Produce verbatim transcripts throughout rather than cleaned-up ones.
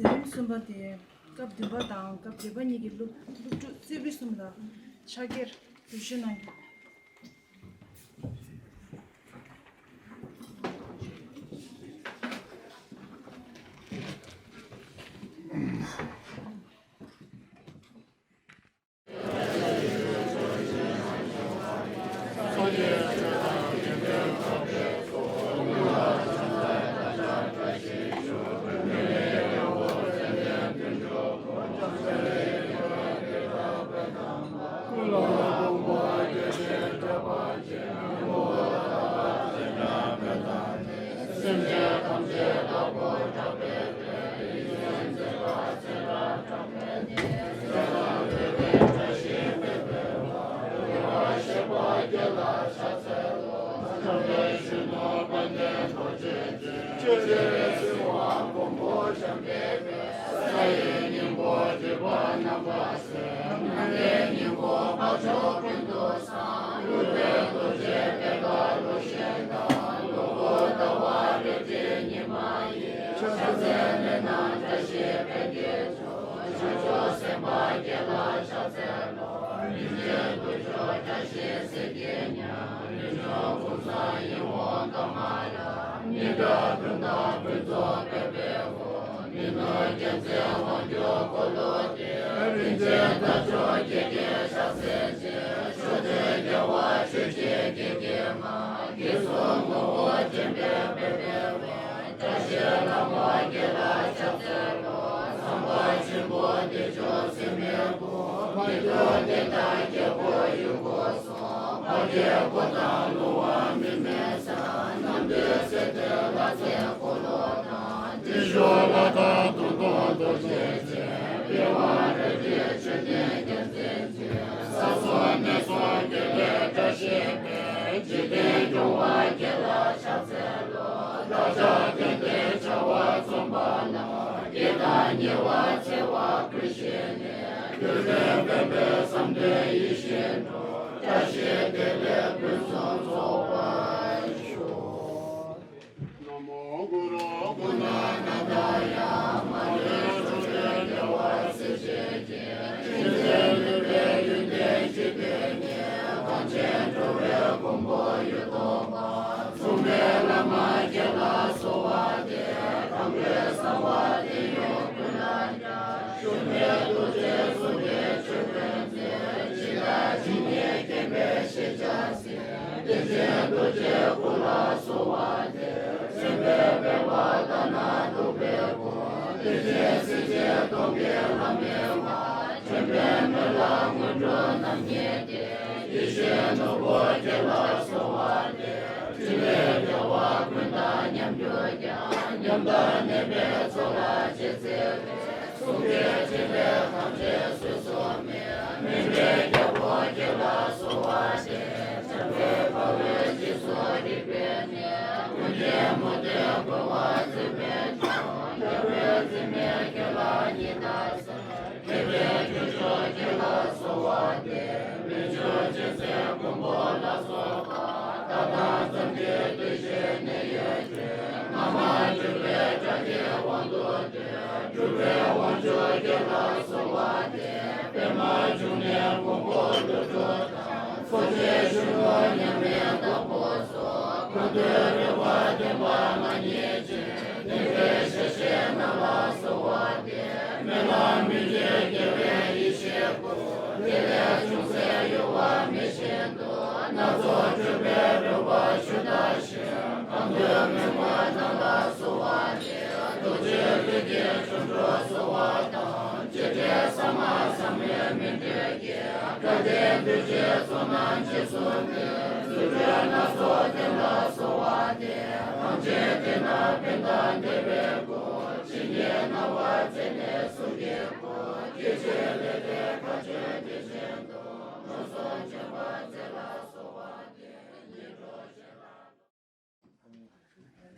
མཛད་རིམ་གསུམ་པ་དེ་སྐབས་བདུན་པ་དང་སྐབས་བརྒྱད་པ་གཉིས་ཀྱི་སློབ་སློབ་ཕྲུག་རྩེ་ཕུད་གསུམ་ལ་ཕྱག་འཁྱེར་འབུལ་ཞུ་གནང་རྒྱུ།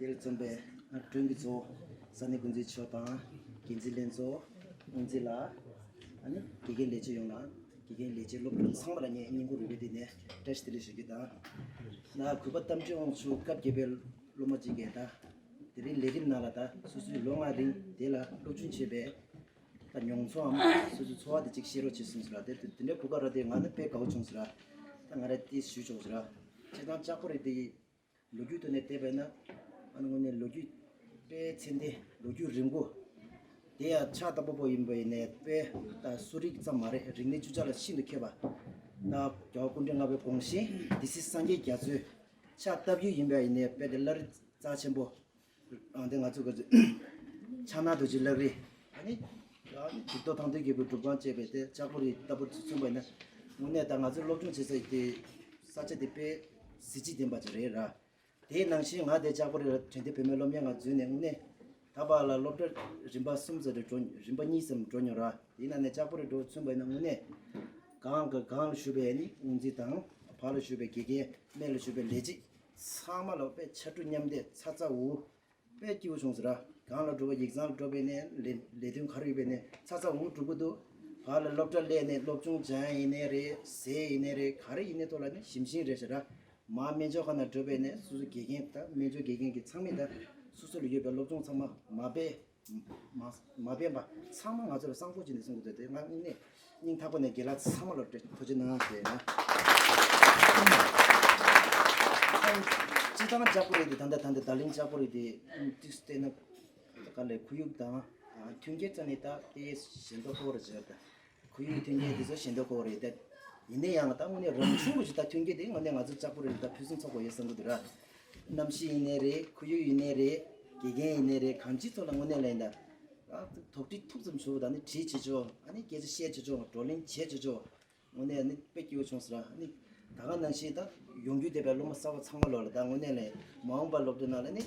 དེར་འཛོམས་པའི་ཨ་མགྲོན་གྱི་གཙོ་བོ་ས་གནས་འགོ་འཛིན་མཆོག་དང་། འགན་འཛིན་ལྷན་ཚོགས། དབུ་འཛིན་ལགས། ཨ་ནི་དགེ་རྒན་ལས་བྱེད་ཡོངས་ལ། དགེ་རྒན་ལས་བྱེད་སློབ་ཕྲུག་ཚང་མ་ལ་ངས་སྙིང་ཁོང་རུས་པའི་གཏིང་ནས་བཀྲ་ཤིས་བདེ་ལེགས་ཞུ་རྒྱུ་དང་། ད་གུས་པ་རྟ་མགྲིན་དབང་ཕྱུག་སྐབས་བརྒྱད་པའི་སློབ་མ་གཅིག་གིས་ད་ དེ་རིང་ལས་རིམ་ནང་ལ་ད་སོ་སོའི་ལོ་ལྔ་རིང་དེ་ལ་སློབ་སྦྱོང་བྱས་པའི་ད་མྱོང་ཚོར་འམ་སོ་སོའི་ཚོར་བ་དེ་ཅིག་བཤད་རོགས་བྱེད་གསུངས་སོང་ར། དེ་དེ་འདྲའི་གོ་སྐབས་རག་དེ་ང་ནི་དཔེ་དགའ་བོ་བྱུང་སོང་ར། ད་ང་ར་དེ་ཞུས་ཆོག་སོང་ར། སྤྱིར་བཏང་ལྕགས་པོ་རི་དེ་ལོ་རྒྱུས་ཐོག་ནས་བལྟས་པས་ན། ཨ་ནི་དངོས་གནས་ལོ་རྒྱུས་དཔེ་ཚད་ལྡན་ལོ་རྒྱུས་རིང་པོ། དེ་ཡང་ཕྱག་བཏབ་པོ་ཡིན་པ་ཡིན་ནའི་དཔེ་ད་གསོ་རིག་ཙམ་མ་རེད། རིག་གནས་བཅུ་ཆ་ལ་ཤིན་ཏུ་མཁས་པ། ད་རྒྱལ་བ་སྐུ་ཕྲེང་ལྔ་པའི་དགོངས་བཞེད་སྡེ་སྲིད་སངས་རྒྱས་རྒྱ་མཚོའི་ཕྱག་བཏབ་ཡུལ་ཡིན་པ་ཡིན་ནའི་དཔེ་དེ་བླ་རི་རྩ་ཆེན་པོ། ཨ་འདི་ང་ཚོ་གི་ཕྱག་ན་རྡོ་རྗེ་བླ་རི། ཨ་ནི་ཨ་ནི་ཇུས་གཏོགས་ཐང་སྟོན་རྒྱལ་པོའི་སྒྲུབ་ཁང་བཅས་པའི་དེ་ལྕགས་པོ་རི་ལྟ་བུར་མཚོན་པ་ཡིན་ན། དངོས་གནས་ད་ང་ཚོའི་སློབ་སྦྱོང་བྱེད་ས་དེ་ས་ཆ་དེ་དཔེ་གཟི་བརྗིད་ལྡན་པ་ཅིག་རེད་ར། དེའི་ནང་བཞིན་ང་དེ་ལྕགས་པོ་རི་ལ་དྲན་རྟེན་བུད་མེད་སློབ་གཉེར་ཁང་འཛུལ་ནས་དངོས་གནས་ད་བར་ལ་སློབ་གྲྭ་རིམ་པ་གསུམ་ཙམ་རེ་འགྲོ། རིམ་པ་གཉིས་ཙམ་འགྲོ་མྱོང་ར། དེའི་ནང་ནས་ལྕགས་པོ་རི་འགྲོ་མཚོན་པ་ཡིན་ན་དངོས་གནས་གང་གི་གང་ལ་བཞུགས་པའི་ནི་དབུ་འཛིན་དང་བར་ལ་བཞུགས་པའི་དགེ་རྒན་སྨད་ལ་བཞུགས་པའི་ལས་བྱེད་ཚང་མ་ལ་དཔེ་ཕྱར་གྲུ་མཉམ་འདེགས་ཚ་ཚ་འུར་འུར། དཔེ་སྐྱིད་པོ་བྱུང་ཟེར་ར། གང་ལ་འགྲོ་བ་ཡིག་ཚང་ལ་འགྲོ་བས་ནས་ལས་ལས་དོན་ག་རེ་ཡོད་པས་ནས་ཚ་ཚ་འུར་འུར་འགྲོ་གི་འདུག་བར་ལ་སློབ་གྲྭ་སླེབས་ནས་སློབ་སྦྱོང་སྦྱང་ཡིན་ནའི་རེད། ཟས་ཡིན་ནའི་རེད། ག་རེ་ཡིན་ནའི་ཐོག་ལ་ནི་ཞིམ་ཞིམ་རེད་ཟེར་ར། མ་སྨན་སྦྱོང་ཁང་ནང་འགྲོ་བས་ནས་སོ་སོ་དགེ་རྒན་དང་སྨན་སྦྱོང་དགེ་རྒན་གྱི་ཚང་མས་ད་སོ་སོ་ལ་ཡོད་པའི་སློབ་སྦྱོང་ཚང་མ་མ་སྤེལ། མ་མ་སྤེལ་པ་ཚང་མ་ང་ཚོ་ལ་བསམ་བློ་ཅིག་ནས་གསུང་གི་འདུག་དེ་ང་དངོས་གནས་སྙིང་ཐག་པ་ནས་རྒན་ལགས་ཚང་མ་ལ་ཐུགས་རྗེ་གནང་ཞེས་ན། སྤྱིར་བཏང་ལྕགས་པོ་རི་དེ་ད་ལྟ་ད་ལྟ་ད་ལིང་ལྕགས་པོ་རི་དེ་ཏིག་བལྟས་ན་ག་ལས་ཁོར་ཡུག་དང་མཐུན་རྐྱེན་རྩ་ནས་ད་དེ་ཞེན་ཐོག་ཁོ་ར་བྱས་ད། ཁོར་ཡུག་མཐུན་རྐྱེན་དེ་ཚོ་ཞེན་ཐོག་ཁོ་རེད་དེ། ཡིན་ན་ཡང་ད་དངོས་གནས་རང་བྱུང་གི་ཞིག་ད་མཐུན་རྐྱེན་དེ་དངོས་གནས་ང་ཚོ་ལྕགས་པོ་རི་ད་ཕུན་སུམ་ཚོགས་པ་ཡོད་བསམ་གི་འདུག་ར། གནམ་གཤིས་ཡིན་ནའི་རེད། ཁོར་ཡུག་ཡིན་ནའི་རེད། དགེ་རྒན་ཡིན་ནའི་རེད། གང་ཅིའི་ཐོག་ལ་དངོས་གནས་ལ་ཡིན་ད། ཨ་དོག་དྲི་ཐུག་ཙམ་བྱུང་བ་དང་ནི་དྲི་བྱེད་ཆོག་ཨ་ནི་སྐད་ཆ་བཤད་བྱེད་ཆོག་བགྲོ་གླེང་བྱེད་བྱེད་ཆོག་དངོས་གནས་ནི་དཔེ་སྐྱིད་པོ་བྱུང་ཟེར་ཨ་ནི། ད་ག་ནང་བཞིན་ད་ཡོང་རྒྱུ་བསྡད་པའི་སློབ་མ་གསར་པ་ཚང་མ་ལོ་ལ་ད་དངོས་གནས་ལ་མ་འོངས་པ་སློབ་གྲྭ་ནང་ལ་ནི་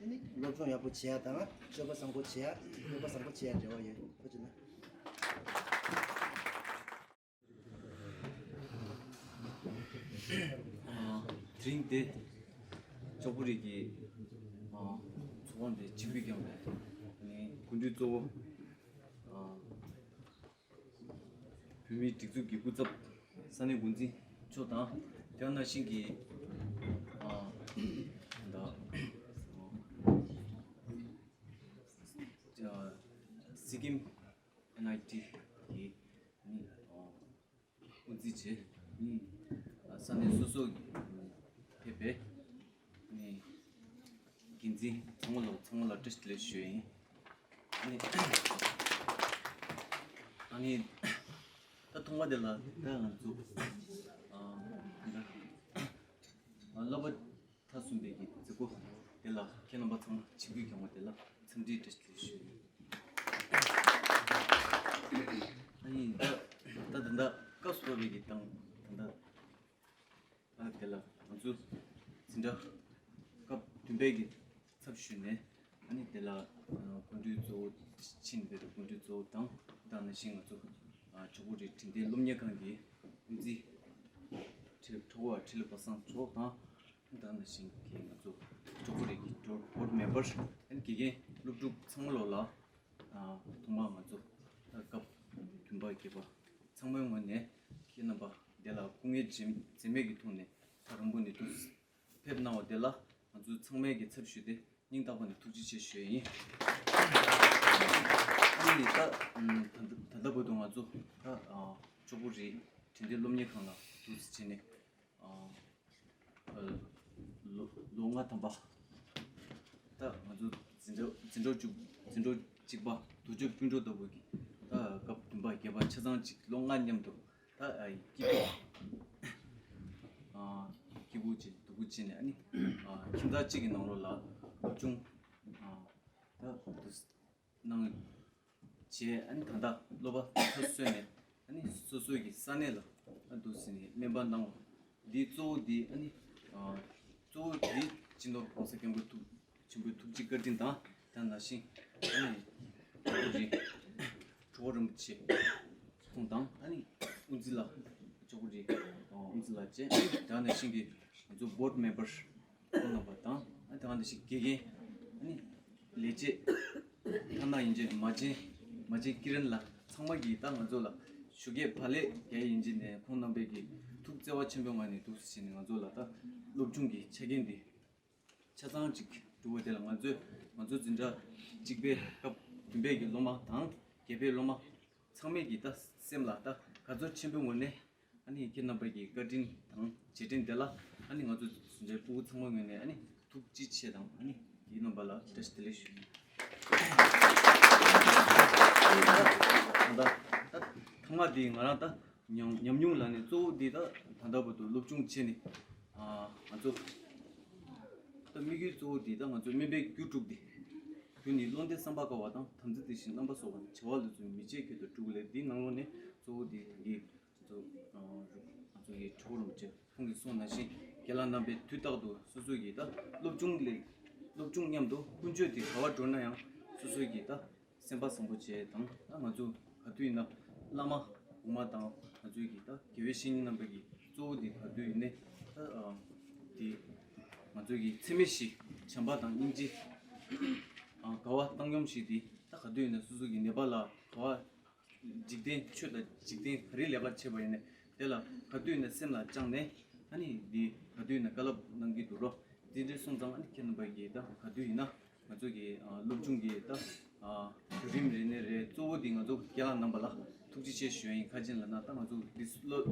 ཨ་ནི་སློབ་སྦྱོང་ཡག་པོ་བྱེད་ཡ་དང་སྤྱོད་པ་བཟང་པོ་བྱེད་ཡ་སྤྱོད་པ་བཟང་པོ་བྱེད་ཡ་རེ་བ་ཡོད། ཐུགས་རྗེ་གནང་། དེ་རིང་འདི་ལྕགས་པོ་རི་གི་ཚོགས་ཁང་འདི་ཆིབས་བསྒྱུར་བསྐྱངས་པའི་སྐུ་མགྲོན་གཙོ་བོ་བོད་མིའི་སྒྲིག་འཛུགས་ཀྱི་སྐུ་ཚབ་ས་གནས་འགོ་འཛིན་མཆོག་དང་དེ་ནང་བཞིན་གྱི་ད་སི་ཀིམ་ཨེན་ཨའི་ཊི་གི་དབུ་འཛིན་བྱས། ནི་ས་གནས་སོ་སོ་ཕེབས་པའི་ནི་འགན་འཛིན་ཚང་མ་ལ་ཚང་མ་ལ་བཀྲ་ཤིས་བདེ་ལེགས་ཞུ་ཡིན། ནི་ཨ་ནི་ད་ཐོག་མ་དེ་ལ་ད་ང་ཚོ་ཨ་ད་བསླབ་པ་མཐར་སོན་པའི་གི་མཛད་སྒོ་དེ་ལ་ཁྱེད་རྣམ་པ་ཚང་མ་ཆིབས་བསྒྱུར་བསྐྱངས་པ་དེ་ལ་འཚམས་འདྲིའི་བཀྲ་ཤིས་བདེ་ལེགས་ཞུ་ཡིན། ཨ་ནི་ད་ད་ད་ད་སྐབས་སུ་བབས་པའི་གི་དང་ད་ད་ཨ་དེ་ལ་ང་ཚོ་འཛིན་གྲྭ་སྐབས་བདུན་པའི་གི་ཚབ་ཞུས་ནས་ཨ་ནི་དེ་ལ་སྐུ་མགྲོན་གཙོ་བོ་ཕྱིན་པའི་སྐུ་མགྲོན་གཙོ་བོ་དང་དེ་ནང་བཞིན་ང་ཚོ་ལྕགས་པོ་རི་དྲན་རྟེན་སློབ་གཉེར་ཁང་གི་དབུ་འཛིན་ཁྲི་ཁྲི་བ་ཁྲི་ལོ་པ་སངས་མཆོག་དང་། དེ་ནང་བཞིན་གྱི་ང་ཚོ་ལྕགས་པོ་རི་གི་བྷོ་ཌི་མེམ་བར་ཨ་ནི་དགེ་རྒན་སློབ་ཕྲུག་ཚང་མ་ལོ་ལ་ཐོག་མར་ང་ཚོ་སྐབས་བདུན་པ་བརྒྱད་པ་ཚང་མའི་ངོས་ནས་ཁྱེད་རྣམ་པ་དེ་ལ་སྐུ་ངལ་འཛེམས་འཛེམས་མེད་ཀྱི་ཐོག་ནས་ཐག་རིང་པོ་ནས་འདུག་ཕེབས་གནང་བ་དེ་ལ་ང་ཚོ་ཚང་མའི་གི་ཚབ་ཞུས་ཏེ་སྙིང་ཐག་པ་ནས་ཐུགས་རྗེ་ཆེ་ཞུ་ཡ་ཡིན། ཨ་ནི་ད་ད་ད་ལྟ་བར་དུ་ང་ཚོ་ད་ལྕགས་པོ་རི་དྲན་རྟེན་སློབ་གཉེར་ཁང་ལ་འདུག་སེ་བྱས་ནས། ལོ་ལོ་ལྔ་ཐམ་པ། ད་ང་ཚོ་འཛིན་གྲྭ་འཛིན་གྲྭ་བཅུ་འཛིན་གྲྭ་གཅིག་པ་དུར་ཁྱོད་སྤུན་གྲོགས་ལྟ་བུ་གི་ད་སྐབས་བདུན་པ་བརྒྱད་པ་ཆ་ཚང་གཅིག་ལོ་ལྔ་མཉམ་དུ་ད་སྐྱིད་པོ་སྐྱིད་པོ་བྱས་སྡུག་པོ་བྱས་ནས་ཨ་ནི་ཁྱིམ་ཚང་གཅིག་གི་ནང་ལོགས་ལ་སློབ་སྦྱོང་ད་གནང་། བྱས་ཨ་ནི་ད་ལྟ་སློབ་པ་ཚར་སོན་ནས་ཨ་ནི་སོ་སོའི་གི་ས་གནས་ལ་ཨ་འདུག་ཟེར་ནས་སྨན་པ་གནང་བ་འདི་གཙོ་བོ་འདི་ཨ་ནི་གཙོ་བོ་འདི་སྤྱི་ནོར་༸གོང་ས་༸སྐྱབས་མགོན་ཐུགས་ཆེན་པོའི་ཐུགས་རྗེ་བཀའ་དྲིན་དང་དེ་ནང་བཞིན་ཨ་ནི་ལྕགས་པོ་རི་གྲུ་པ་རིན་པོ་ཆེ་ཁོང་དང་ཨ་ནི་དབུ་འཛིན་ལགས་ལྕགས་པོ་རི་དབུ་འཛིན་ལགས་བཅས་དེ་ནང་བཞིན་གི་ང་ཚོ་བྷོ་ཌི་མེམ་བར་ཁོང་རྣམ་པ་དང་ཨ་དེ་ག་ནང་བཞིན་དགེ་རྒན་ཨ་ནི་ལས་བྱེད་ཐ་ན་ཡིན་གཅིག་མ་བྱན་མ་བྱན་ཀི་རན་ལགས་ཚང་མ་གིས་ད་ང་ཚོ་ལ་ཞུ་སྐད་བག་ལེབ་རྒྱག་ཡིན་གཅིག་ནས་ཁོང་རྣམ་པས་ཀྱི་ཐུགས་བརྩེ་བ་ཆེན་པོའི་ངང་ནས་འདུག་སེ་བྱས་ནས་ང་ཚོ་ལ་ད་སློབ་སྦྱོང་གི་ཆ་རྐྱེན་འདི་ཆ་ཚང་གཅིག་སྒྲུབ་པ་དེ་ལ་ང་ཚོས་ ང་ཚོ་འཛིན་གྲྭ་གཅིག་པའི་སྐབས་བདུན་པའི་གི་སློབ་མ་དང་བརྒྱད་པའི་སློབ་མ་ཚང་མས་ཀྱི་ད་སེམས་ལ་ད་དགའ་ཚོར་ཆེན་པོའི་ངོས་ནས་ཨ་ནི་ཁྱེད་རྣམ་པ་གི་བཀའ་དྲིན་དང་རྗེས་དྲན་དེ་ལ་ཨ་ནི་ང་ཚོ་འཛིན་གྲྭའི་སྤུ་གུ་ཚང་མ་ངོས་ནས་ཨ་ནི་ཐུགས་རྗེ་ཆེ་དང་ཨ་ནི་ཁྱེད་རྣམ་པ་ལ་བཀྲ་ཤིས་བདེ་ལེགས་ཞུ། ད་ད་ཐ་མ་དེ་ང་རང་ད་ཉམས་ཉམས་མྱོང་ལ་ནི་གཙོ་བོ་འདི་ད་ད་ལྟ་བར་དུ་སློབ་སྦྱོང་བྱས་ནས་ཨ་ང་ཚོ་ད་དམིགས་ཡུལ་གཙོ་བོ་འདི་ད་ང་ཚོ་སྨན་པའི་རྒྱུད་དྲུག་འདི་རྒྱུ་ནི་བློ་ལྡན་བསམ་པ་དཀའ་བ་དང་། དམ་ཚིག་དེ་བཞིན་རྣམ་པར་གསོ་བ་དང་། བྱ་བ་ལས་བརྩོན་མི་བྱེད་ཁྱད་དུ་འགྲོ་ལས། འདི་ནང་ལོགས་ནས་གཙོ་བོ་འདི་ད་གི་ང་ཚོ་ཨ་ང་ཚོ་གི་གྲོགས་རིན་པོ་ཆེ་ཁོང་གིས་གསུངས་ནང་བཞིན་རྒན་ལགས་རྣམ་པས་དུས་རྟག་ཏུ་སོ་སོ་གི་ད་སློབ་སྦྱོང་ལས་སློབ་སྦྱོང་མཉམ་དུ་ཀུན་སྤྱོད་དེ་ག་བར་འགྲོ་ན་ཡང་སོ་སོ་གི་ད་སེམས་པ་བཟང་པོ་བྱས་དང་། ད་ང་ཚོ་ག་དུས་ཡིན་ན་བླ་མ་གོང་མ་དང་ང་ཚོའི་གི་ད་དགེ་བའི་བཤེས་གཉེན་རྣམ་པ་གི་གཙོ་བོ་དེ་ག་དུས་ཡིན་ནའི་ད་ཨ་དེ་ང་ཚོའི་གི་འཚེ་མེད་བཞི་བྱམས་པ་དང་སྙིང་རྗེ་ཨ་དགའ་བ་བཏང་སྙོམས་བཞི་དེ་ད་ག་དུས་ཡིན་ན་སོ་སོ་གི་ནད་པ་ལ་དགའ་བ་འཇིག་རྟེན་ཆོས་དང་འཇིག་རྟེན་ག་རེ་ལས་ཀ་བྱེད་པ་ཡིན་ནའི་དེ་ལ་ག་དུས་ཡིན་ན་སེམས་ལ་བཅངས་ནས་ཨ་ནི་འདི་ག་དུས་ཡིན་ན་བཀའ་སློབ་གནང་གི་འདུག་རོ། འདི་འདྲའི་སོང་ཙང་ཨ་ནི་ཁྱེད་རྣམ་པ་གིས་ད་ག་དུས་ཡིན་ན་ང་ཚོ་གི་ཨ་སློབ་སྦྱོང་གི་ད་ཨ་བརྒྱུད་རིམ་རེ་ནས་རེ་གཙོ་བོ་འདི་ང་ཚོ་རྒན་ལགས་རྣམ་པ་ལ་ཐུགས་རྗེ་ཆེ་ཞུ་ཡ་ཡིན། ག་ཅི་ཡིན་ལབ་ན་ད་ང་ཚོ་འདི་སློབ་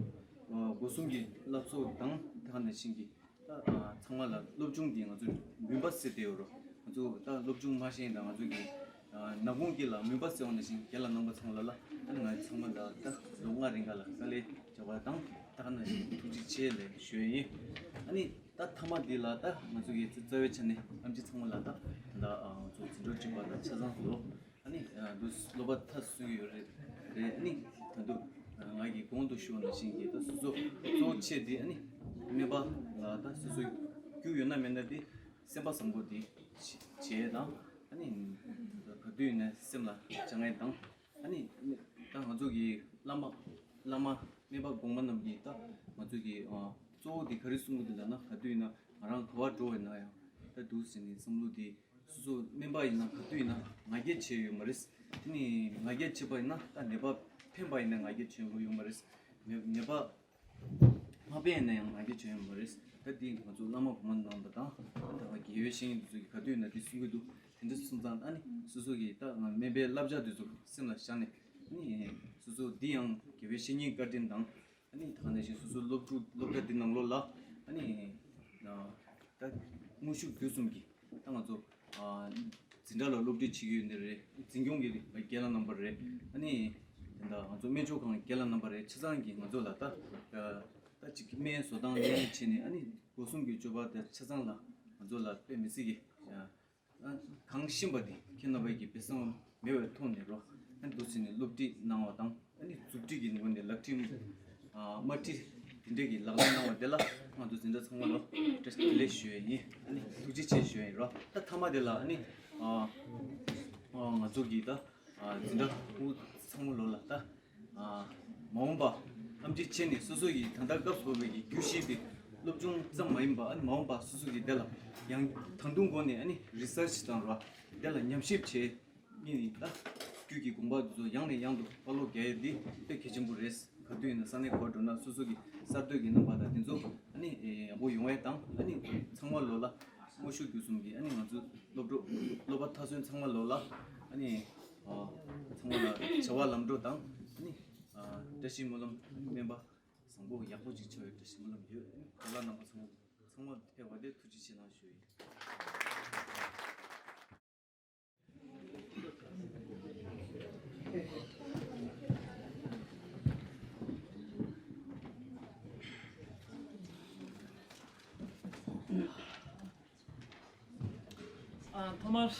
ཨ་སྒོ་གསུམ་གྱི་བསླབ་གསོ་དང་དེ་ག་ནང་བཞིན་གྱི་ད་ཨ་ཚང་མ་ལ་སློབ་སྦྱོང་འདི་ང་ཚོ་མུན་པ་སེལ་བསྡད་ཡོད་རོ། ང་ཚོ་ད་སློབ་སྦྱོང་མ་ཤེས་ཡིན་ད་ང་ཚོ་གི་ཨ་ནག་ཁུང་དཀྱིལ་ལ་མུན་པ་སེལ་བ་ནང་བཞིན་རྒན་ལགས་རྣམ་པ་ཚང་མ་ལ་ལ་ཨ་ནི་ང་ཚང་མ་ལ་ད་ལོ་ལྔ་རིང་ག་ལ་དཀའ་ལས་བརྒྱབ་པ་དང་དེ་ག་ནང་བཞིན་ཐུགས་རྗེ་ཆེ་ལབ་ཞུ་ཡ་ཡིན། ཨ་ནི་ད་ཐ་མ་འདི་ལ་ད་ང་ཚོ་གི་རྩ་བའི་ཆ་ནས་ཨེམ་ཆི་ཚང་མ་ལ་ད་ད་ལྟ་ང་ཚོ་འཛིན་གྲོགས་སྒྲིག་པ་དང་ཆ་ཚང་ལོ་ཨ་ནི་འདུག་སློབ་པ་མཐར་སོན་ཡོད་རེད་རེད། ཨ་ནི་ད་དུང་ང་གི་གོང་དུ་ཞུས་པ་ནང་བཞིན་གྱི་ད་སོ་སོ་གཙོ་བོ་ཆེ་འདི་ཨ་ནི་སྨན་པ་ལ་ད་སོ་སོ་རྒྱུ་ཡོད་ན་མེད་ན་འདི་སེམས་པ་བཟང་པོ་འདི་བྱེད་དང་། ཨ་ནི་ག་དུས་ཡིན་ན་སེམས་ལ་བཅངས་ཡས་དང་། ཨ་ནི་ད་ང་ཚོ་གི་བླ་མ་བླ་མ་སྨན་པ་གོང་མ་རྣམས་ཀྱིས་ད་ང་ཚོ་གི་ཨ་གཙོ་བོ་དེ་ག་རེ་གསུང་གི་འདུག་ལབ་ན། ག་དུས་ཡིན་ན་ང་རང་ག་བར་འགྲོ་བ་ཡིན་ན་ཡང་ད་འདུག་ཟེར་ནས་བསམ་བློ་དེ་སོ་སོ་སྨན་པ་ཡིན་ན་ག་དུས་ཡིན་ན་ང་རྒྱལ་བྱས་ཡོད་མ་རེད། དེ་ནི་ང་རྒྱལ་བྱས་པ་ཡིན་ན་ད་ནད་པ་ཕན་པ་ཡིན་ན་ང་རྒྱལ་བྱས་ཡོད་མ་རེད། ནད་ནད་པ་མ་ཕན་ན་ཡང་ང་རྒྱལ་བྱས་ཡོད་མ་རེད། ད་འདི་ང་ཚོ་བླ་མ་གོང་མ་རྣམ་པ་དང་ད་ལྟ་དགེ་བའི་བཤེས་གཉེན་དེ་ཚོ་གིས་ག་དུས་ཡིན་ན་འདི་གསུང་གི་འདུག་དེ་འདྲ་སོང་ཙང་ཨ་ནི་སོ་སོ་གིས་ད་ང་སྨན་པའི་བསླབ་བྱ་དེ་ཚོ་སེམས་ལ་བཞག་ནས་ཨ་ནི་སོ་སོ་འདི་ཡང་དགེ་བའི་བཤེས་གཉེན་བཀའ་དྲིན་དང་ཨ་ནི་ད་ག་ནང་བཞིན་སོ་སོ་སློབ་ཕྲུག་སློབ་གྲྭ་འདི་ནང་ལོགས་ལ་ཨ་ནི་ད་དངོས་ཤུགས་བརྒྱུད་གསུམ་གྱིས་ད་ང་ཚོ་འཛིན་གྲྭ་ལ་སློབ་ཁྲིད་བྱེད་ཀྱི་ཡོད་ནི་རེད། འཛིན་སྐྱོང་གི་རྒན་ལགས་རྣམ་པ་རེད། ཨ་ནི་ད་ང་ཚོ་སྨན་སྦྱོང་ཁང་རྒན་ལགས་རྣམ་པ་རེད། ཆ་ཚང་གིས་ང་ཚོ་ལ་ད་ད་ཅིག་སྨན་བཟོ་སྟངས་ལེན་བྱས་ནས་ཨ་ནི་སྒོ་གསུམ་གྱི་སྤྱོད་པ་དེ་ཆ་ཚང་ལ་ང་ཚོ་ལ་དཔེ་མི་སྲིད་ཀྱི་གང་ཤེས་པ་དེ་ཁྱེད་རྣམ་པ་གིས་སྦས་གསང་མེད་པའི་ཐོག་ནས་རོགས་ཨ་ནི་འདུག་ཟེར་ནས་སློབ་ཁྲིད་གནང་བ་དང་། ཨ་ནི་མཛུབ་ཁྲིད་ཀྱི་ངོས་ནས་ལག་ཁྲིད་ཨ་དམར་ཁྲིད་དེ་འདྲས་ཀྱི་ལག་ལེན་གནང་བ་དེ་ལ་ང་ཚོ་འཛིན་གྲྭ་ཚང་མ་ལ་བཀྲ་ཤིས་བདེ་ལེགས་ཞུ་ཡ་ཡིན། ཨ་ནི་ཐུགས་རྗེ་ཆེ་ཞུ་ཡ་ཡིན་རོགས། ད་ཐ་མ་དེ་ལ་ཨ་ནི་ཨ་ཨ་ང་ཚོ་གི་ད་ཨ་འཛིན་གྲྭ་སྐུ་ཚང་མ་ལོ་ལ་ད་ཨ་མ་འོངས་པ་ཨེམ་ཆི་བྱས་ནས་སོ་སོ་ཡི་ད་ལྟ་སྐབས་སུ་བབས་པའི་གི་རྒྱུད་བཞི་དེ་སློབ་སྦྱོང་ཙམ་མ་ཡིན་པ་ཨ་ནི་མ་འོངས་པ་སོ་སོ་གི་དེ་ལ་ཡང་ད་དུང་སྒོ་ནས་ཨ་ནི་རི་སར་ཆི་དང་རོགས་དེ་ལ་ཉམས་ཞིབ་བྱས། ཨ་ནི་ད་རྒྱུད་ཀྱི་དགོངས་པ་དེ་ཚོ་ཡང་ནས་ཡང་དུ་དཔར་ཀློག་རྒྱག་ཡས་འདི་དཔེ་གལ་ཆེན་པོ་རེད། ག་དུས་ཡིན་ན་ས་གནས་ག་པར་འགྲོ་ན་སོ་སོ་གི་གསར་གཏོད་ཀྱི་རྣམ་པ་དང་དེ་ཚོ་ཨ་ནི་ཡག་པོ་ཡོང་ཡས་དང་། ཨ་ནི་ཚང་མ་ལོ་ལ་དངོས་ཤུགས་བརྒྱུད་གསུམ་གྱིས་ཨ་ནི་ང་ཚོ་སློབ་གྲོགས་སློབ་པ་མཐར་སོན་ཚང་མ་ལོ་ལ་ཨ་ནི་ཚང་མ་ལ་བྱ་བ་ལམ་འགྲོ་དང་ཨ་ནི་བཀྲ་ཤིས་སྨོན་ལམ། སྨན་པ་བཟང་པོ་ཡག་པོ་ཅིག་ཆགས་ཡོད་བཀྲ་ཤིས་སྨོན་ལམ་ཡོད། ཨ་ནི་གོ་ལ་རྣམ་པ་ཚང་མ་ཚང་མ་ཕེབས་པ་དེ་ཐུགས་རྗེ་ཆེ་གནང་ཞུ་ཡིན། ཨ་ཐོག་མར་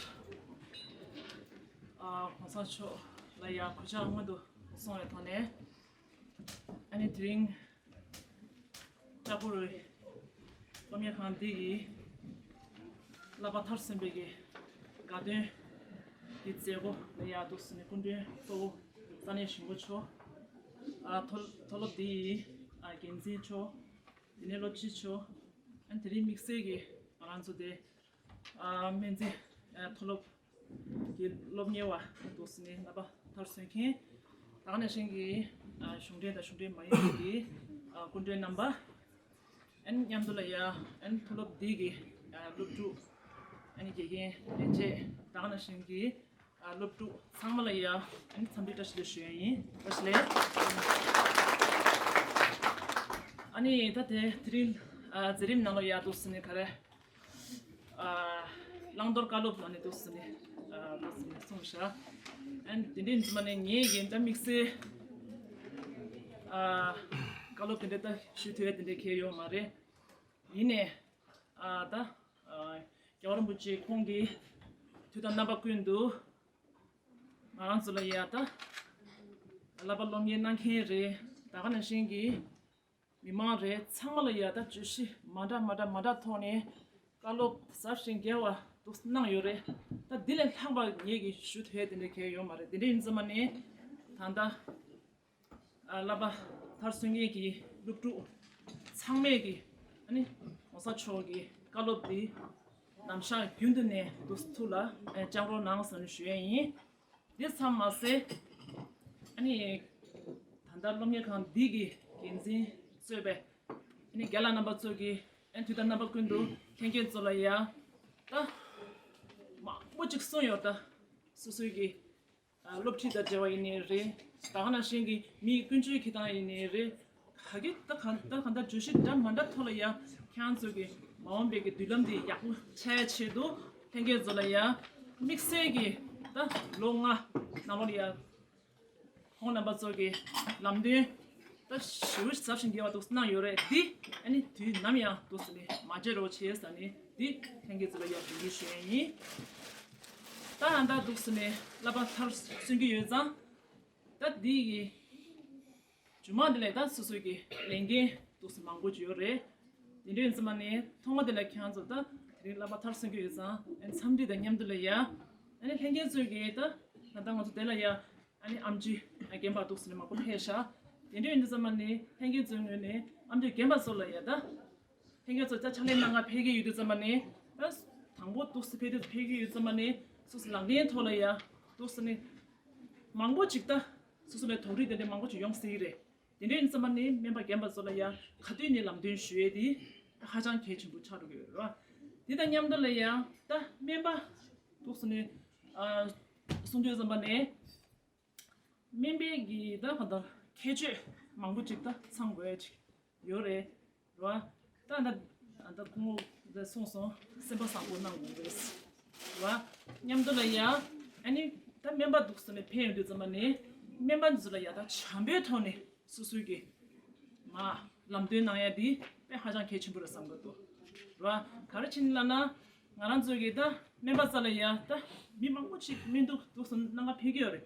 ཨ་གོང་ས་མཆོག་ལ་ཡ་གུས་ཕྱག་སྔོན་དུ་སོང་བའི་ཐོག་ནས། ཨ་ནི་དེ་རིང་ལྟ་བུ་རུ་སློབ་གཉེར་ཁང་འདི་ཡི་བསླབ་པ་མཐར་སོན་པའི་གི་དགའ་སྟོན་གྱི་མཛད་སྒོ་ལ་ཡ་འདུག་ཟེར་ནས་སྐུ་མགྲོན་གཙོ་བོ་ས་གནས་གཞུང་པ་མཆོག་ཨ་མཐོ་མཐོ་སློབ་འདི་ཡི་ཨ་འགན་འཛིན་མཆོག་དེ་ནས་སློབ་སྤྱི་མཆོག་ཨ་ནི་དེ་རིང་དམིགས་བསལ་གྱི་ང་རང་ཚོ་དེ་ཨ་སྨན་རྩིས་ཨ་མཐོ་སློབ་ཀྱི་སློབ་གཉེར་བ་འདུག་ཟེར་ནས་བསླབ་པ་མཐར་སོན་མཁན། ད་ག་ནང་བཞིན་གྱི་ཨ་གཞུང་འབྲེལ་དང་གཞུང་འབྲེལ་མ་ཡིན་པའི་གི་ཨ་སྐུ་མགྲོན་རྣམ་པ། ཨ་ནི་མཉམ་དུ་ལ་ཡ་ཨ་ནི་མཐོ་སློབ་འདི་གི་ཨ་སློབ་ཕྲུག་ ཨ་ནི་དགེ་རྒན་ལས་བྱེད་ད་ག་ནང་བཞིན་གྱི་ཨ་སློབ་ཕྲུག་ཚང་མ་ལ་ཡ་ཨ་ནི་འཚམས་འདྲི་བཀྲ་ཤིས་བདེ་ལེགས་ཞུ་ཡ་ཡིན། བཀྲ་ཤིས་བདེ་ལེགས། ཨ་ནི་ད་དེ་དེ་རིང་ཨ་མཛད་རིམ་ནང་ལ་ཡ་འདུག་སེ་ནས་ག་རེ་ཨ་བླང་དོར་བཀའ་སློབ་ལ་ནི་འདུག་སེ་ནས་ཨ་འདུག་སེ་ནས་གསུངས་བཞག་ཨ་ནི་དེ་འདྲའི་ཚོ་མ་ནས་ངེད་ཀྱི་ད་དམིགས་བསལ་ཨ་བཀའ་སློབ་དེ་འདྲ་ད་ཞུ་ཐུབ་ཡ་དེ་འདྲ་གལ་ཡོད་མ་རེད། ཡིན་ནས་ཨ་ད་ཨ་རྒྱལ་བ་རིན་པོ་ཆེ་ཁོང་གིས་དུས་དང་རྣམ་པ་ཀུན་ཏུ་ང་རང་ཚོ་ལ་ཡ་ད་བསླབ་པ་སློབ་གཉེར་གནང་མཁན་རེད། ད་ག་ནང་བཞིན་གྱི་མི་མང་རེད། ཚང་མ་ལ་ཡ་ད་བརྗོད་གཞི་མ་འདྲ་མ་འདྲ་མ་འདྲ་ཐོག་ནས་བཀའ་སློབ་ཟབ་ཞིང་རྒྱས་པ་འདུག་གནང་ཡོད་རེད། ད་འདི་ལས་ལྷག་པ་ངེད་ཀྱིས་ཞུ་ཐུབ་ཡ་དེ་འདྲ་གལ་ཡོད་མ་རེད། དེ་འདྲ་ཡིན་ཙང་མ་ནས་ད་ལྟ་ཨ་བསླབ་པ་མཐར་སོན་མཁན་གྱི་སློབ་ཕྲུག་ཚང་མས་ཀྱི་ཨ་ནི་གོང་ས་མཆོག་གི་བཀའ་སློབ་འདི་ནམ་ཞག་རྒྱུན་དུ་ནས་འདུག་ཐུགས་ལ་ཨ་བཅངས་རོགས་གནང་ཟེར་ནས་ཞུ་ཡས་ཡིན། འདི་ཙམ་མ་ཟད་ཨ་ནི་ད་ལྟ་སློབ་གཉེར་ཁང་འདི་གི་འགན་འཛིན་གཙོས་པའི་ཨ་ནི་རྒན་ལགས་རྣམ་པ་ཚོ་གིས་ཨ་ནི་དུས་དང་རྣམ་པ་ཀུན་ཏུ་ལྷན་རྒྱས་ཚོ་ལ་ཡ་ད་མང་པོ་ཅིག་གསུངས་ཡོད། ད་སོ་སོའི་གི་ཨ་སློབ་ཁྲིད་དང་འབྲེལ་བ་ཡིན་ནའི་རེད། ད་ག་ནང་བཞིན་གྱི་མིའི་ཀུན་སྤྱོད་འཁྱེར་སྟངས་ཡིན་ནའི་རེད། ག་གི་ད་ག་ད་ག་ད་བརྗོད་གཞི་འདྲ་མ་འདྲ་ཐོག་ལ་ཡ་ཁྱེད་རང་ཚོ་གི་མ་འོངས་པའི་གི་མདུན་ལམ་དེ་ཡག་པོ་ཆགས་ཡ་ཆེད་དུ་ལྷན་རྒྱས་ཚོ་ལ་ཡ་དམིགས་བསལ་གྱི་ད་ལོ་ལྔ་ནང་ལོགས་ལ་ཡ་ཁོང་རྣམ་པ་ཚོ་གི་ལམ་སྟོན་ད་ཞེ་པོ་ཟབ་ཞིང་རྒྱས་པ་འདུག་གནང་ཡོད་རེད། འདི་ཨ་ནི་དུས་ནམ་ཡང་འདུག་སེ་ནས་མ་བརྗེད་རོགས་བྱེད་ཟེར་ནས་འདི་ལྷན་རྒྱས་ཚོ་ལ་ཡ་འབུལ་རྒྱུ་ཞུ་ཡ་ཡིན། ད་ཨ་ད་འདུག་སེ་ནས་བསླབ་པ་མཐར་སོན་གྱི་ཡོད་ཙང་ད་འདི་གི་མཇུག་མ་འདི་ལས་ད་སོ་སོའི་གི་ལས་འགན་འདུག་སེ་མང་པོ་ཅིག་ཡོད་རེད། དེ་འདྲ་ཡིན་ཙང་མ་ནས་ཐོག་མ་འདི་ལ་ཁྱེད་རང་ཚོ་ད་དེ་རིང་བསླབ་པ་མཐར་སོན་གྱི་ཡོད་ཙང་ཨ་ནི་འཚམས་འདྲི་དང་མཉམ་དུ་ལ་ཡ་ཨ་ནི་ལྷན་རྒྱས་ཚོའི་གི་ད་ད་ལྟ་ང་ཚོ་དེ་ལ་ཡ་ཨ་ནི་ཨེམ་ཆི་རྒན་པ་འདུག་སེ་ནས་མང་པོ་ཕེབས་ཤག་དེ་འདྲ་ཡིན་དུས་ཙམ་པ་ནི་ལྷན་རྒྱས་ཚོའི་ངོས་ནས་ཨེམ་ཆི་རྒན་པ་ཚོ་ལ་ཡ་ད་ལྷན་རྒྱས་ཚོ་ད་ཕྱག་ལས་གནང་ག་ཕེབས་ཀྱི་ཡོད་དུས་ཙམ་པ་ནི་ད་དང་པོ་འདུག་སེ་ཕེབས་དུས་ཕེབས་ཀྱི་ཡོད་ཙམ་པ་ནི་སོ་སོ་ལག་ལེན་ཐོག་ལ་ཡ་འདུག་སེ་ནི་མང་པོ་ཅིག་ད་སོ་སོ་ལ་དོགས་འདྲི་དེ་འདྲ་མང་པོ་ཅིག་ཡོང་སྲིད་ཀྱི་རེད། དེ་འདྲ་ཡིན་ཙམ་པ་ནི་སྨན་པ་རྒན་པ་ཚོ་ལ་ཡ་ག་དུས་ནས་ལམ་སྟོན་ཞུ་ཡས་དེ་ཧ་ཅང་གལ་ཆེན་པོ་ཆགས་འགྲོ་གི་ཡོད་རེད་བ། དེ་དང་མཉམ་དུ་ལ་ཡ་ད་སྨན་པ་འདུག་སེ་ནི་ཨ་གསུང་དུས་ཙམ་པ་ནི། སྨན་པའི་གི་ད་ག་ད་ཁྱད་ཆོས་མང་པོ་ཅིག་ད་ཚང་དགོས་ཡ་ཅིག་ཡོད་རེད་ར། ད་ད་ད་ཁོང་ད་གསུངས་སོང་། སེམས་པ་བཟང་པོ་གནང་དགོས་རེད་ར། མཉམ་དུ་ལ་ཡ་ཨ་ནི་ད་སྨན་པ་འདུག་སེ་ནས་ཕེབས་ཡོང་དུས་ཙམ་པ་ནས་སྨན་པ་འདི་ཚོ་ལ་ཡ་ད་བྱམས་པོའི་ཐོག་ནས་སོ་སོའི་གི་མ་ལམ་སྟོན་གནང་ཡ་འདི་དཔེ་ཧ་ཅང་གལ་ཆེན་པོ་རེད་བསམ་གི་འདུག་ར། ག་རེ་བྱས་ནས་ལབ་ན་ང་རང་ཚོའི་གི་ད་སྨན་པ་ཚོ་ལ་ཡ་ད་མི་མང་པོ་ཅིག་སྨན་འདུག་འདུག་སེ་གནང་ག་ཕེབས་ཀྱི་ཡོད་རེད།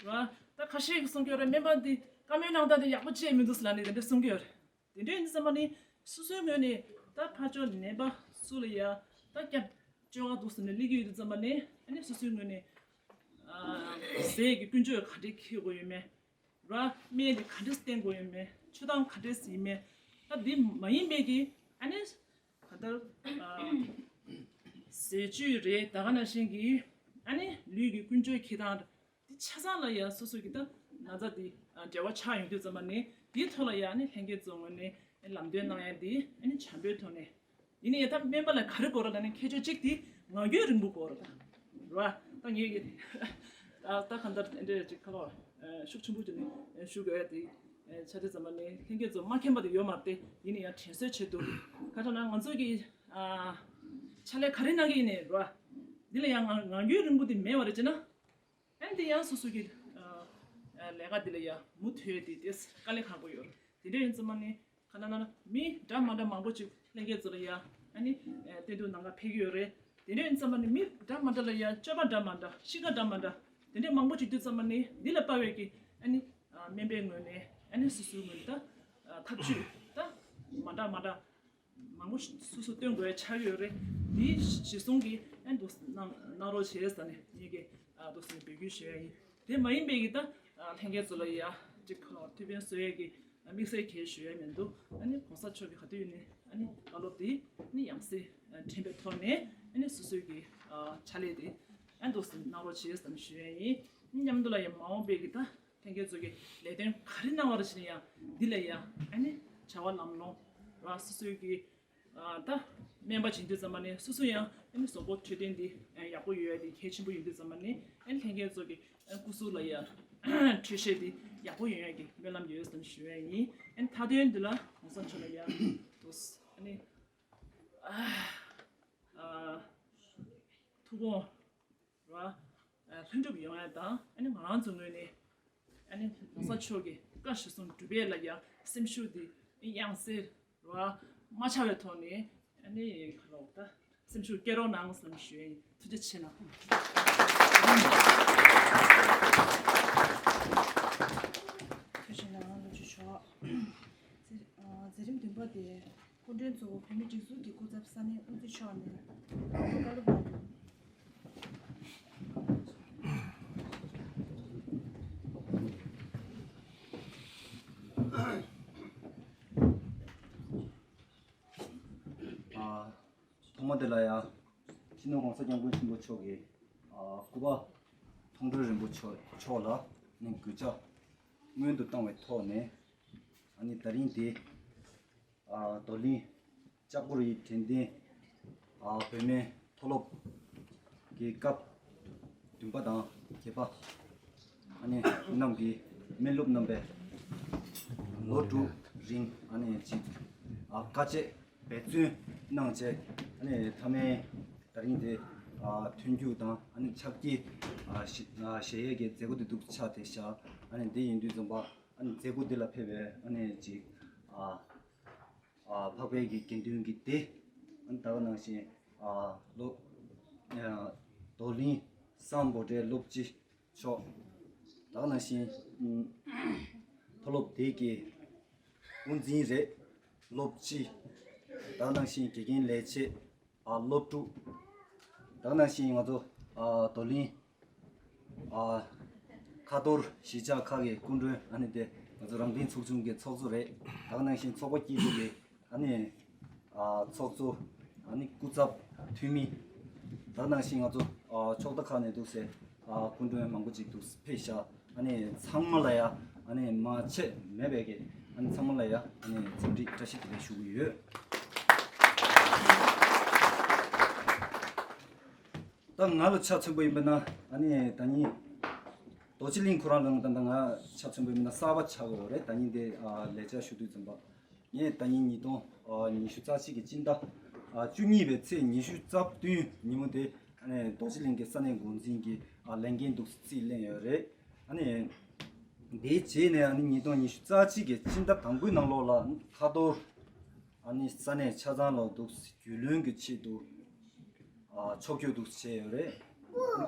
ར། ད་ཁ་ཤས་ཀྱིས་གསུང་གི་ཡོད་རེད། སྨན་པ་འདི་བཀའ་མོལ་གནང་སྟངས་དེ་ཡག་པོ་བྱས་མི་འདུག་ཟེར་ལབ་ནས་དེ་འདྲ་གསུང་གི་ཡོད་རེད། དེ་འདྲ་ཡིན་དུས་ཙམ་པ་ནི་སོ་སོའི་ངོས་ནས་ད་ཕར་ཕྱོགས་ནད་པ་སུ་ལ་ཡ་ད་སྐྱབས་བཅོལ་ག་འདུག་ཟེར་ནས་སླེབས་ཀྱི་ཡོད་དུས་ཙམ་པ་ནི་ཨ་ནི་སོ་སོའི་ངོས་ནས་ཨ་ཟས་ཀྱི་ཀུན་སྤྱོད་ག་འདྲས་འཁྱེར་དགོས་ཡོད་མེད། ར། སྨན་དེ་ག་འདྲས་བསྟེན་དགོས་ཡོད་མེད། མཆོད་སྟངས་ག་འདྲས་ཡིན་མེད། ད་འདི་མ་ཡིན་པའི་གི་ཨ་ནི་ག་ད་ཨ་ཟས་བཅུད་རེད། ད་ག་ནང་བཞིན་གི་ཨ་ནི་ལུས་ཀྱི་ཀུན་སྤྱོད་འཁྱེར་སྟངས་འདི་ཆ་ཚང་ལ་ཡ་སོ་སོ་གི་ད་ན་ཚ་འདི་ཨ་འབྲེལ་བ་ཆགས་ཡོང་དུས་ཙམ་པ་ནི་འདིའི་ཐོག་ལ་ཡ་ཨ་ནི་ལྷན་རྒྱས་ཚོ་ངོས་ནས་ཨ་ལམ་སྟོན་གནང་ཡ་འདི་ཨ་ནི་བྱམས་པོའི་ཐོག་ནས། ཡིན་ནའི་ད་སྨན་པ་ལ་ག་རེ་དགོས་རེད་ལབ་ན་ཁྱད་ཆོས་གཅིག་དེ་ངང་རྒྱུད་རིང་པོ་དགོས་རེད་ད། རེད་བ། ད་ངས་ཀྱི་ད་ད་གང་ལྟར་དེ་འདྲས་ཅིག་ཁ་ལོ་ཤུགས་ཆེན་པོ་བྱས་ནས་ཞུ་དགོས་ཡ་དེ་ཆ་དེ་ཙམ་པ་ནས་ལྷན་རྒྱས་ཚོ་མ་མཁྱེན་པ་དེ་ཡོད་མ་རེད་དེ། ཡིན་ནའི་ཡང་དྲན་གསོའི་ཆེད་དུ་ཁ་ཐོག་ན་ང་ཚོ་གི་ཕྱག་ལས་ག་རེ་གནང་གི་ཡིན་ནའི་རེད་བ། འདི་ལ་ཡང་ངང་ངང་རྒྱུད་རིང་པོ་དེ་མེད་པ་རེད་ཅེ་ན། ཨ་ནི་དེ་ཡང་སོ་སོ་གི་ཨ་ཨ་ལས་ཀ་དེ་ལ་ཡང་མུ་མཐུད་དེ་དེ་དཀའ་ལས་ཁག་པོ་ཡོད་རེད། དེ་འདྲ་ཡིན་ཙང་མ་ནི་ག་ན་ན་མི་འདྲ་མ་འདྲ་མང་པོ་ཅིག་ལྷན་རྒྱས་ཚོ་ལ་ཡང་ཨ་ནི་ཨ་བསྟེན་གཏུག་གནང་ག་ཕེབས་ཀྱི་ཡོད་རེད། དེ་འདྲ་ཡིན་ཙང་མ་ནི་མི་འདྲ་མ་འདྲ་ལ་ཡང་སྤྱོད་པ་འདྲ་མ་འདྲ་གཤིས་ཀ་འདྲ་མ་འདྲ་དེ་འདྲ་མང་པོ་ཅིག་འདུག་ཙང་མ་ནི་འདི་ལ་དཔག་པའི་གི་ཨ་ནི་ཨ་སྨན་པའི་ངོས་ནས་ཨ་ནི་སོ་སོའི་ངོས་ནས་ད་ཨ་ཐབས་ཇུས་ད་མ་འདྲ་མ་འདྲ། མང་པོ་སོ་སོ་སྟོན་དགོས་ཆགས་ཡོད་རེད། འདི་གཞི་བཟུང་གི་ཨ་འདུག་གནང་གནང་རོགས་བྱས་ཟེར་ནས་ངེད་ཀྱིས་ཨ་འདུག་སེ་འབོད་སྐུལ་ཞུ་ཡ་ཡིན། དེ་མ་ཡིན་པའི་གི་ད་ཨ་ལྷན་རྒྱས་ཚོ་ལ་ཡ་ཅིག་ཁོ་ཐུགས་ཕན་གསོས་ཡ་གི་དམིགས་བསལ་གལ་ཞུ་ཡ་མི་འདུག་ཨ་ནི་གོང་ས་མཆོག་གི་ག་དུས་ནས་ཨ་ནི་བཀའ་སློབ་དེ་ཨ་ནི་ཡང་སེ་དྲན་པའི་ཐོག་ནས་ཨ་ནི་སོ་སོའི་གི་ཨ་ཕྱག་ལས་དེ་ཨ་འདུག་སེ་གནང་རོགས་བྱས་ཟེར་ནས་ཞུ་ཡ་ཡིན། མཉམ་དུ་ལ་ཡ་མ་འོངས་པའི་གི་ད་ལྷན་རྒྱས་ཚོ་གི་ལས་དོན་ག་རེ་གནང་བ་རེ་བྱས་ན་ཡང་འདི་ལ་ཡ་ཨ་ནི་བྱ་བ་ལམ་ལྷོང་ར་སོ་སོའི་གི་ ད་སྨན་པ་བྱེད་དུས་ཙམ་པ་ནས་སོ་སོ་ཡང་ཨ་ནི་གཟུགས་པོ་འཕྲོད་བསྟེན་འདི་ཡག་པོ་ཡོད་ཡ་དེ་གལ་ཆེན་པོ་ཡིན་དུས་ཙམ་པ་ནས་ཨ་ནི་ལྷན་རྒྱས་ཚོ་གི་སྐུ་གཟུགས་ལ་ཡ་འཕྲོད་བཤད་འདི་ཡག་པོ་ཡོང་ཡ་གི་སྨོན་ལམ་ཡོད་ཙམ་ཞུ་ཡ་ཡིན། ཨ་ནི་མཐའ་དོན་འདི་ལ་གོང་ས་མཆོག་ལ་ཡ་ཐུགས་དགོངས་ར་ལྷུན་གྲུབ་ཡོང་ཡ་དང་ཨ་ནི་ང་རང་ཚོ་ངོས་ནས་ཨ་ནི་གོང་ས་མཆོག་གི་བཀའ་གཞིར་བཟུང་སྒྲུབ་ཡས་ལ་ཡ་སེམས་ཤུགས་འདི་ཡང་སེ་ར་མ་ཆག་པའི་ཐོག་ནས་ཨ་ནི་ཁ་ལོག་ད་སེམས་ཤུགས་སྐྱེད་རོགས་གནང་ཟེར་ཞུ་ཡིན། ཐུགས་རྗེ་ཆེ་གནང་། ཐུགས་རྗེ་གནང་། ལོ་རྒྱུས་ཆོག་མཛད་རིམ་བདུན་པ་དེ། སྐུ་མགྲོན་གཙོ་བོ་བོད་མིའི་སྒྲིག་འཛུགས་ཀྱི་སྐུ་ཚབ་ས་གནས་དབུ་འཛིན་མཆོག་ནས་བཀའ་སློབ་གནང་རྒྱུ། ཐོག་མ་དེ་ལ་ཡང་སྤྱི་ནོར་༸གོང་ས་༸སྐྱབས་མགོན་ཆེན་པོ་མཆོག་གིས་སྐུ་པར་མཐོང་གྲོལ་རིན་པོ་ཆེ་མཆོག་ལ་ནི་གུས་ཕྱག་སྔོན་དུ་བཏང་བའི་ཐོག་ནས་ཨ་ནི་ད་རིང་དེ། རྡོར་གླིང་ལྕགས་པོ་རིའི་དྲན་རྟེན་བོད་སྨན་མཐོ་སློབ་ཀྱི་སྐབས་བདུན་པ་དང་བརྒྱད་པ་ཨ་ནི་རྣམས་ཀྱི་སྨན་སློབ་རྣམ་པས་ལོ་དྲུག་རིང་ཨ་ནི་ཅིག་དཀའ་སྤྱད་འབད་བརྩོན་གནང་བྱས་ཨ་ནི་མཐའ་མའི་ད་རིང་དེ་ཐོན་རྒྱུ་དང་ཨ་ནི་ཕྱག་སྐྱིལ་བཞེས་ཡས་ཀྱི་མཛད་སྒོ་དེ་འདུག་ཆགས་བསྡད་ཤག་ཨ་ནི་དེ་ཡིན་དུས་ཙམ་པ་ཨ་ནི་མཛད་སྒོ་འདི་ལ་ཕེབས་པའི་ཨ་ནི་ཅིག་འཕགས་པའི་གི་དགེ་འདུན་གྱི་སྡེ། ད་ག་ནང་བཞིན་ལོ་རྡོར་གླིང་སམ་བྷོ་ཊའི་སློབ་སྤྱི་མཆོག་ད་ག་ནང་བཞིན་མཐོ་སློབ་དེ་གི་དབུ་འཛིན་རེད། སློབ་སྤྱི། ད་ག་ནང་བཞིན་དགེ་རྒན་ལས་བྱེད། སློབ་ཕྲུག་ད་ག་ནང་བཞིན་ང་ཚོ་རྡོར་གླིང་ཁ་ཐོར་གཞིས་ཆགས་ཁག་གི་སྐུ་མགྲོན་ཨ་ནི་དེ་ང་ཚོ་རང་བཙན་ཚོགས་ཆུང་གི་ཚོགས་གཙོ་རེད། ད་ག་ནང་བཞིན་ཚོགས་པ་སྐྱིད་སྡུག་གི་ཨ་ནི་ཚོགས་གཙོ་ཨ་ནི་སྐུ་ཚབ་འཐུས་མི། ད་ག་ནང་བཞིན་ང་ཚོ་ཕྱོགས་མཐའ་ཁག་ནས་འདུག་སེ་སྐུ་མགྲོན་མང་པོ་ཅིག་འདུག་ཕེབས་ཤག་ཨ་ནི་ཚང་མ་ལ་ཡ་ཨ་ནི་མ་ཆད་མེད་པའི་གི་ཨ་ནི་ཚང་མ་ལ་ཡ་ཨ་ནི་འཚམས་འདྲི་བཀྲ་ཤིས་བདེ་ལེགས་ཞུ་གི་ཡོད། ད་ང་ལ་ཆ་མཚོན་པ་ཡིན་པ་ན་ཨ་ནི་ད་ནི་རྡོ་རྗེ་གླིང་ཁོ་རང་ལ་ད་ད་ང་ཆ་མཚོན་པ་ཡིན་པ་ན་གསར་པ་ཆགས་ཡོད་རེད། ད་ནི་འདི་ལས་བྱ་ཞུ་དུས་ཙམ་པ་ངས་ད་ནི་ཉིས་སྟོང་ཉི་ཤུ་རྩ་གཅིག་གི་སྤྱི་ཟླ་བཅུ་གཉིས་པའི་ཚེས་ཉི་ཤུ་རྩ་བདུན་ཉིན་མོ་དེ་ཨ་ནི་རྡོ་རྗེ་གླིང་གི་ས་གནས་འགོ་འཛིན་གྱི་ལས་འགན་འདུག་རྩིས་ལེན་ཡོད་རེད། ཨ་ནི་དེའི་རྗེས་ནས་ཨ་ནི་ཉིས་སྟོང་ཉི་ཤུ་རྩ་གཅིག་གི་སྤྱི་ཟླ་དང་པོའི་ནང་ལོགས་ལ་ཁ་ཐོར་ཨ་ནི་ས་གནས་ཆ་ཚང་ལ་འདུག་རྒྱུས་ལོན་གྱི་ཆེད་དུ་ཨ་ཕྱོགས་བསྐྱོད་འདུག་བྱས་ཡོད་རེད།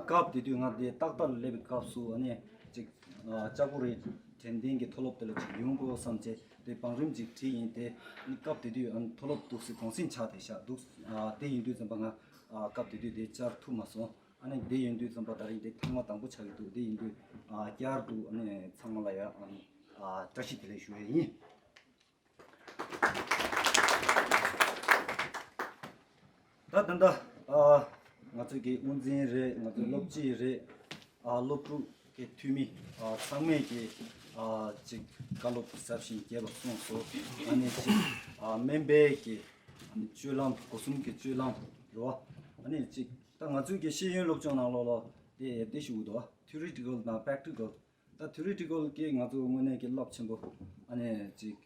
སྐབས་དེ་དུས་ང་དེ་ཏག་ཏག་ལ་སླེབས་པའི་སྐབས་སུ་ཨ་ནི་ཅིག་ཨ་ལྕགས་པོ་རི་དྲན་རྟེན་གྱི་མཐོ་སློབ་དེ་ལ་ཅིག་ཡོང་དགོས་བསམ་བྱས་དེ་བང་རིམ་ཅིག་བྲིས་ཡིན། དེ་ཨ་ནི་སྐབས་དེ་དུས་ཨ་ནི་མཐོ་སློབ་འདུག་སེ་གུང་སེང་ཆགས་བསྡད་ཤག་འདུག་ཨ་དེ་ཡིན་དུས་ཙམ་པ་ང་ཨ་སྐབས་དེ་དུས་དེ་བཅར་ཐུབ་མ་སོང་། ཨ་ནི་དེ་ཡིན་དུས་ཙམ་པ་ད་རིང་དེ་ཐེངས་མ་དང་པོ་ཆགས་ཀྱི་འདུག་དེ་ཡིན་དུས་ཨ་བསྐྱར་དུ་ཨ་ནི་ཚང་མ་ལ་ཡ་ཨ་ནི་ཨ་བཀྲ་ཤིས་བདེ་ལེགས་ཞུ་ཡས་ཡིན། ད་ད་ལྟ་ཨ་ང་ཚོ་གི་དབུ་འཛིན་རེད། ང་ཚོ་སློབ་སྤྱི་རེད། ཨ་སློབ་ཕྲུག་གི་འཐུས་མི་ཨ་ཚང་མས་ཀྱི་ཨ་ཅིག་བཀའ་སློབ་ཟབ་ཞིང་རྒྱས་པ་གསུངས་སོ། ཨ་ནི་ཅིག་ཨ་སྨན་པའི་གི་ཨ་ནི་སྤྱོད་ལམ་སྒོ་གསུམ་གྱི་སྤྱོད་ལམ་རེད་བ། ཨ་ནི་ཅིག་ད་ང་ཚོའི་གི་ཤེས་ཡོན་སློབ་སྦྱོང་ནང་ལོགས་ལ་དེ་དེ་ཞུ་གི་འདུག་བ། ཐི་ཡོ་རི་ཊི་ཀལ་དང་པེག་ཊི་ཀལ། ད་ཐི་ཡོ་རི་ཊི་ཀལ་གྱི་ང་ཚོ་དངོས་གནས་ཀྱི་རླབས་ཆེན་པོ་ཨ་ནི་ཅིག་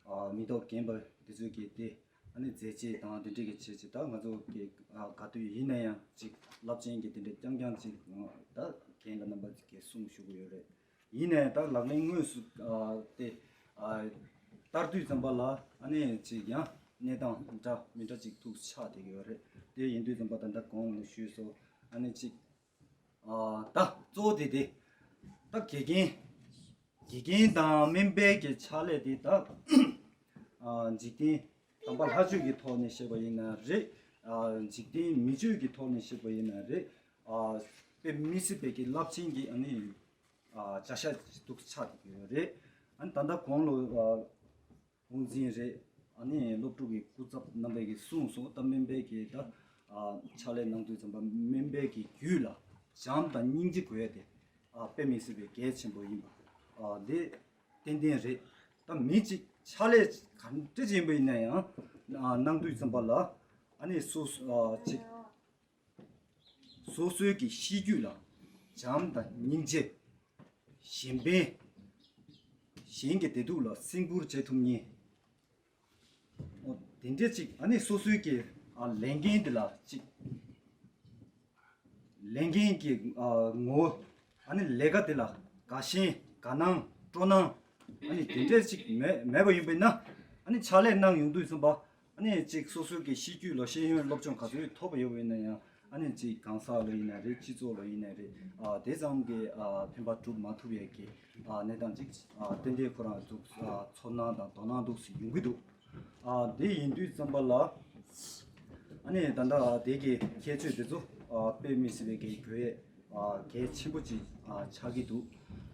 ཨ་མི་ཐོག་རྒན་པ་དེ་ཚོས་ཀྱི་དེ་ཨ་ནི་མཛད་རྗེས་དང་དེ་འདྲས་ཀྱི་བྱས་ཅིག་ད་ང་ཚོ་གི་ཨ་ག་དུས་ཡིན་ན་ཡང་ཅིག་རླབས་ཆེན་གྱི་དེ་འདྲས་རྐྱང་རྐྱང་ཅིག་ད་རྒན་ལགས་རྣམ་པ་ཅིག་གིས་གསུང་ཞུ་གི་ཡོད་རེད། ཡིན་ནའི་ད་ལག་ལེན་དངོས་སུ་ཨ་དེ་ཨ་བསྟར་དུས་ཙམ་པ་ལ་ཨ་ནི་ཅིག་ཡང་གནས་སྟངས་འདྲ་མི་འདྲ་ཅིག་ཐུག་ཆགས་བསྡད་ཀྱི་ཡོད་རེད། དེ་ཡིན་དུས་ཙམ་པ་ད་ལྟ་གོང་ནས་ཞུས་སོ། ཨ་ནི་ཅིག་ཨ་ད་གཙོ་བོ་དེ་དེ་ད་དགེ་རྒན་དགེ་རྒན་དང་སྨན་པའི་གི་ཕྱག་ལས་དེ་ད་ཨ་འཇིག་རྟེན་དམ་པ་ལྷ་ཆོས་ཀྱི་ཐོག་ནས་བཤད་པ་ཡིན་ན་རེད། ཨ་འཇིག་རྟེན་མི་ཆོས་ཀྱི་ཐོག་ནས་བཤད་པ་ཡིན་ན་རེད། ཨ་དཔེ་མི་སྲིད་པའི་གི་རླབས་ཆེན་གྱི་ཨ་ནི་ཨ་བྱ་བཞག་ཅིག་ཏུ་ཆགས་བསྡད་ཀྱི་ཡོད་རེད། ཨ་ནི་ད་ལྟ་གོང་ལོ་ཨ་དབུ་འཛིན་རེད། ཨ་ནི་སློབ་ཕྲུག་གི་སྐུ་ཚབ་རྣམ་པས་ཀྱི་གསུངས་སོང་། ད་སྨན་པའི་གི་ད་ཨ་ཕྱག་ལས་གནང་དུས་ཙམ་པ་སྨན་པའི་གི་རྒྱུད་ལ་བྱམས་དང་སྙིང་རྗེ་དགོས་ཡ་དེ་ཨ་དཔེ་མི་སྲིད་པའི་གལ་ཆེན་པོ་ཡིན་པ་ཨ་དེ་ཏན་ཏན་རེད། ད་མི་གཅིག་ཕྱག་ལས་ག་འདྲ་ཅིག་ཡིན་པ་ཡིན་ན་ཡང་ གནང་དུས་ཙམ་པ་ལ་ཨ་ནི་སོ་སོ་ཨ་ཅིག་སོ་སོའི་གི་གཤིས་རྒྱུད་ལ་བྱམས་དང་སྙིང་རྗེ། གཞན་ཕན། གཞན་གྱི་བདེ་སྡུག་ལ་སེམས་ཁུར་བྱེད་ཐུབ་མཁན། འོ་དེ་འདྲས་ཅིག་ཨ་ནི་སོ་སོའི་གི་ཨ་ལས་འགན་དེ་ལ་ཅིག་ལས་འགན་གྱི་ཨ་ངོ་བོ་ཨ་ནི་ལས་ཀ་དེ་ལ་དགའ་ཞེན་དགའ་སྣང་སྤྲོ་སྣང་ཨ་ནི་དེ་འདྲས་ཅིག་མེད་མེད་པ་ཡིན་པས་ན། ཨ་ནི་ཕྱག་ལས་གནང་ཡོང་དུས་ཙམ་པ་ཨ་ནི་ཅིག་སོ་སོའི་གི་གཤིས་རྒྱུད་ལ་ཤེས་ཡོན་སློབ་སྦྱོང་ག་ཚོད་ཐོབ་པ་ཡོད་པ་ཡིན་ན་ཡང་ཨ་ནི་ཅིག་གང་ཟག་ལ་ཡིན་ན་རེད། སྤྱི་ཚོགས་ལ་ཡིན་ན་རེད། ཨ་དེ་ཙམ་གྱི་ཨ་ཕན་པ་སྒྲུབ་མ་ཐུབ་ཡས་ཀྱི་ཨ་གནས་སྟངས་ཅིག་ཨ་ཏན་ཏན་ཁོ་རང་ཚོ་ཨ་ཚོར་སྣང་དང་དོ་སྣང་འདུག་སེ་ཡོང་གི་འདུག་ཨ་དེ་ཡིན་དུས་ཙམ་པ་ལ་ཨ་ནི་ད་ལྟ་དེ་གི་ཁྱད་ཆོས་དེ་ཚོ་ཨ་དཔེ་མི་སྲིད་པའི་གི་དགོས་ཡས་ཨ་གལ་ཆེན་པོ་ཅིག་ཨ་ཆགས་ཀྱི་འདུག་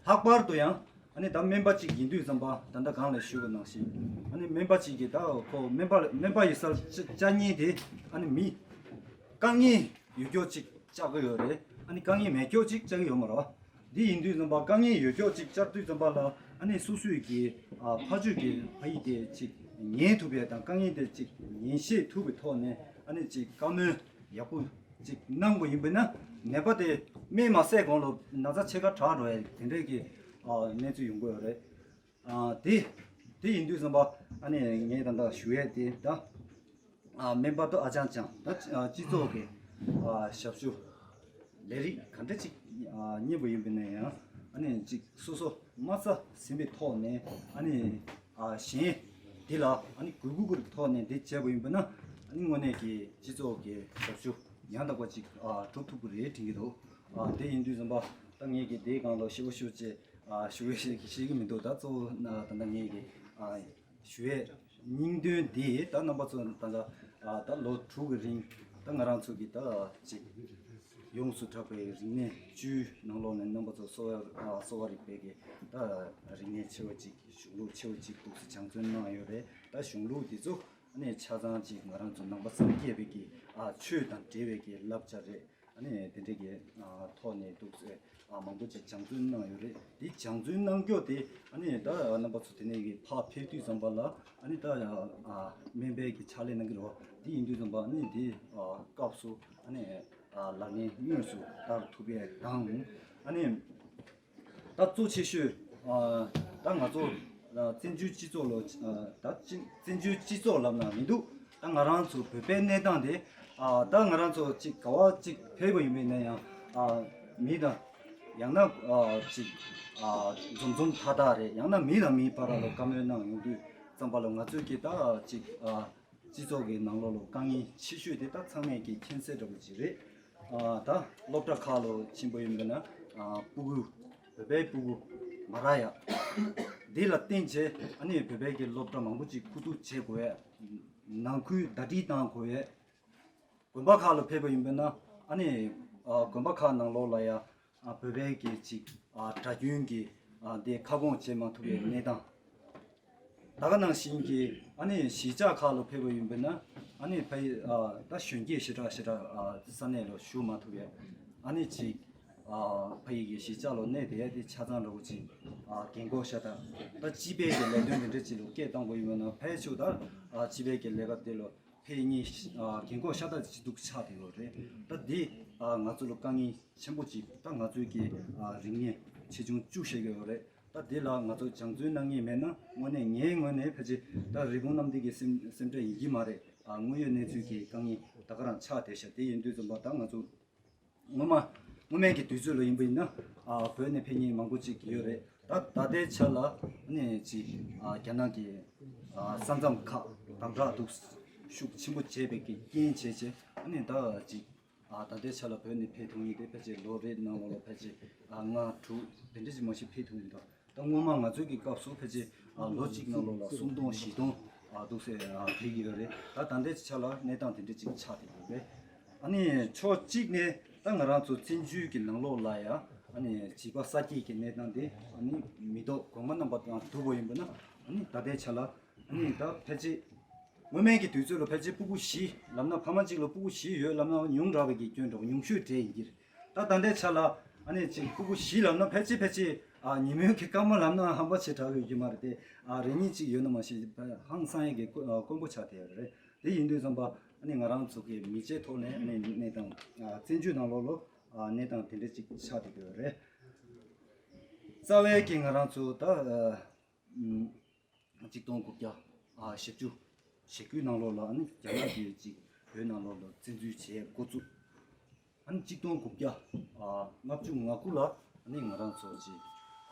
ལྷག་པར་དུ་ཡང་ཨ་ནི་ད་སྨན་པ་ཅིག་ཡིན་དུས་ཙམ་པ་ད་ལྟ་གོང་ལ་ཞུས་པ་ནང་བཞིན་ཨ་ནི་སྨན་པ་ཅིག་གིས་ད་ཁོ་སྨན་པ་སྨན་པ་ཡིན་སར་བཅའ་བཅའ་མཁན་དེ་ཨ་ནི་མི་དཀའ་ངལ་ཡོད་ཀྱོག་ཅིག་བཅའ་གི་ཡོད་རེད། ཨ་ནི་དཀའ་ངལ་མེད་ཀྱོག་ཅིག་བཅའ་གི་ཡོད་མ་རེད། འདི་ཡིན་དུས་ཙམ་པ་དཀའ་ངལ་ཡོད་ཀྱོག་ཅིག་བཅར་དུས་ཙམ་པ་ལ་ཨ་ནི་སོ་སོའི་གི་ཨ་ཕ་ཆོས་ཀྱི་ཕ་ཡུལ་དེ་ཅིག་ཉན་ཐུབ་ཡས་དང་དཀའ་ངལ་དེ་ཅིག་ཉན་ཤེས་ཐུབ་པའི་ཐོག་ནས་ཨ་ནི་ཅིག་བཀའ་མོལ་ཡག་པོ་ཅིག་གནང་དགོས་ཡིན་པས་ན་ནད་པ་དེ་སྨན་མ་བཟས་གོང་ལ་ན་ཚ་ཕྱེད་ཀ་དྲག་འགྲོ་ཡས་དེ་འདྲས་ཀྱི་ཨ་གནས་ཚུལ་ཡོང་གི་ཡོད་རེད། ཨ་དེ་དེ་ཡིན་དུས་ཙམ་པ་ཨ་ནི་ངས་ད་ལྟ་ཞུ་ཡས་དེ་ད། ཨ་སྨན་པ་དང་ཨ་ཅང་ཅང་ད་ཨ་སྤྱི་ཚོགས་ཀྱི་ཨ་ཞབས་ཞུ་ལས་རིགས་ག་འདྲ་ཅིག་ཨ་གཉེར་བ་ཡིན་པ་ན་ཡང་ཨ་ནི་ཅིག་སོ་སོ་མ་རྩ་ཟིན་པའི་ཐོག་ནས་ཨ་ནི་ཨ་གཞན་དེ་ལ་ཨ་ནི་གུས་བཀུར་གྱི་ཐོག་ནས་འདི་བྱས་པ་ཡིན་པ་ན་ཨ་ནི་དངོས་གནས་ཀྱི་སྤྱི་ཚོགས་ཀྱི་ཞབས་ཞུ་ཡང་དག་པ་ཅིག་ཨ་སྒྲུབ་ཐུབ་ཀྱི་རེད་དྲན་གྱི་འདུག་ཨ་དེ་ཡིན་དུས་ཙམ་པ་ད་ངས་ཀྱི་དེའི་སྒང་ལ་ཞིབ་པོ་ཞིབ་ཅིག་ཨ་ཞུ་ཡས་ཤེས་ཀྱི་མི་འདུག་ད་གཙོ་བོ་ན་ད་ལྟ་ངས་ཀྱི་ཨ། ཞུ་ཡས་སྙིང་དོན་འདི་ད་རྣམ་པ་ཚོ་ད་ལྟ་ད་ལོ་དྲུག་གི་རིང་ད་ང་རང་ཚོ་གི་ད་ཅིག་ཡོངས་སུ་གྲགས་པའི་རིག་གནས་བཅུའི་ནང་ལོགས་ནས་རྣམ་པ་ཚོ་གསོ་བ་གསོ་བ་རིག་པའི་གི་ད་རིག་གནས་ཆེ་བ་ཅིག་གཞུང་ལུགས་ཆེ་བ་ཅིག་འདུག་སེ་སྦྱང་བརྩོན་གནང་ཡོད་རེད། ད་གཞུང་ལུགས་འདི་ཚོ་ནས་ཆ་ཚང་ཅིག་ང་རང་ཚོ་ནང་པ་སངས་རྒྱས་པའི་གི་ཆོས་དང་འབྲེལ་བའི་གི་བསླབ་བྱ་རེད། ཨ་ནི་དེ་འདྲའི་གི་ཨ་ཐོག་ནས་འདུག་ཟེར་ཨ་མང་པོ་ཅིག་སྦྱང་བརྩོན་གནང་ཡོད་རེད། དེ་སྦྱང་བརྩོན་གནང་སྐྱོ་དེ་ཨ་ནི་ད་རྣམ་པ་ཚོ་དེ་ནས་གི་ཕར་ཕེབས་དུས་ཙམ་པ་ལ་ཨ་ནི་ད་ཨ་སྨན་པའི་གི་ཕྱག་ལས་གནང་གི་རེད་བ། དེ་ཡིན་དུས་ཙམ་པ་ཨ་ནི་དེ་ཨ་སྐབས་སུ་ཨ་ནི་ཨ་ལག་ལེན་དངོས་སུ་བསྟར་ཐུབ་ཡས་དང་ཨ་ནི། ད་གཙོ་ཆེ་ཤོས་ཨ་ད་ང་ཚོ་ཨ་བཙན་བྱོལ་སྤྱི་ཚོགས་ལ་ཨ་ད་ཅིག་བཙན་བྱོལ་སྤྱི་ཚོགས་ལབ་ན་མི་འདུག་ད་ང་རང་ཚོ་བོད་པའི་གནས་སྟངས་དེ་ཨ་ད་ང་རང་ཚོ་ཅིག་ག་བ་ཅིག་ཕེབས་པ་ཡིན་པས་ན་ཡང་ཨ་མི་དང་ཡང་ན་ཨ་ཅིག་ཨ་འཛོམས་འཛོམས་ཐག་ཐག་རེད། ཡང་ན་མི་དང་མིའི་བར་ལ་བཀའ་མོལ་གནང་ཡོང་དུས་ཙམ་པ་ལ་ང་ཚོས་ཀྱི་ད་ཅིག་ཨ་སྤྱི་ཚོགས་ཀྱི་ནང་ལོགས་ལ་དཀའ་ངལ་ཆེ་ཤོས་དེ་ད་ཚང་མས་ཀྱི་མཁྱེན་གསལ་འདྲ་པོ་ཅིག་རེད། ཨ་ད་སློབ་གྲྭ་ཁག་ལ་ཕྱིན་པ་ཡིན་པ་ན་ཨ་སྤུ་གུ་བོད་པའི་སྤུ་གུ་མ་རག་ཡ་འདི་ལ་བརྟེན་བྱས་ཨ་ནི་བོད་པའི་གི་སློབ་གྲྭ་མང་པོ་ཅིག་ཁུ་བསྡུ་བྱེད་དགོས་ཡ། ནང་ཁུལ་ཟླ་སྒྲིལ་བཏང་དགོས་ཡ། དགོན་པ་ཁག་ལ་ཕེབས་པ་ཡིན་པ་ན་ཨ་ནི་ཨ་དགོན་པ་ཁག་ནང་ལོགས་ལ་ཡ་ཨ་བོད་པའི་གི་ཅིག་ཨ་གྲྭ་རྒྱུན་གྱི་ཨ་དེ་ཁ་སྐོང་བྱེད་མ་ཐུབ་པའི་གནས་སྟངས། ད་ག་ནང་བཞིན་གྱི་ཨ་ནི་གཞིས་ཆགས་ཁག་ལ་ཕེབས་པ་ཡིན་པ་ན་ཨ་ནི་ཕ་ཡི་ཨ་ད་གཞོན་སྐྱེས་ཞེ་དྲག་ཞེ་དྲག་ཨ་ས་གནས་ལ་བཞུགས་མ་ཐུབ་པའི་ཨ་ནི་ཅིག་ཨ་ཕ་ཡི་གི་གཞིས་ཆགས་ལ་གནས་བསྡད་ཡ་དེ་ཆ་ཚང་འདྲ་པོ་ཅིག་ཨ་རྒན་གོག་ཤ་སྟག་ད་སྤྱི་པའི་གི་ལས་དོན་དེ་འདྲ་ཅིག་ལ་སྐད་གཏོང་དགོས་ཡིན་པ་ན་ཕལ་ཆེར་ད་ཨ་སྤྱི་པའི་གི་ལས་ཀ་དེ་ལ་ཕེབས་མཁན་ཨ་རྒན་གོག་ཤ་སྟག་ཅིག་འདུག་ཆགས་བསྡད་ཡོད་རེད། ད་འདི་ཨ་ང་ཚོ་ལ་དཀའ་ངལ་ཆེན་པོ་ཅིག་ད་ང་ཚོའི་གི་ཨ་རིག་གནས་ཆེ་ཆུང་བཅུ་བཤད་ཀྱི་ཡོད་རེད། ད་འདི་ལ་ང་ཚོ་སྦྱང་བརྩོན་གནང་མཁན་མེད་ན་དངོས་གནས་ངའི་ངོས་ནས་ཕལ་ཆེར་ད་རི་བོང་གནམ་ལྡིང་གི་སེམས་སེམས་ཁྲལ་ཡིན་གྱི་མ་རེད། ཨ་དངོས་ཡོད་གནས་ཚུལ་གྱི་དཀའ་ངལ་ད་ག་རང་ཆགས་བསྡད་ཤག་དེ་ཡིན་དུས་ཙམ་པ་ད་ང་ཚོ་སྔོན་མ་སྔོན་མའི་གི་དུས་ཚོད་ལ་ཡིན་པ་ཡིན་ན་ཨ་བོད་ནས་ཕེབས་མཁན་མང་པོ་ཅིག་ཡོད་རེད། ད་ད་ལྟའི་ཆ་ལ་ནས་ཅིག་ཨ་རྒྱ་ནག་གི་ཨ་ས་མཚམས་ཁག་དམ་དྲག་འདུག་ཤུགས་ཆེན་པོ་བྱས་པའི་གི་རྐྱེན་བྱས་བྱས་ཨ་ནི་ད་ཅིག་ཨ་ད་ལྟའི་ཆ་ལ་བོད་ནས་ཕེབས་ཐུབ་མཁན་དེ་ཕལ་ཆེར་ལོ་རེ་ནང་ལོགས་ལ་ཕལ་ཆེར་ཨ་ལྔ་དྲུག་དེ་འདྲ་ཅིག་མ་གཏོགས་ཕེབས་ཐུབ་མི་འདུག་ད་སྔོན་མ་ང་ཚོའི་གི་སྐབས་སུ་ཕལ་ཆེར་ཨ་ལོ་གཅིག་ནང་ལོགས་ལ་སུམ་སྟོང་བཞི་སྟོང་ཨ་འདུག་སེ་ཨ་ཕེབས་ཀྱི་ཡོད་རེད། ད་ད་ལྟའི་ཆ་ལ་གནས་སྟངས་དེ་འདྲ་ཅིག་ཆགས་བསྡད་ཡོད་རེད། ཨ་ནི་ཕྱོགས་གཅིག་ནས་ད་ང་རང་ཚོ་བཙན་བྱོལ་གྱི་ནང་ལོགས་ལ་ཡ་ཨ་ནི་བྱིས་པ་གསར་སྐྱེས་ཀྱི་གནས་སྟངས་དེ་ཨ་ནི་མི་ཐོག་གོང་མ་རྣམ་པ་དང་བསྡུར་བ་ཡིན་པ་ན་ཨ་ནི་ད་ལྟའི་ཆ་ལ་ཨ་ནི་ད་ཕལ་ཆེར་སྔོན་མའི་གི་དུས་ཚོད་ལ་ཕལ་ཆེར་སྤུ་གུ་བཞི་ལབ་ན་ཕ་མ་གཅིག་ལ་སྤུ་གུ་བཞི་ཡོད་ལབ་ན་ཉུང་དྲགས་པའི་གི་སྐྱོན་འདྲ་བོ་ཉུང་ཤོས་གྲས་ཡིན་གྱི་རེད། ད་ད་ལྟའི་ཆ་ལ་ཨ་ནི་ཅིག་སྤུ་གུ་བཞི་ལབ་ན་ཕལ་ཆེར་ཕལ་ཆེར་ ཨ་ཉིན་མོའི་གི་སྐར་མ་ལབ་ན་ཧམ་པ་ཆེ་དྲགས་ཡོད་ཀྱི་མ་རེད་དེ། ཨ་རེ་གཉིས་ཅིག་ཡོད་ན་མ་ཤེས། ཧང་སང་ཡས་ཀྱི་དཀོན་དཀོན་པོ་ཆགས་བསྡད་ཡོད་རེད། དེ་ཡིན་དུས་ཙམ་པ་ཨ་ནི་ང་རང་ཚོ་གི་མི་ཚེའི་ཐོག་ནས་ཨ་ནི་གནས་སྟངས་ཨ་བཙན་བྱོལ་ནང་ལོགས་ལ་ཨ་གནས་སྟངས་དེ་འདྲ་ཅིག་ཆགས་བསྡད་ཡོད་རེད། རྩ་བའི་གི་ང་རང་ཚོ་ད་ཨ་ཨམ། གཅིག་སྟོང་དགུ་བརྒྱ་ཨ་བཞི་བཅུ་ཞེ་དགུའི་ནང་ལོགས་ལ་ཨ་ནི་རྒྱ་ནག་གིས་ཅིག་བོད་ནང་ལོགས་ལ་བཙན་འཛུལ་བྱས་འགོ་བཙུགས། ཨ་ནི་གཅིག་སྟོང་དགུ་བརྒྱ་ཨ་ལྔ་བཅུ་ང་དགུ་ལ་ཨ་ནི་ང་རང་ཚོ་ཅིག་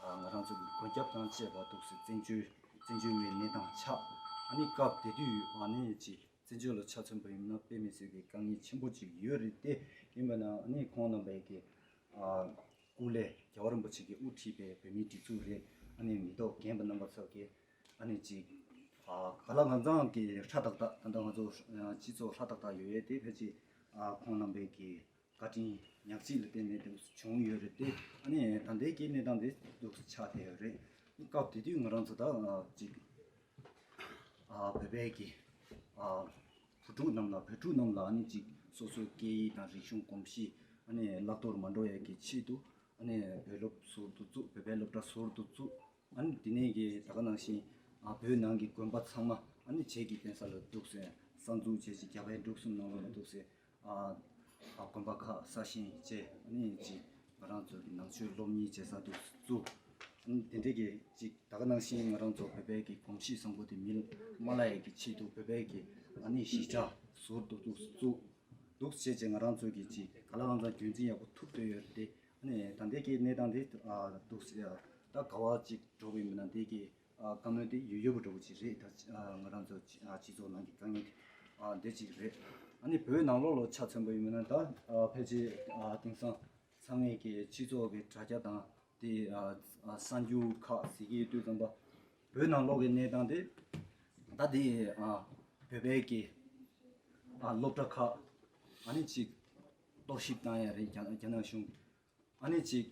ཨ་ང་རང་ཚོ་གི་མགོན་སྐྱབས་དང་བཅས་པ་འདུག་སེ་བཙན་བྱོལ་བཙན་བྱོལ་བའི་གནས་སྟངས་ཆགས། ཨ་ནི་སྐབས་དེ་དུས་ཨ་ནི་ཅིག་བཙན་བྱོལ་ལ་ཆ་མཚོན་པ་ཡིན་ན་དཔེ་མི་སྲིད་པའི་དཀའ་ངལ་ཆེན་པོ་ཅིག་ཡོད་རེད་དེ། ཡིན་པ་ན་ཨ་ནི་ཁོང་རྣམ་པས་ཀྱི་ཨ་སྐུ་ལས་རྒྱལ་བ་རིན་པོ་ཆེ་གིས་དབུ་ཁྲིད་པའི་བོད་མིའི་སྒྲིག་འཛུགས་རེད། ཨ་ནི་མི་ཐོག་རྒན་པ་རྣམ་པ་ཚོ་གིས་ཨ་ནི་ཅིག་ཨ་ག་ལ་གང་འཚམ་གྱི་ཧྲ་ཏག་ཏག་ད་ལྟ་ང་ཚོ་ཨ་སྤྱི་ཚོགས་ཧྲ་ཏག་ཏག་ཡོད་ཡས་དེ་ཕལ་ཆེར་ཨ་ཁོང་རྣམ་པའི་གི་བཀའ་དྲིན་ཉག་གཅིག་ལ་བརྟེན་ནས་དེ་བྱུང་ཡོད་རེད་དེ། ཨ་ནི་ད་ལྟའི་གི་གནས་སྟངས་དེ་འདུག་སེ་ཆགས་བསྡད་ཡོད་རེད། སྐབས་དེ་དུས་ང་རང་ཚོ་ད་ཨ་ཅིག་ཨ་བོད་པའི་གི་ཨ་བུ་ཕྲུག་རྣམས་ལ་བོད་ཕྲུག་རྣམས་ལ་ཨ་ནི་ཅིག་སོ་སོའི་སྐད་ཡིག་དང་རིག་གཞུང་གོམས་གཤིས་ཨ་ནི་བརླག་གཏོར་མ་འགྲོ་ཡས་ཀྱི་ཆེད་དུ་ཨ་ནི་བོད་སློབ་ཟུར་དུ་བཙུགས། བོད་པའི་སློབ་གྲྭ་ཟུར་དུ་བཙུགས། ཨ་ནི་དེ་ནས་ཀྱི་ད་ག་ནང་བཞིན་ཨ་བོད་ནང་གི་དགོན་པ་ཚང་མ་ཨ་ནི་བྱེས་ཀྱི་བསྟེན་ས་ལ་འདུག་སེ་གསར་འཛུགས་བྱས་ཅིག་རྒྱ་བལ་འབྲུག་གསུམ་ནང་ལོགས་ལ་འདུག་སེ་ཨ་ཨ་དགོན་པ་ཁག་གསར་བཞེངས་བྱས། ཨ་ནི་ཅིག་ང་རང་ཚོ་གི་ནང་ཆོས་སློབ་གཉེར་བྱེད་ས་དུ་བཙུགས། ཨ་ནི་དེ་འདྲའི་གི་ཅིག་ད་ག་ནང་བཞིན་ང་རང་ཚོ་བོད་པའི་གི་གོམས་གཤིས་བཟང་པོ་དེ་མི་མ་བརླག་ཡས་ཀྱི་ཆེད་དུ་བོད་པའི་གི་ཨ་ནི་གཞིས་ཆགས་ཟུར་དུ་བཙུགས། འདུག་བྱས་བྱས་ང་རང་ཚོ་གི་ཅིག་ག་ལ་གང་འཚམ་རྒྱུན་འཛིན་ཡག་པོ་ཐུབ་བསྡད་ཡོད་རེད་དེ། ཨ་ནི་ད་ལྟའི་གི་གནས་སྟངས་དེ་ཨ་འདུག་སེ་ད་ག་བ་ཅིག་འགྲོ་གི་ཡིན་ན་དེ་གི་ཨ་བཀའ་མོལ་དེ་ཡོད་ཡོད་པ་འདྲ་བོ་ཅིག་རེད། ད་ཨ་ང་རང་ཚོ་ཨ་སྤྱི་ཚོགས་ནང་གི་དཀའ་ངལ་དེ་ཨ་འདི་ཅིག་རེད། ཨ་ནི་བོད་ནང་ལོགས་ལ་ཆ་མཚོན་པ་ཡིན་ན་ད་ཨ་ཕལ་ཆེར་ཨ་དེང་སང་ཚང་མས་ཀྱི་སྤྱི་ཚོགས་ཀྱི་དྲ་རྒྱ་དང་དེ་ཨ་ཨ་གསར་འགྱུར་ཁག་གཟིགས་ཀྱི་ཡོད་དུས་ཙམ་པ་བོད་ནང་ལོགས་ཀྱི་གནས་སྟངས་དེ་ད་དེ་ཨ་བོད་པའི་ཀྱི་ཨ་སློབ་གྲྭ་ཁག་ཨ་ནི་ཅིག་གཏོར་བཤིག་བཏང་ཡ་རེད། རྒྱ་རྒྱ་ནག་གཞུང་ཨ་ནི་ཅིག་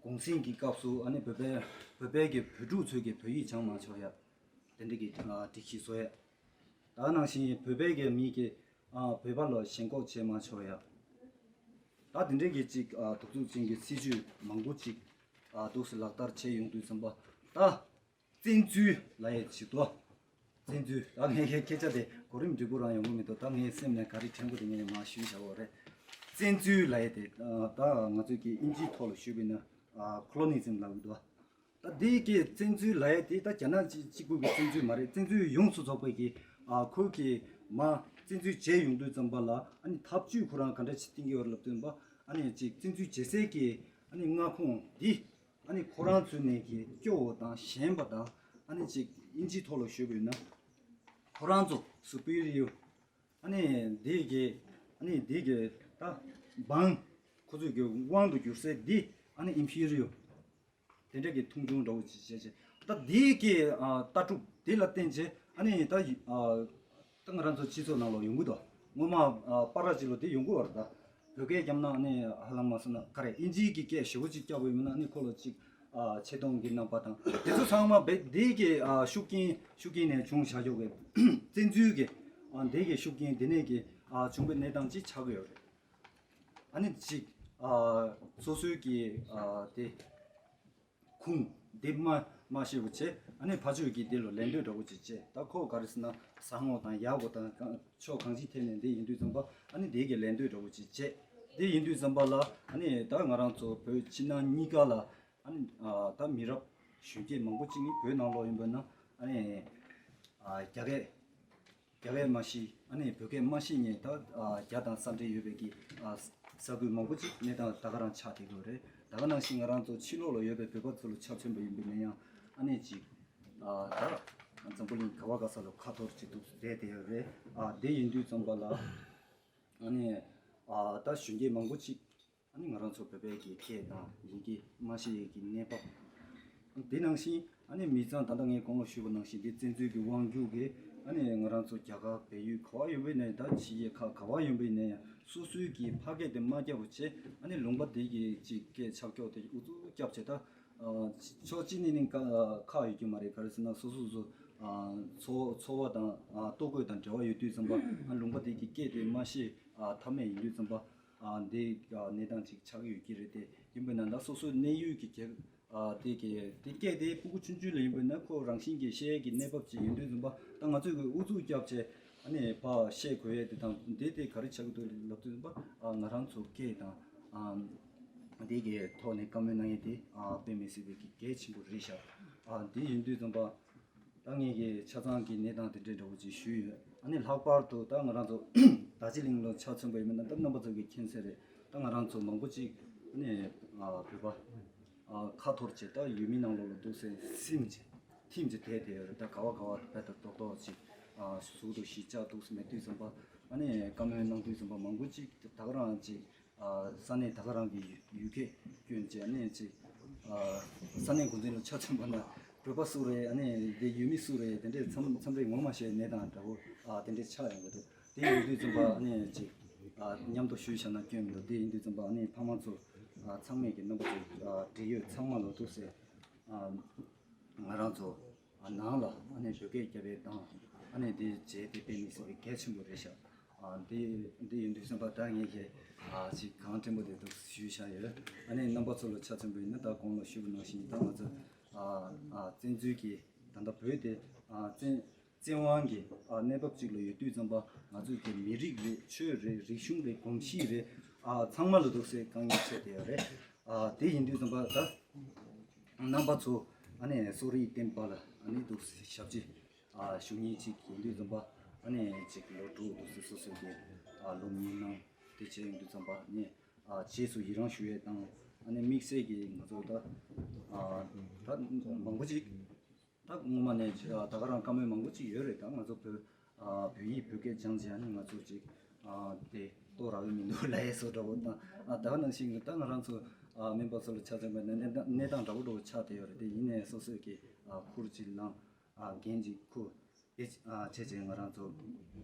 གུང་གསེང་གི་སྐབས་སུ་ཨ་ནི་བོད་པའི་བོད་པའི་གི་བོད་ཕྲུག་ཚོས་ཀྱི་བོད་ཡིག་སྦྱང་མ་ཆོག་ཡ་དེ་འདྲ་གི་ཨ་སྒྲིག་གཞི་བཟོ་ཡ། ད་ནང་བཞིན་བོད་པའི་གི་མི་གི་ཨ་བོད་པ་ལ་ཞེན་ཁོག་བྱེད་མ་ཆོག་ཡ། ད་དེ་འདྲའི་གི་ཅིག་ཨ་གདུག་རྩུབ་ཅན་གྱི་སྲིད་བྱུས་མང་པོ་ཅིག་ཨ་འདུག་སེ་ལག་བསྟར་བྱས་ཡོང་དུས་ཙམ་པ་ད་བཙན་འཛུལ་ལབ་ཡས་ཅིག་འདུག་བཙན་འཛུལ་ད་ངས་སྐད་ཆ་དེ་གོ་རིམ་འགྲིག་པོ་རང་ཡོང་གི་མི་འདུག་ད་ངའི་སེམས་ནས་ག་རེ་དྲན་གྱི་འདུག་ངས་མར་ཞུས་བཞག་པ་རེད། བཙན་འཛུལ་ལབ་ཡས་དེ་ཨ་ད་ང་ཚོའི་གི་ཨིན་ཇིའི་ཐོག་ལ་ཞུས་པ་ཡིན་ན་ཨ་ཁོ་ལོ་ནི་ཛིམ་ལབ་ཀྱི་འདུག་ད་འདི་གི་བཙན་འཛུལ་ལབ་ཡས་དེ་ད་རྒྱ་ནག་གཅིག་གཅིག་པུ་གི་བཙན་འཛུལ་མ་རེད། བཙན་འཛུལ་ཡོངས་སུ་རྫོགས་པའི་གི་ཨ་ཁོ་གི་མ་བཙན་འཛུལ་བྱས་ཡོང་དུས་ཙམ་པ་ལ་ཨ་ནི་ཐབས་ཇུས་ཁོ་རང་ག་འདྲ་ཞིག་བཏིང་གི་ཡོད་རེད་ལབ་དུས་ཙམ་པ་ཨ་ནི་ཅིག་བཙན་འཛུལ་བྱེད་སའི་གི་ཨ་ནི་མངའ་ཁོངས་འདི་ཨ་ནི་ཁོ་རང་ཚོའི་ནས་ཀྱི་སྐྱོ་བོ་དང་ཞན་པ་དང་ཨ་ནི་ཅིག་ཨིན་ཇིའི་ཐོག་ལ་ཞུས་པ་ཡིན་ན་ཁོ་རང་ཚོ་སུ་པི་རི་ཡོར་ཨ་ནི་འདི་གི་ཨ་ནི་འདི་གི་ད་འབངས་ཁོ་ཚོའི་གི་དབང་དུ་གྱུར་སའི་འདི་ཨ་ནི་ཨིན་ཕི་རི་ཡོར་དེ་འདྲ་གི་མཐོང་ཆུང་འདྲ་བོ་ཅིག་བྱས་བྱས་ད་འདི་གི་ཨ་ལྟ་གྲུབ་འདི་ལ་བརྟེན་བྱས་ཨ་ནི་ད་ཨ་ད་ང་རང་ཚོ་སྤྱི་ཚོགས་ནང་ལ་ཡོང་གི་འདུག་སྔོན་མ་ཨ་པར་ར་ཅིག་ལ་དེ་ཡོང་གི་ཡོད་རེད། ད་བོད་སྐད་རྒྱབ་ན་ཨ་ནི་ཧ་ལམ་མ་སོང་ན་ག་རེ་ཨིན་ཇིའི་གི་སྐད་ཞེ་པོ་ཅིག་རྒྱབ་པ་ཡིན་ན་ཨ་ནི་ཁོ་ལ་ཅིག་ཨ་ཆེ་མཐོང་གི་རྣམ་པ་དང་དེ་ཚོ་ཚང་མ་བེད་འདི་གི་ཨ་ཤུགས་རྐྱེན་ཤུགས་རྐྱེན་ནས་བྱུང་བཞག་ཆོག་གི་བཙན་འཛུལ་གི་ཨ་འདི་གི་ཤུགས་རྐྱེན་འདི་ནས་གི་ཨ་བྱུང་བའི་གནས་སྟངས་ཅིག་ཆགས་ཀྱི་ཡོད་རེད། ཨ་ནི་ཅིག་ཨ་སོ་སོའི་གི་ཨ་དེ་ཁུངས་འདི་མ་མ་ཤེས་པ་བྱས་ཨ་ནི་ཕ་ཆོས་ཀྱི་འདི་ལ་ལད་ཟློས་འདྲ་པོ་ཅིག་བྱས། ད་ཁོ་ག་རེ་ཟེར་ན་བཟང་ངོ་དང་ཡག་པོ་དང་གང་ཕྱོགས་གང་ཅིའི་ཐད་ནས་འདི་ཡིན་དུས་ཙམ་པ་ཨ་ནི་འདི་གི་ལད་ཟློས་འདྲ་པོ་ཅིག་བྱས། འདི་ཡིན་དུས་ཙམ་པ་ལ་ཨ་ནི་ད་ང་རང་ཚོ་བོད་ཕྱི་ནང་གཉིས་ཀ་ལ་ཨ་ནི་ཨ་ད་མི་རབས་གཞོན་སྐྱེས་མང་པོ་ཅིག་ནི་བོད་ནང་ལོགས་ཡིན་པ་ན་ཨ་ནི་ཨ་རྒྱ་སྐད་རྒྱ་སྐད་མ་ཤེས་ཨ་ནི་བོད་སྐད་མ་ཤེས་མཁན་ད་ཨ་རྒྱ་དང་ས་འབྲེལ་ཡོད་པའི་གི་ཨ་ས་ཁུལ་མང་པོ་ཅིག་གནས་སྟངས་ད་ག་རང་ཆགས་བསྡད་ཡོད་རེད། ད་ག་ནང་བཞིན་ང་རང་ཚོ་ཕྱི་ལོགས་ལ་ཡོད་པའི་བོད་པ་ཚོ་ལ་ཆ་མཚོན་པ་ཡིན་པ་ཡིན་ན་ཡང་ཨ་ནི་ཅིག་ཨ་ད་འཛམ་བུ་གླིང་ག་བ་ག་ས་ལ་ཁ་འཐོར་ཅིག་འདུག་བསྡད་བསྡད་ཡོད་རེད། ཨ་དེ་ཡིན་དུས་ཙམ་པ་ལ་ཨ་ནི་ཨ་ད་གཞོན་སྐྱེས་མང་པོ་ཅིག་ཨ་ནི་ང་རང་ཚོ་བོད་པའི་གི་སྐད་དང་ཡི་གེ་མ་ཤེས་ཡས་ཀྱི་གནས་བབ། དེ་ནང་བཞིན་ཨ་ནི་མི་ཚང་ད་ལྟ་ངས་གོང་ལ་ཞུས་པ་ནང་བཞིན་དེ་བཙན་འཛུལ་གྱི་དབང་སྒྱུར་གྱིས་ཨ་ནི་ང་རང་ཚོ་རྒྱ་གར་བལ་ཡུལ་ག་བ་ཡོད་པའི་ནས་ད་ཕྱི་རྒྱལ་ཁག་ག་བ་ཡོད་པའི་ནས་ཡང་སོ་སོའི་གི་ཕ་སྐད་དེ་མ་རྒྱབ་པ་བྱས་ཨ་ནི་ལུང་པ་དེ་གི་ཅིག་སྐད་ཆག་ཀྱོག་དེ་ཨུ་ཚུགས་རྒྱབ་བྱས་ད་ཕྱོགས་གཅིག་ནས་ནི་ཁག་ཡོད་ཀྱི་མ་རེད། ག་རེ་ཟེར་ན་སོ་སོ་སོ་འཚོ་འཚོ་བ་དང་ལྟོ་གོས་དང་འབྲེལ་བ་ཡོད་དུས་ཙམ་པ་ལུང་པ་དེ་གི་སྐད་དེ་མ་ཤེས་ཐབས་མེད་ཡིན་དུས་ཙམ་པ། ཨ་འདི་ཨ་གནས་སྟངས་ཅིག་ཆགས་ཀྱི་ཡོད་ཀྱི་རེད་དེ། ཡིན་པས་ན་ད་སོ་སོའི་གནས་ཡུལ་གྱི་རྒྱལ་ ཨ་དེ་གི་དེ་སྐད་དེ་སྤུ་གུ་ཆུང་ཆུང་ལ་ཡིན་པས་ན་ཁོ་རང་བཞིན་གྱིས་བཤད་ཡས་ཀྱི་གནས་བབ་ཅིག་ཡིན་དུས་ཙམ་པ། ད་ང་ཚོས་ཀྱི་ཨུ་ཚུགས་བརྒྱབ་བྱས་ཨ་ནི་ཕར་བཤད་དགོས་ཡས་དེ་དང་། དེ་དེ་ག་རེ་ཆགས་ཀྱི་འདུག་ལབ་དུས་ཙམ་པ། ཨ་ང་རང་ཚོ་སྐད་དང་ཨ་དེ་གི་ཐོག་ནས་བཀའ་མོལ་གནང་ཡས་དེ་ཨ་དཔེ་མི་སྲིད་པའི་གི་གལ་ཆེན་པོ་རེད་ཤག་ཨ་དེ་ཡིན་དུས་ཙམ་པ། ད་ངས་ཀྱི་ཆ་ཚང་གི་གནས་སྟངས་དེ་འདྲའི་འདྲ་བོ་ཅིག་ཞུས་ཡོད། ཨ་ནི་ལྷག་པར་དུ་ད་ང་རང་ཚོ་རྡོ་རྗེ་གླིང་ལ་ཆ་མཚོན་པ་ཡིན་ན། ད་རྣམ་པ་ཚོ་གི་མཁྱེན་གསལ་རེད། ད་ང་རང་ཚོ་མང་པོ་ཅིག་ཨ་ནི་ཨ་བོད་པ་ཨ་ཁ་འཐོར་བྱས་ད་ཡུལ་མི་ནང་ལོགས་ལ་འདུག་སེ་སིམ་བྱས་ཐིམ་བྱས་བསྡད་བསྡད་ཡོད་རེད། ད་ག་བ་ག་བ་བལ་དང་རྡོག་རྡོག་ཅིག་ཨ་ཟུར་དུ་གཞིས་ཆགས་འདུག་སེ་མེད་དུས་ཙམ་པ། ཨ་ནི་བཀའ་མོལ་གནང་དུས་ཙམ་པ་མང་པོ་ཅིག་ད་ག་རང་ཅིག་ཨ་ས་གནས་ད་ག་རང་གི་ཡུལ་སྐད་སྐྱོན་བྱས་ནས་ཅིག་ཨ་ས་གནས་འགོ་འཛིན་ལ་ཆ་མཚོན་པ་ན་བོད་པ་སུ་རེད། ཨ་ནི་དེ་ཡུལ་མི་སུ་རེད། དེ་འདྲས་མཚམས་མཚམས་རེ་ངོ་མ་ཤེས་གནས་སྟངས་འདྲ་བོ་ཨ་དེ་འདྲས་ཆགས་ཡོང་གི་འདུག་དེ་ཡིན་དུས་ཙམ་པ་ཨ་ནི་ཅིག་ཨ་མཉམ་དུ་ཞུས་བཞག་ན་སྐྱོན་མི་འདུག་དེ་ཡིན་དུས་ཙམ་པ་ཨ་ནི་ཕ་མ་ཚོ་ཨ་ཚང་མས་ཀྱི་རྣམ་པ་ཚོ་ཨ་འབྲེལ་ཡོད་ཚང་མ་ལ་འདུག་སེ་ཨ་ང་རང་ཚོ་ནང་ལ་ཨ་ནི་བོད་སྐད་རྒྱབ་པའི་དང་། ཨ་ནི་འདི་བྱས་ཏེ་དཔེ་མི་སྲིད་པའི་གལ་ཆེན་པོ་རེད་ཤག་ཨ་འདི་འདི་ཡིན་དུས་ཙམ་པ་ད་ངས་ཀྱི་ཨ་ཅིག་གང་དྲན་པོ་དེ་འདུག་ཞུས་བཞག་ཡོད། ཨ་ནི་རྣམ་པ་ཚོ་ལ་ཆ་མཚོན་པ་ཡིན་ན། ད་གོང་ལ་ཞུས་པ་ནང་བཞིན་ད་ང་ཚོ་ཨ་ཨ་བཙན་འཛུལ་གྱི་ད་ལྟ་བོད་དེ་ཨ་བཙན་བཙན་དབང་གི་ཨ་གནས་བབ་ཅིག་ལ་ཡོད་དུས་ཙམ་པ། ང་ཚོས་ཀྱི་མི་རིགས་རེད། ཆོས་རེད། རིག་གཞུང་རེད། གོམས་གཤིས་རེད། ཨ་ཚང་མ་ལ་འདུག་སེ་དཀའ་ངལ་འཕྲད་བསྡད་ཡོད་རེད། ཨ་དེ་ཡིན་དུས་ཙམ་པ་ད་རྣམ་པ་ཚོ་ཨ་ནི་གསོ་རིག་བསྟན་པ་ལ་ཨ་ནི་འདུག་སེ་ཞབས་ཕྱི་ཨ་ཞུ་མཁན་ཅིག་ཡིན་དུས་ཙམ་པ། ཨ་ནི་ཅིག་ལོ་དྲུག་འདུག་སེ་སོ་སོའི་གི་ཨ་སློབ་གཉེར་གནང་། དེ་བྱས་ཡོང་དུས་ཙམ་པ་ཨ་ནི་ཨ་རྗེས་སུ་ཡི་རང་ཞུ་ཡས་དང་། ཨ་ནི་དམིགས་བསལ་གྱི་ང་ཚོ་ད་ཨ་ད་མང་པོ་ཅིག་ད་སྔོན་མ་ནས་ད་ག་རང་བཀའ་མོལ་མང་པོ་ཅིག་ཡོད་རེད། ད་ང་ཚོ་བོད་ཨ་བོད་ཡིག་བོད་སྐད་སྦྱངས་བྱས་ནས་ང་ཚོ་ཅིག་ཨ་དེ་ལྟོ་རག་གི་མི་འདུག་ལབ་ཡས་བཟོ་འདྲ་བོ་དང་། ཨ་ད་ག་ནང་བཞིན་ད་ང་རང་ཚོ་ཨ་སྨན་པ་ཚོ་ལ་ཆ་མཚོན་པ་ན་གནས་སྟངས་གནས་སྟངས་འདྲ་བོ་འདྲ་བོ་ཆགས་བསྡད་ཡོད་རེད། དེ་ཡིན་ནའི་སོ་སོས་ཀྱི་ཨ་ཁུར་ཅིག་བླངས། ཨ་འགན་ཅིག་ཁུར། དེ་ཨ་བྱས་བྱས་ང་རང་ཚོ་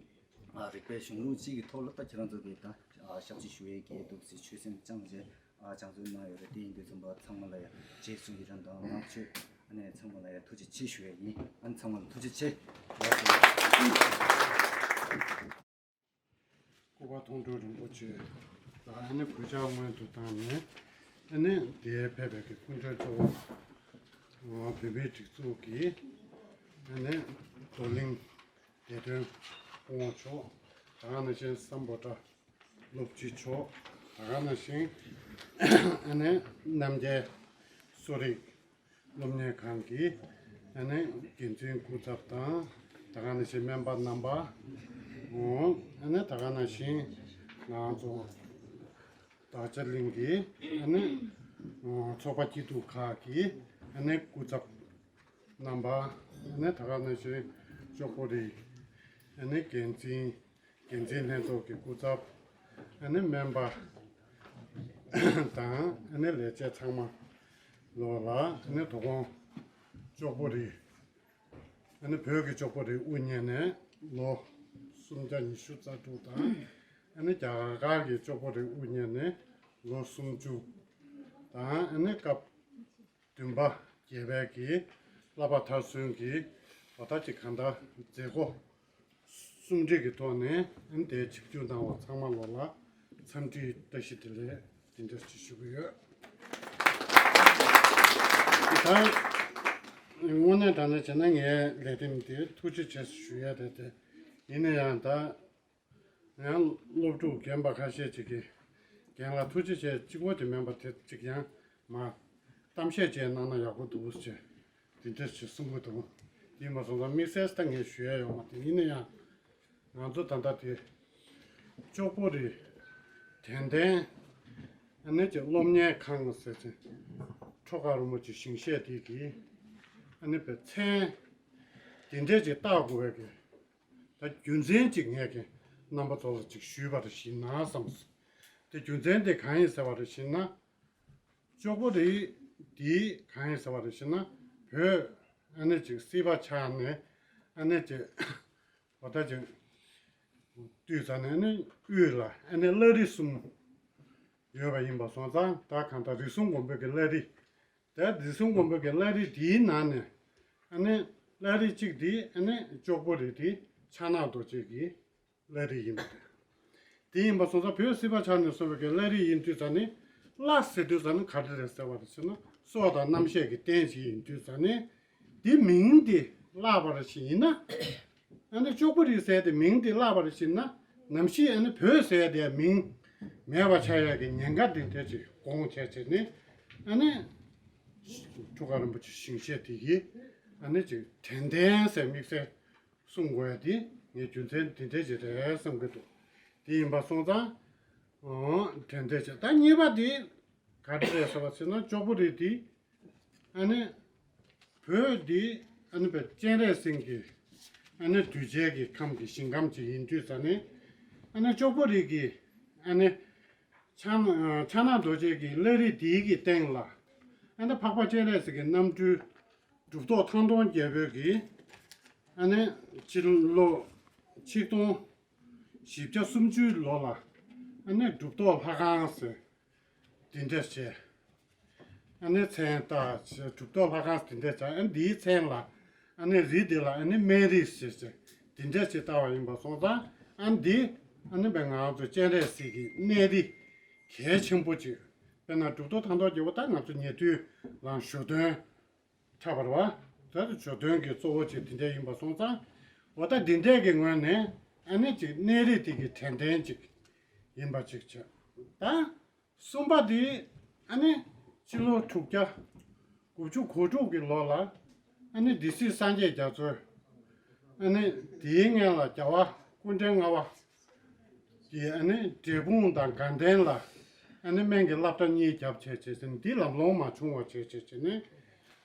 ཨ་རིག་པའི་གཞུང་ལུགས་གཅིག་གི་ཐོག་ལ་ད་ཁྱེད་རང་ཚོ་གིས་ད་ཨ་ཞབས་ཕྱི་ཞུ་ཡས་ཀྱི་འདུག་སེ་ཆོད་སེམས་བཅངས་བྱས་ཨ་སྦྱང་བརྩོན་གནང་ཡོད་རེད། དེ་ཡིན་དུས་ཙམ་པ་ཚང་མ་ལ་ཡ་རྗེས་སུ་ཡི་རང་དང་བསྔགས་བརྗོད། ཨ་ནི་ཚང་མ་ལ་ཡ་ཐུགས་རྗེ་ཆེ་ཞུ་ཡས་ཡིན། ཨ་ནི་ཚང་མ་ལ་ཐུགས་རྗེ་ཆེ། སྐུ་པར་མཐོང་གྲོལ་རིན་པོ་ཆེ་དང་། ཨ་ནི་གུས་ཕྱག་སྔོན་དུ་བཏང་ནས། ཨ་ནི་འདིར་ཕེབས་པའི་གི་སྐུ་མགྲོན་གཙོ་བོ་བོད་མིའི་སྒྲིག་འཛུགས་ཀྱི་ཨ་ནི་རྡོར་གླིང་བདེ་དོན་སྐུ་ངོ་མཆོག། ད་ག་ནང་བཞིན་སམ་བྷོ་ཊ་སློབ་སྤྱི་མཆོག། ད་ག་ནང་བཞིན་ཨ་ནི་རྣམ་རྒྱལ་གསོ་རིག་སློབ་གཉེར་ཁང་གི་ཨ་ནི་འགན་འཛིན་སྐུ་ཚབ་དང་། ད་ག་ནང་བཞིན་སྨན་པ་རྣམ་པ། ཨོ་ཨ་ནི་ད་ག་ནང་བཞིན་ང་ཚོ་རྡོ་རྗེ་གླིང་གི་ཨ་ནི་ཨོ་ཚོགས་པ་སྐྱིད་སྡུག་ཁག་གི་ཨ་ནི་སྐུ་ཚབ་རྣམ་པ། ཨ་ནི་ད་ག་ནང་བཞིན་ཅོག་པོ་རི་ཨ་ནི་འགན་འཛིན། འགན་འཛིན་ལྷན་ཚོགས་ཀྱི་སྐུ་ཚབ། ཨ་ནི་སྨན་པ་དང་། ཨ་ནི་ལས་བྱེད་ཚང་མ་ལོ་ལ། ཨ་ནི་དོ་དགོང་ཅོག་པོ་རི། ཨ་ནི་བོད་ཀྱི་ཅོག་པོ་རི་དབུ་བརྙེས་ནས་ལོ་སུམ་བརྒྱ་ཉི་ཤུ་རྩ་དྲུག་དང་། ཨ་ནི་རྒྱ་གར་གྱི་ཅོག་པོ་རི་དབུ་བརྙེས་ནས་ལོ་སུམ་ཅུ་དང་། ཨ་ནི་སྐབས་བདུན་པ་རྒྱལ་བའི་གི་བསླབ་པ་མཐར་སོན་གྱི་བ་ད་ཅིག་གང་ལྟར་མཛད་སྒོ་གསུམ་འགྲིག་གི་ཐོག་ནས་ཨ་ནི་དེ་ཆིབས་བསྒྱུར་གནང་བ་ཚང་མ་ལོ་ལ་འཚམས་འདྲིའི་བཀྲ་ཤིས་བདེ་ལེགས་འདི་འདྲ་ཞིག་ཞུ་གི་ཡོད། ད་དངོས་གནས་དྲང་གནས་བྱས་ན་ངའི་ལས་རིམ་འདི་ཐུགས་རྗེ་ཆེ་ཞུ་ཡས་རེད་དེ། ཡིན་ན་ཡང་ད། ཡང་སློབ་ཕྲུག་རྒན་པ་ཁ་ཤས་ཅིག་གིས་རྒན་ལགས་ཐུགས་རྗེ་ཆེ། གཅིག་པོ་དེ་མིན་པ་དེ་གཅིག་ཡང་མ་གཏམ་བཤད་བྱས་གནང་ན་ཡག་པོ་འདུག་ཟེར་དེ་འདྲ་ཞིག་གསུང་གི་འདུག་དེ་མ་སོང་ཙང་དམིགས་བསལ་ད་ངས་ཞུ་ཡ་ཡོད་མ་རེད། ཡིན་ན་ཡང་ང་ཚོ་ད་ལྟ་དེ་ཅོག་པོ་རི་དད་ལྡན་ཨ་ནི་ཅིག་སློབ་གཉེར་ཁང་ཟེར་ཅིག་ཁྲོ་དགའ་རིན་པོ་ཆེ་ཞིང་གཤེགས་དེ་གིས་ཨ་ནི་པའི་མཚན་དེ་འདྲས་ཅིག་བཏགས་དགོས་པའི་གི་ད་རྒྱུ་མཚན་གཅིག་ངས་ཀྱི་རྣམ་པ་ཚོ་ལ་གཅིག་ཞུས་པ་རེ་ཞིག་ན་བསམས། དེ་རྒྱུ་མཚན་དེ་གང་ཡིན་ཟེར་བ་རེ་ཞིག་ན། ཅོག་པོ་རི་དེ་གང་ཡིན་ཟེར་བ་རེ་ཞིག་ན། བོད་ཨ་ནི་ཅིག་སྲིད་པ་ཆགས་ནས་ཨ་ནི་ཅིག་འོ་ད་ཅིག་དུས་ཙ་ནས་ཨ་ནི་དབུས་ལ་ཨ་ནི་བླ་རི་གསུམ་ཡོད་པ་ཡིན་པ་སོང་ཙང་། ད་གང་ལྟར་རིགས་གསུམ་མགོན་པོ་གི་བླ་རི། དེ་རིགས་གསུམ་མགོན་པོ་གི་བླ་རི་དེའི་ནང་ནས་ཨ་ནི་བླ་རི་གཅིག་དེ་ཨ་ནི་ཅོག་པོ་རི་དེ་ཕྱག་ན་རྡོ་རྗེ་གི་བླ་རི་ཡིན་པ་རེད། དེ་ཡིན་པ་སོང་ཙང་བོད་སྲིད་པ་ཆགས་ནས་སོང་བའི་གི་བླ་རི་ཡིན་དུས་ཙ་ནི་བླ་ཟེར་དུས་ཙ་ནི་ག་རེ་རེད་ཟེར་བ་རེད་ཟེར་ན། སྲོག་དང་རྣམ་ཤེས་ཀྱི་རྟེན་ཞིག་ཡིན་དུས་ཙང་ནས། འདི་མིང་འདི་བརླག་པ་ཞིག་ཡིན་ན། ཨ་ནི་ཅོག་པོ་རི་ཟེར་དེ་མིང་འདི་བརླག་པ་ཞིག་ཡིན་ན། ནམ་ཞིག་ཨ་ནི་བོད་ཟེར་དེ་མིང་མེད་པ་ཆགས་ཡག་གི་ཉེན་ཁ་འདི་འདྲ་ཅིག་དགོངས་བྱས་བྱས་ནས། ཨ་ནི་ཐུགས་ཀར་རིན་པོ་ཆེ་ཞིང་གཤེགས་དེ་ཡིས་ཨ་ནི་ཅིག་དྲན་རྟེན་ཟེར་དམིགས་བསལ་གསུང་དགོས་ཡ་དེ་ངས་རྒྱུ་མཚན་འདི་འདྲ་ཅིག་རེད་བསམ་གྱི་འདུག་དེ་ཡིན་པ་སོང་ཙང་། ཨོ། དྲན་རྟེན་བྱས། ད་གཉིས་པ་དེ་ག་རེ་རེད་ཟེར་བ་ཟེར་ན། ཅོག་པོ་རི་དེ་ཨ་ནི་བོད་དེ་ཨ་ནི་བའི་སྤྱན་རས་གཟིགས་ཀྱི་ཨ་ནི་གདུལ་བྱའི་གི་ཁམས་ཀྱི་ཞིང་ཁམས་ཅིག་ཡིན་དུས་ཙང་ནས། ཨ་ནི་ཅོག་པོ་རི་གི་ཨ་ནི་ཕྱག་ཕྱག་ན་རྡོ་རྗེ་གི་བླ་རི་དེའི་གི་སྟེང་ལ། ཨ་ནི་འཕགས་པ་སྤྱན་རས་གཟིགས་ཀྱི་རྣམ་སྤྲུལ་གྲུབ་ཐོབ་ཐང་སྟོང་རྒྱལ་པོའི་གི་ཨ་ནི་ཕྱི་ལོ་ཆིག་སྟོང་བཞི་བརྒྱ་སུམ་ཅུའི་ལོ་ལ། ཨ་ནི་གྲུབ་ཐོབ་ལྷ་ཁང་ཟེར་འདི་འདྲ་བྱས། ཨ་ནི་མཚན་བཏགས་བྱས། གྲུབ་ཐོབ་ལྷ་ཁང་འདི་འདྲ་བྱས། ཨ་ནི་འདིའི་མཚན་ལ་ཨ་ནི་རི་འདི་ལ་ཨ་ནི་སྨན་རི་ཟེར་བྱས་འདི་འདྲ་བྱས་བཏགས་པ་ཡིན་པ་སོང་ཙང་། ཨ་ནི་འདི་ཨ་ནི་བའི་ང་ཚོ་སྤྱན་རས་གཟིགས་ཀྱི་གནས་རི་གལ་ཆེན་པོ་ཅིག་དཔེར་ན་གྲུབ་ཐོབ་ཐང་སྟོང་རྒྱལ་པོ་ད་ང་ཚོ་ཉེ་དུས་ལ་ཞོ་སྟོན་འཁྲབ་པ་རེད་བ། ད་ཞོ་སྟོན་གྱི་གཙོ་བོ་ཅིག་དེ་འདྲ་ཡིན་པ་སོང་ཙང་། འོ། ད་འདི་འདྲས་ཀྱི་ངོས་ནས་ཨ་ནི་ཅིག་གནས་རི་དེ་གི་དྲན་རྟེན་ཅིག་ཡིན་པ་ཅིག་བྱས། ད་གསུམ་པ་དེ་ཨ་ནི་ཕྱི་ལོ་དྲུག་བརྒྱ་དགུ་བཅུ་གོ་དྲུག་གི་ལོ་ལ། ཨ་ནི་སྡེ་སྲིད་སངས་རྒྱས་རྒྱ་མཚོས་ཨ་ནི་དེའི་སྔོན་ལ་རྒྱལ་བ་སྐུ་ཕྲེང་ལྔ་པ་གིས་ཨ་ནི་འབྲས་སྤུངས་དང་དགའ་ལྡན་ལ་ཨ་ནི་སྨན་གྱི་སློབ་གྲྭ་གཉིས་བརྒྱབ་བྱས་བྱས་ཟིན། འདི་ལམ་ལྷོང་མ་བྱུང་བ་བྱས་བྱས་བྱས་ནས།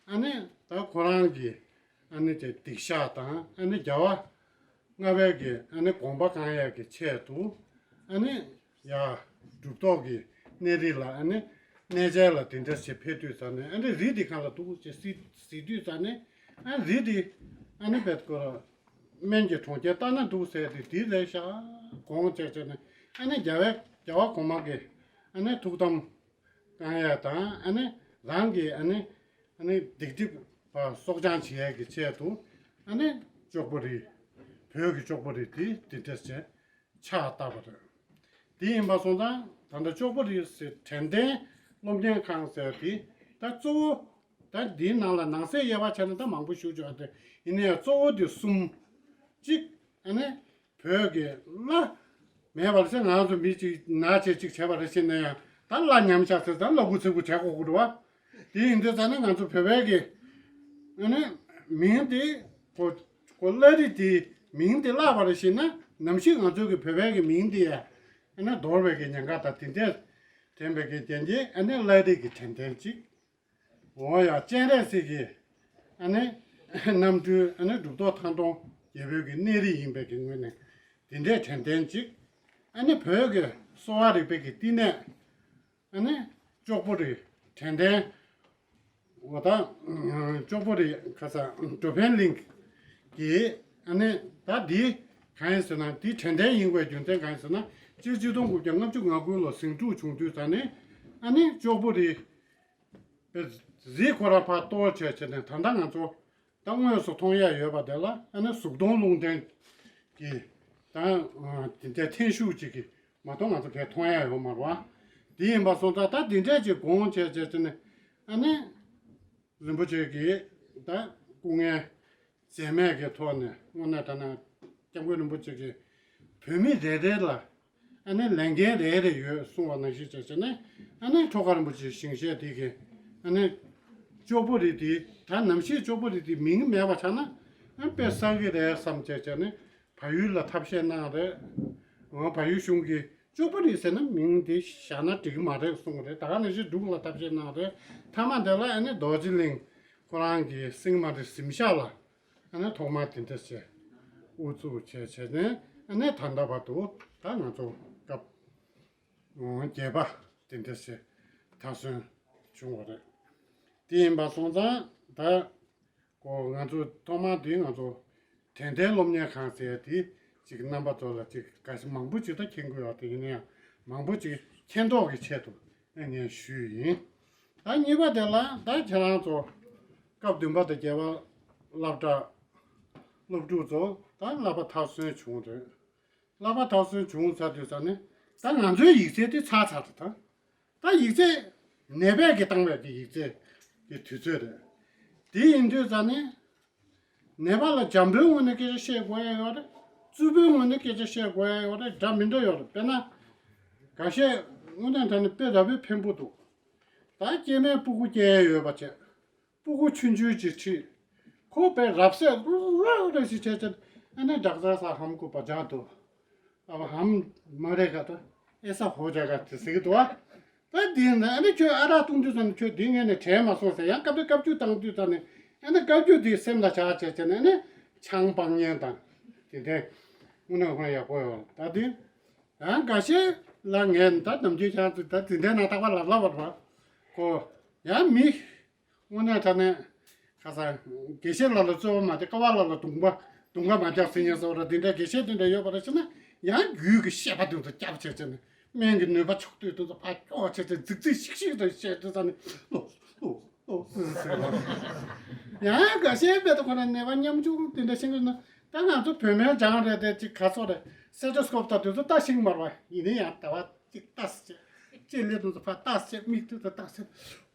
ཨ་ནི་ད་ཁོ་རང་གི་ཨ་ནི་དེ་སྡིག་བཤགས་དང་། ཨ་ནི་རྒྱལ་བ་ལྔ་པའི་གི་ཨ་ནི་དགོངས་པ་བསྐང་ཡག་གི་ཆེད་དུ། ཨ་ནི་ཡ་གྲུབ་ཐོབ་ཀྱི་གནས་རི་ལ་ཨ་ནི་གནས་མཇལ་ལ་དེ་འདྲ་ཞིག་ཕེབས་དུས་ཙང་ནས། ཨ་ནི་རི་འདི་གང་ལ་འདུག་ཅེས་གཟིགས་གཟིགས་དུས་ཙང་ནས། ཨ་རི་འདི་ཨ་ནི་བེད་ཀོ་སྨན་གྱི་གྲོང་ཁྱེར་ལྟ་ན་འདུག་ཟེར་ཏེ་འདི་རེད་ཤག་དགོངས་བྱས་བྱས་ནས། ཨ་ནི་རྒྱལ་བའི་རྒྱལ་བ་གོང་མ་གི་ཨ་ནི་ཐུགས་དམ་བསྐང་ཡག་དང་། ཨ་ནི་རང་གི་ཨ་ནི་ཨ་ནི་སྡིག་སྒྲིབ་པ་གསོག་སྦྱང་བྱེད་ཡག་གི་ཆེད་དུ། ཨ་ནི་ཅོག་པོ་རི། བོད་ཀྱི་ཅོག་པོ་རི་དེ་དེ་འདྲ་བྱས་ཕྱག་བཏབ་པ་རེད། དེ་ཡིན་པ་སོང་ཙང་ད་ལྟ་ཅོག་པོ་རི་ཟེར་དྲན་རྟེན་སློབ་གཉེར་ཁང་ཟེར་དེ། ད་གཙོ་བོ་ད་འདིའི་ནང་ལ་ནང་གསེས་དབྱེ་བ་ཕྱེ་ན་ད་མང་པོ་ཞུ་ཆོག་སྟེ། ཡིན་ན་ཡང་གཙོ་བོ་དེ་གསུམ། གཅིག་ཨ་ནི་བོད་ཀྱི་བླ་མེད་པར་ཟེར། ང་རང་ཚོ་མི་གཅིག་ན་ཆེ་གཅིག་བྱས་པ་རེད་ཟེར་ན་ཡང་། ད་བླ་ཉམས་ཆག་ཟེར་ཙང་བླ་གུ་ཚིག་གུ་བྱས་དགོས་ཀྱི་རེད་བ། དེ་ཡིན་དུས་ཙང་ནས་ང་ཚོ་བོད་པའི་གི་ཨ་ནི་མིང་དེ་གོ་གོ་བླ་རི་དེ་མིང་དེ་བརླག་པ་རེད་ཟེར་ན། ནམ་ཞིག་ང་ཚོའི་གི་བོད་པའི་གི་མིང་དེ་ཡ་ཨ་ནི་འདོར་བའི་གི་ཉེན་ཁ་དང་དེ་འདྲས་དྲན་པའི་གི་རྐྱེན་གྱིས། ཨ་ནི་བླ་རི་གི་དྲན་རྟེན་གཅིག་འོ་ཡ། སྤྱན་རས་གཟིགས་ཀྱི་ཨ་ནི་རྣམ་སྤྲུལ་ཨ་ནི་གྲུབ་ཐོབ་ཐང་སྟོང་རྒྱལ་པོའི་གི་གནས་རི་ཡིན་པའི་གི་ངོས་ནས་དེ་འདྲའི་དྲན་རྟེན་གཅིག་ཨ་ནི་བོད་ཀྱི་གསོ་བ་རིག་པའི་གི་བསྟི་གནས་ཨ་ནི་ཅོག་པོ་རི་དྲན་རྟེན། འོ་ད་ཅོག་པོ་རི་ཁ་ས་འགྲོ་ཕན་གླིང་གི་ཨ་ནི་ད་འདི་གང་ཡིན་ཟེར་ན། འདི་དྲན་རྟེན་ཡིན་པའི་རྒྱུ་མཚན་གང་ཡིན་ཟེར་ན། སྤྱི་ཆིག་སྟོང་དགུ་བརྒྱ་ལྔ་བཅུ་ང་དགུ་ལོ་ཟིང་འཁྲུག་བྱུང་དུས་ཙང་ནས། ཨ་ནི་ཅོག་པོ་རི་རི་ཁོ་ར་ཕར་གཏོར་བྱས་བྱས་ནས། ད་ལྟ་ང་ཚོ་ད་དངོས་སུ་མཐོང་ཡ་ཡོད་པ་དེ་ལ་ཨ་ནི་གཟུགས་མཐོང་རླུང་རྟེན་གྱི་ད་དེ་འདྲའི་ཐེན་ཤུགས་ཅིག་གི་མ་གཏོགས་ང་ཚོ་ཕར་མཐོང་ཡ་ཡོད་མ་རེད་བ། དེ་ཡིན་པ་སོང་ཙང་ད་དེ་འདྲས་ཅིག་དགོངས་བྱས་བྱས་བྱས་ནས། ཨ་ནི་རིན་པོ་ཆེ་གིས་ད་སྐུ་ངལ་འཛེམས་མེད་ཀྱི་ཐོག་ནས། དངོས་གནས་དྲང་གནས་སྐྱབས་མགོན་རིན་པོ་ཆེ་གིས་བོད་མི་རེ་རེ་ལ་ཨ་ནི་ལས་འགན་རེ་རེ་ཡོད་གསུངས་པ་ནང་བཞིན་བྱས་བྱས་ནས། ཨ་ནི་ཁྲོ་དགའ་རིན་པོ་ཆེ་ཞིང་གཤེགས་དེ་གིས་ཨ་ནི་ཅོག་པོ་རི་དེ། ད་ནམ་ཞིག་ཅོག་པོ་རི་དེ་མིང་མེད་པ་ཆགས་ན་ཨ་དཔེ་བསགས་ཀྱི་རེད་བསམ་བྱས་བྱས་ནས་བལ་ཡུལ་ལ་ཐབས་ཤེས་གནང་རེད། འོ། བལ་ཡུལ་གཞུང་གིས་ཅོག་པོ་རི་ཟེར་ན་མིང་དེ་བཞག་ན་འགྲིག་གི་མ་རེད་གསུངས་པ་རེད། ད་ག་ནང་བཞིན་འབྲུག་ལ་ཐབས་ཤེས་གནང་རེད། མཐའ་མ་དེ་ལ་ཨ་ནི་རྡོ་རྗེ་གླིང་ཁོ་རང་གི་སེང་མ་རི་གཟིམ་ཤག་ལ་ཨ་ནི་ཐོག་མར་དེ་འདྲ་བྱས་དབུ་བཙུགས་བྱས་བྱས་ནས། ཨ་ནི་ད་ལྟ་བར་དུ་ད་ང་ཚོ་སྐབས་བརྒྱད་པ་དེ་འདྲ་བྱས་མཐར་སོན་བྱུང་བ་རེད། དེ་ཡིན་པ་སོང་ཙང་ད་ཀོ་ང་ཚོ་ཐོག་མར་དེ་ང་ཚོ་དྲན་རྟེན་སློབ་གཉེར་ཁང་ཟེར་དེ་ཅིག་རྣམ་པ་ཚོ་ལ་ཅིག་ག་ཞིག་མང་པོ་ཅིག་ད་མཁྱེན་གྱི་ཡོད་དེ། ཡིན་ན་ཡང་མང་པོ་ཅིག་མཁྱེན་རྟོགས་ཀྱི་ཆེད་དུ་ངས་ཞུས་ཡིན། ད་གཉིས་པ་དེ་ལ་ད་ཁྱེད་རང་ཚོ་སྐབས་བདུན་པ་དང་བརྒྱད་པ་སློབ་གྲྭ་སློབ་ཕྲུག་ཚོ་ད་བསླབ་པ་མཐར་སོན་བྱུང་རེད། བསླབ་པ་མཐར་སོན་བྱུང་ཚར་དུས་ཙ་ནས་ད་ང་ཚོའི་ཡིག་ཚད་དེ་ཚར་ཚར་རེད་ད། ད་ཡིག་ཚད་ནད་པས་ཀྱིས་བཏང་བའི་གི་ཡིག་ཚད། གི་དུས་ཚོད་རེད། དེ་ཡིན་དུས་ཙང་ནས། ནད་པ་ལ་འཇམ་པོའི་ངོས་ནས་སྐད་ཆ་བཤད་དགོས་ཡ་ཡོད་རེད། རྩུབ་པོའི་ངོས་ནས་སྐད་ཆ་བཤད་དགོས་ཡ་ཡོད་རེད། འདྲ་མི་འདྲ་ཡོད་རེད། དཔེར་ན། འགའ་ཤས་དངོས་གནས་དྲང་གནས་དཔེ་ར་བའི་ཕན་པོ་འདུག་ད་སྐྱེས་མའི་སྤུ་གུ་སྐྱེ་ཡ་ཡོད་པ་བྱས། སྤུ་གུ་ཆུང་ཆུང་ཅིག་ཁྲིད། ཁོ་དཔེ་རབ་གསལ་རུ་ར་ར་ཞིག་བྱས་བྱས། ཨ་ནི་ཌག་ཊར་སར་ཧམ་ཀོ་བ་ཇག་ཏོ། ཨ་བ་ཧམ་མ་རེ་ག་ཏོ། ཨེ་ས་ཧོ་ཇ་ག་དེ་ཟེར་གི་འདུག་ཨ། ད་དེ་ཡིན་ན་ཨ་ནི་ཁྱོད་ཨ་རག་བཏུང་དུས་ཙམ་ཁྱོད་དེ་ངས་ནས་དྲན་མ་སོང་ཟེར། ཡང་སྐབས་རེ་བཀའ་བཀྱོན་བཏང་དུས་ཙམ་ནས་ཨ་ནི་བཀའ་བཀྱོན་དེ་སེམས་ལ་བཞག་བྱས་བྱས་ནས་ཨ་ནི་ཆང་སྤང་ཉན་དང་དེ་འདྲའི་དངོས་གནས་ཁོ་ཡག་པོ་ཡོད། ད་དེ་ཡང་འགའ་ཤས་ལ་ངས་ད་ནམ་རྒྱུན་ཡང་ད་དེ་འདྲའི་ནང་རྟག་པར་ལབ་ལབ་པ་རེད་པ། ཁོ་ཡང་མི། དངོས་གནས་དྲང་གནས། ཁ་སང་། དགེ་བཤེས་ལགས་ལ་རྩོལ་བ་མ་བྱེད། ཀ་བ་ལགས་ལ་རྡུང་པ། རྡུང་ཁ་མ་རྒྱག་ཟེར་མཁན་སོགས་ར་འདི་འདྲ་དགེ་བཤེས་འདི་འདྲ་ཡོད་པ་ར་ཞེ་ན། ཡང་རྒྱུད་ཀྱི་བཤད་པ་དེ་ཚོ་སྐྱབས་བྱས་བྱས་ནས། སྨན་གྱི་ནུས་པ་ཕྱོགས་བསྡུས་དེ་ཚོ་ཕར་སྐྱོར་བྱས་བྱས་རྫིག་རྫིག་ཤིག་ཤིག་རེ་བཤད་དུས་ཙ་ནས་ལོ། ལོ། ལོ། ཟེར་ཟེར་ལ། ཡང་འགའ་ཤས་དཔེ་ད་ཁོ་ན་ནད་པ་ཉམ་ཆུང་དེ་འདྲ་ཤེས་ཀྱི་ན། ད་ང་ཚོ་བོད་སྨན་སྦྱང་རེད་དེ་ཅིག་ག་སོགས་རེད། སེ་ཊོ་སི་ཀོབ་དང་དེ་ཚོ་ལྟ་ཤེས་མ་རེད་པ། ཡིན་ན་ཡང་ཟླ་བ་གཅིག་ལྟ་ཟེར། ལྕེ་ལེབ་དེ་ཚོ་ཕར་ལྟ་ཟེར། མིག་དེ་ཚོ་ལྟ་ཟེར།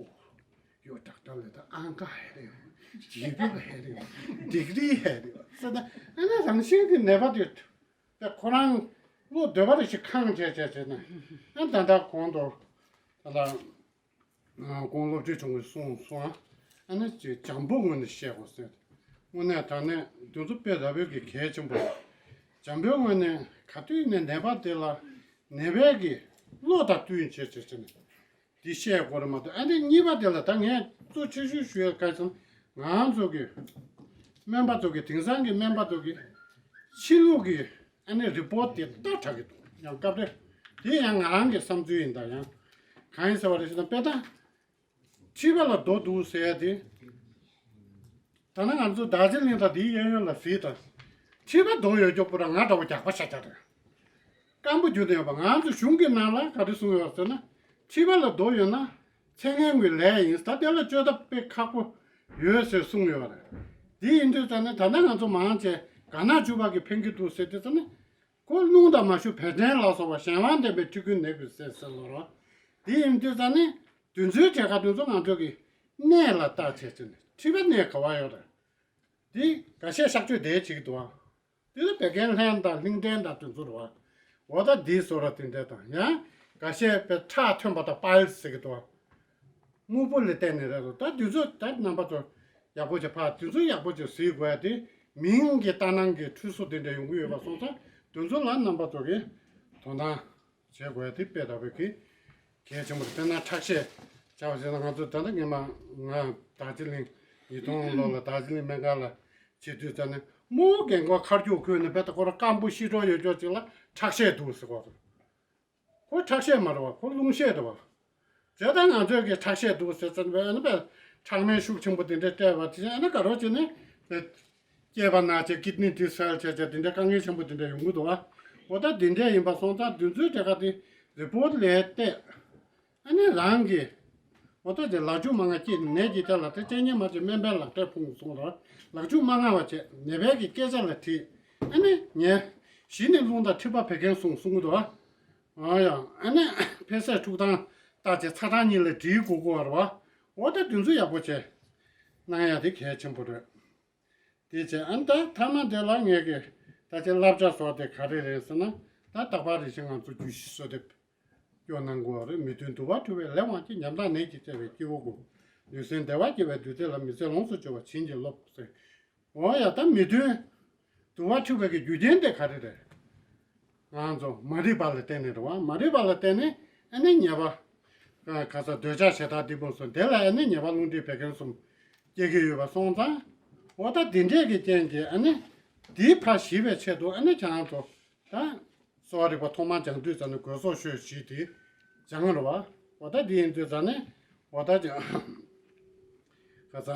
ཨོ། ཡོ་ཌག་ཊར་ལ་ད་ཨང་ཀ་ཧེ་རེ་ཡོ། ཇི་པི་ཧེ་རེ་ཡོ། ཌིག་རི་ཧེ་རེ་ཡོ་ཟེར། ད་ཨ་ནི་རང་བཞིན་གྱི་ནད་པ་དེ། ད་ཁོ་རང་བློ་འདོད་པ་རེ་ཞིག་ཁེངས་བྱས་བྱས་བྱས་ན། ཨ་ད་ལྟ་གོང་དུ་ད་ལ་ཁོང་སློབ་ཁྲིད་ཆུང་ངུས་གསུངས་སོང་ཨ། ཨ་ནི་ཅིག་འཇམ་པོ་ངོས་ནས་བཤད་དགོས་ཟེར། དངོས་གནས་དྲང་གནས་འདི་ཚོ་དཔེ་ར་བའི་གི་གལ་ཆེན་པོ་རེད། འཇམ་པོའི་ངོས་ནས་ག་དུས་ནས་ནད་པ་དེ་ལ་ནད་པའི་གི་བློ་དང་བསྟུན་བྱས་བྱས་བྱས་ནས། འདི་བཤད་དགོས་རེད་མ་གཏོགས། ཨ་ནི་གཉིས་པ་དེ་ལ་ད་ངས་གཙོ་ཆེ་ཤོས་ཞུ་ཡ་ག་རེ་ཟེར་ན། ང་ཚོ་གི་སྨན་པ་ཚོ་གི་དེང་སང་གི་སྨན་པ་ཚོ་གི་ཕྱི་ལུགས་ཀྱི་ཨ་ནི་རི་པོ་ཊི་དེ་ལྟ་དྲག་གི་འདུག་ཡང་སྐབས་རེ་དེ་ཡང་ང་རང་གི་བསམ་ཚུལ་ཡིན། ད་ཡང་གང་ཡིན་ཟེར་བ་རེད་ཟེར་ན། དཔེ་ད་མཁྲིས་པ་ལ་རྡོ་འདུག་ཟེར་ཡ་དེ། ད་ནང་ང་ཚོ་རྡོ་རྗེ་གླིང་དང་དེའི་གཡས་གཡོན་ལ་གཟིགས་དང་། མཁྲིས་པ་རྡོ་ཡོད་ཀྱོག་པོ་ར་ང་འདྲ་བོ་རྒྱགས་པ་ཤ་ཤ་རེད། སྐམ་པོ་རྒྱུ་ནས་ཡོད་པ། ང་ཚོ་གཞུང་གི་ནང་ལ་ག་རེ་གསུངས་ཡོད་ཟེར་ན། མཁྲིས་པ་ལ་རྡོ་ཡོད་ན་ཚེ་སྔོན་གྱི་ལས་ཡིན། ད་དེ་ལ་བཅོས་ཐབས་དཔེ་ཁག་པོ་ཡོད་ཟེར་གསུངས་ཡོད་རེད། དེ་ཡིན་དུས་ཙ་ནས་ད་ལྟ་ང་ཚོ་མང་ཆེ་དགའ་ན་བཅུ་པ་གི་ཕན་གྱི་འདུག་ཟེར་དུས་ཙ་ནས། ཁོ་རླུང་དང་མ་ཞུ་བད་ཀན་ལ་སོགས་པ་གཞན་དབང་ལྡན་པའི་མཁྲིས་ཀུན་ནད་ཀྱི་སྲོག་ཟེར་ལོ་རོ། དེ་ཡིན་དུས་ཙ་ནས་དུས་ཚོད་དེ་ག་དུས་ཚོད་ང་ཚོ་གི་གནས་ལ་བལྟ་བྱས་ཙ་ནས་མཁྲིས་པ་གནས་ག་བ་ཡོད་རེད། འདི་འགའ་ཤས་གཤག་བཅོས་དེ་བྱེད་ཀྱི་འདུག་ཨ། དེ་ལ་བད་ཀན་ལྷན་དང་ལྷིང་ལྡན་དང་དེ་ཚོ་རེད་བ། འོ་ད་འདི་བཟོ་ར་དེ་འདྲ་དང་། ཡང་འགའ་ཤས་དཔེ་ཁྲག་ཐོན་པ་དང་པའིལ་སི་ཟེར་གྱི་འདུག་ཨ། སྨུག་པོ་ལ་བརྟེན་ནས་རེད་འདུག་ད་དེ་ཚོ་ད་རྣམ་པ་ཚོ་ཡག་པོ་བྱས། ཕར་དེ་ཚོ་ཡག་པོ་བྱས་གཟིགས་དགོས་ཡ་དེ། མིང་གི་ལྟ་སྣང་གི་འཁྲུལ་སོ་དེ་འདྲ་ཡོང་གི་ཡོད་པ་སོང་ཙང་། དེ་ཚོ་ལ་རྣམ་པ་ཚོ་གིས་དོ་སྣང་བྱེད་དགོས་ཡ་དེ་དཔེ་ད་བོད་ཀྱི་གལ་ཆེན་པོ་རེད། དཔེར་ན་ཁྲག་ཤེད་བྱ་བ་ཟེར་ན། ང་ཚོ་ད་ལྟ་སྔོན་མ་ང་རྡོ་རྗེ་གླིང་ཉིས་སྟོང་ལོ་ལ་རྡོ་རྗེ་གླིང་སྨན་ཁང་ལ་བྱེད་དུས་ཙ་ནས། རྨོ་རྒན་གོག་ཁ་རྒྱུག་ཁུལ་ནས་དཔེ་ད་ཁོ་རང་སྐམ་པོ་ཤི་འགྲོ་ཡོད་ཀྱོག་ཅིག་ལ་ཁྲག་ཤེད་འདུག་ཟེར་གོ། ཁོ་ཁྲག་ཤེད་མ་རེད་བ། ཁོ་རླུང་ཤེད་རེད་བ། བྱས་ཙང་ང་ཚོས་ཀྱི་ཁྲག་ཤེད་འདུག་ཟེར་ཙམ་པས། ཨ་ནི་པས་ཁྲག་སྨན་ཤུགས་ཆེན་པོ་དེ་འདྲ་སྤྲད་པ་དེ། ཨ་ནི་ག་རོ་བྱས་ནས་སྐྱེས་པ་ན་བྱས་ཀིད་ནི་དེ་སེལ་བྱས་བྱས་དེ་འདྲ་དཀའ་ངལ་ཆེན་པོ་དེ་འདྲ་ཡོང་གི་འདུག་བ། འོ་ད་དེ་འདྲ་ཡིན་པ་སོང་ཙང་དེ་ཚོའི་གྲས་ཀ་དེ་རི་པོ་ཊི་ལ་བལྟས། ཨ་ནི་རང་གི་འོ་ད་དེ་ལག་འཁྱུ་མ་ང་སྐྱེས་ནད་ཀྱི་ཐད་ལ་དེ་གཅེས་ཉེ་མ་བྱས་སྨན་པའི་ལག་འབྲེལ་ཕུང་སོང་ར། ལག་འཁྱུ་མ་མངའ་བ་བྱས་ནད་པའི་གི་སྐད་ཆ་ལ་དྲིས། ཨ་ནི་ངས་གཞི་ནས་རླུང་དང་མཁྲིས་པ་བད་ཀན་སོང་གསུང་གི་འདུག་བ། ཨ་ཡ། ཨ་ནི་འཕེལ་ཟད་འཁྲུག་སྟངས་བལྟ་བྱས་ཚ་གྲང་གཉིས་ལ་འདྲིས་དགོས་དགོས་པ་རེད་བ། འོ་ད་དེ་ཚོ་ཡག་པོ་བྱས་གནང་ཡ་དེ་གལ་ཆེན་པོ་རེད། དེ་བྱས། ཨ་ནི་ད་མཐའ་མ་དེ་ལ་ངས་ཀྱི་ད་ཆ་བསླབ་བྱ་བཟོ་དེ་ག་རེ་རེད་ཟེར་ན། ད་རྟག་པར་རེ་བཞིན་ང་ཚོ་རྒྱུད་བཞི་གསོལ་འདེབས་སྐྱོར་གནང་དགོས་པ་རེད། མི་མཐུན་དུ་བ་འཁྲུགས་པའི་ལས་དབང་གིས། ཉམ་ཐག་ནད་ཀྱིས་གཅིག་པའི་སྐྱེ་བོ་ཀུན། ལུས་སེམས་བདེ་བ་སྐྱེ་བའི་རྡུལ་བརྩེགས་ལ། མི་ཚེ་ལོངས་སུ་སྤྱོད་པར་བྱིན་གྱིས་རློབས་ཟེར། འོ་ཡ། ད་མི་མཐུན་དུ་བ་འཁྲུགས་པའི་གི་རྒྱུ་རྐྱེན་དེ་ག་རེ་རེད། ང་ཚོ་མ་རིག་པ་ལ་བརྟེན་ནས་རེད་བ། མ་རིག་པ་ལ་བརྟེན་ནས་ཨ་ནི་ཉེས་པ། ཨ་ག་ས་འདོད་ཆགས་ཞེ་སྡང་གཏི་མུག་སོགས། དེ་ལ་ཨ་ནི་ཉེས་པ་རླུང་མཁྲིས་བད་ཀན་གསུམ་སྐྱེ་གི་ཡོད་པ་སོང་ཙང་། འོ་ད་དེ་འདྲས་ཀྱི་རྐྱེན་གྱིས་ཨ་ནི་དེ་ཕར་ཞི་བའི་ཆེད་དུ། ཨ་ནི་ཁྱེད་རང་ཚོ་ད་གསོ་བ་རིག་པ་ཐོག་མར་སྦྱང་དུས་ཙ་ནས་སྒོས་སོགས་ཤོད་བཞི་དེ་སྦྱང་རེད་བ། འོ་ད་དེ་ཡིན་དུས་ཙ་ནས་འོ་ད་ཅི་ག་ས།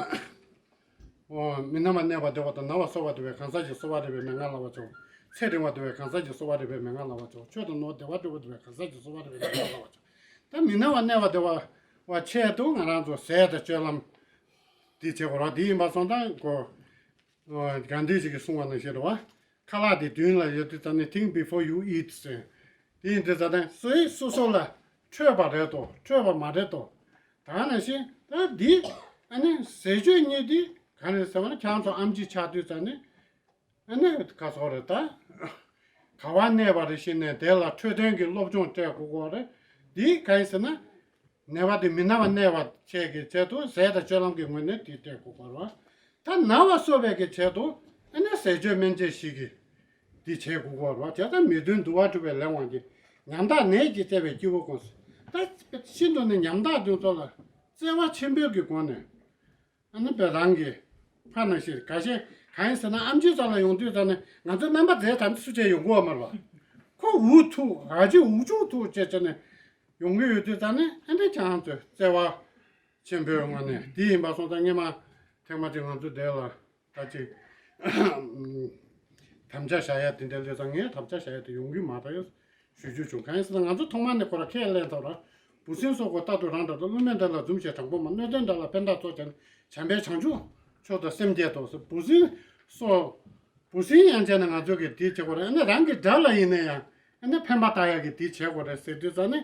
འོ། མི་ན་བར་གནས་པ་བདེ་བ་དང་། ན་བ་གསོ་བ་བདེ་བའི་གང་ཟག་གིས་གསོ་བ་རིག་པའི་མན་ངག་བསླབ་པར་བྱའོ། ཚེ་རིང་བ་བདེ་བའི་གང་ཟག་གིས་གསོ་བ་རིག་པའི་མན་ངག་བསླབ་པར་བྱའོ། ཆོས་དང་ནོར་བདེ་བ་སྤྲོད་པ་བདེ་བའི་གང་ཟག་གིས་གསོ་བ་རིག་པའི་མན་ངག་བསླབ་པར་བྱའོ། ད་མི་ན་བར་གནས་པ་བདེ་བ་བ་ཆེད་དུ་ང་རང་ཚོ་ཟས་དང་སྤྱོད་ལམ་འདི་བྱེད་དགོས་ར། འདི་ཡིན་པ་སོང་ཙང་ཁོ། འོ། གྷན་དྷི་ཇི་གིས་གསུངས་པ་ནང་བཞིན་རེད་བ། ཁ་ལག་དེ་མདུན་ལ་ཡོད་དུས་ཙ་ནས། Think before you eat ཟེར། དེ་ཡིན་དུས་ཙ་ནས་སོ་སོ་ལ་འཕྲོད་པ་རེད་དོ། འཕྲོད་པ་མ་རེད་དོ། ད་ནང་བཞིན་ད་འདི་ ཨ་ནི་ཟས་སྤྱོད་གཉིས་དེ་ག་རེ་ཟེར་བ་ན། ཁྱེད་རང་ཚོ་ཨེམ་ཆི་ཆགས་དུས་ཙ་ནས། ཨ་ནི་ག་སོགས་རེད་ད། ག་བ་གནས་པ་རེ་ཤེས་ནས་དེ་ལ་འཕྲོད་བསྟེན་གྱི་སློབ་སྦྱོང་སྤྲད་དགོས་ཀྱི་རེད། འདི་ག་ཡིན་ཟེར་ན། ནད་པ་དེ་མི་ན་བ་གནས་པ་བཅས་ཀྱི་ཆེད་དུ་ཟས་དང་སྤྱོད་ལམ་གྱི་ངོས་ནས་དེ་སྤྲད་དགོས་ཀྱི་རེད། ད་ན་བ་གསོ་བའི་གི་ཆེད་དུ་ཨ་ནི་ཟས་སྤྱོད་སྨན་དཔྱད་བཞི་གི་དེ་བྱེད་དགོས་ཀྱི་རེད། བྱས་ཙང་མི་མཐུན་འདུ་བ་འགྲུབ་པའི་ལས་དབང་གིས་ཉམ་ཐག་ནད་ཀྱིས་གཙེས་པའི་སྐྱེ་བོ་ཀུན། ད་ཤིན་ཏུ་ནས་ཉམ་ཐག་དེ་ཚོ་ལ་བརྩེ་བ་ཆེན་པོའི་གི་སྒོ་ནས། ཨ་ནི་བོད་རང་གི་ཕ་ན་ཤི་ཁ་ཤས་གང་ཡིན་ཟེར་ན། ཨེམ་ཆི་ཚོ་ལ་ཡོང་དུས་ཙ་ནས་ང་ཚོ་སྨན་པ་མཛད་ཐམས་ཅད་སུ་བྱས་ཡོང་གི་ཡོད་མ་རེད་པ། ཁོ་འུ་ཐུག་ཨ་ཅེ་འུ་ཆུང་ཐུག་བྱས་བྱས་ནས་ཡོང་གི་ཡོད་དུས་ཙ་ནས། ཨ་ནི་ཁྱེད་རང་ཚོས་བརྩེ་བ་ཆེན་པོའི་ངང་ནས། དེ་ཡིན་པ་སོང་ཙང་སྔོན་མ་ཐེངས་མ་གཅིག་ང་ཚོ་དེ་ལ་ད་ཅིག་དམ་བཅའ་བཞག་ཡ་དེ་འདྲ་སླེབས་ཙང་། ངས་དམ་བཅའ་བཞག་ཡ་དེ་ཡོང་གི་མ་རེད་ཞུ་རྒྱུ་བྱུང་། གང་ཡིན་ཟེར་ན་ང་ཚོ་ཐོག་མ་ནས་ཁོ་རང་ཁས་ལེན་ཐོག་ར། འབུ་སྲིན་སོགས་ཀྱི་རྟག་ཏུ་རང་འདྲ་དང་། བསླུ་མེད་འདྲ་ལ་འཛུམ་ཞིང་དྲང་པོ་མ། གནོད་ལྡན་དགྲ་ལ་ཕན་བཏགས་གཙོ་བྱས་ནས། བྱམས་པས་བྱང་ཆུབ་མཆོག་དང་སེམས་བསྐྱེད་དོ་ཟེར། འབུ་སྲིན་སོགས། འབུ་སྲིན་ཡང་བྱས་ན་ང་ཚོ་གིས་དེ་བྱེད་དགོས་རེད། ཨ་ནི་རང་གི་དགྲ་ལ་ཡིན་ན་ཡང་ཨ་ནི་ཕན་པ་བཏགས་ཡག་གི་དེ་བྱེད་དགོས་རེད་ཟེར་དུས་ཙ་ནས།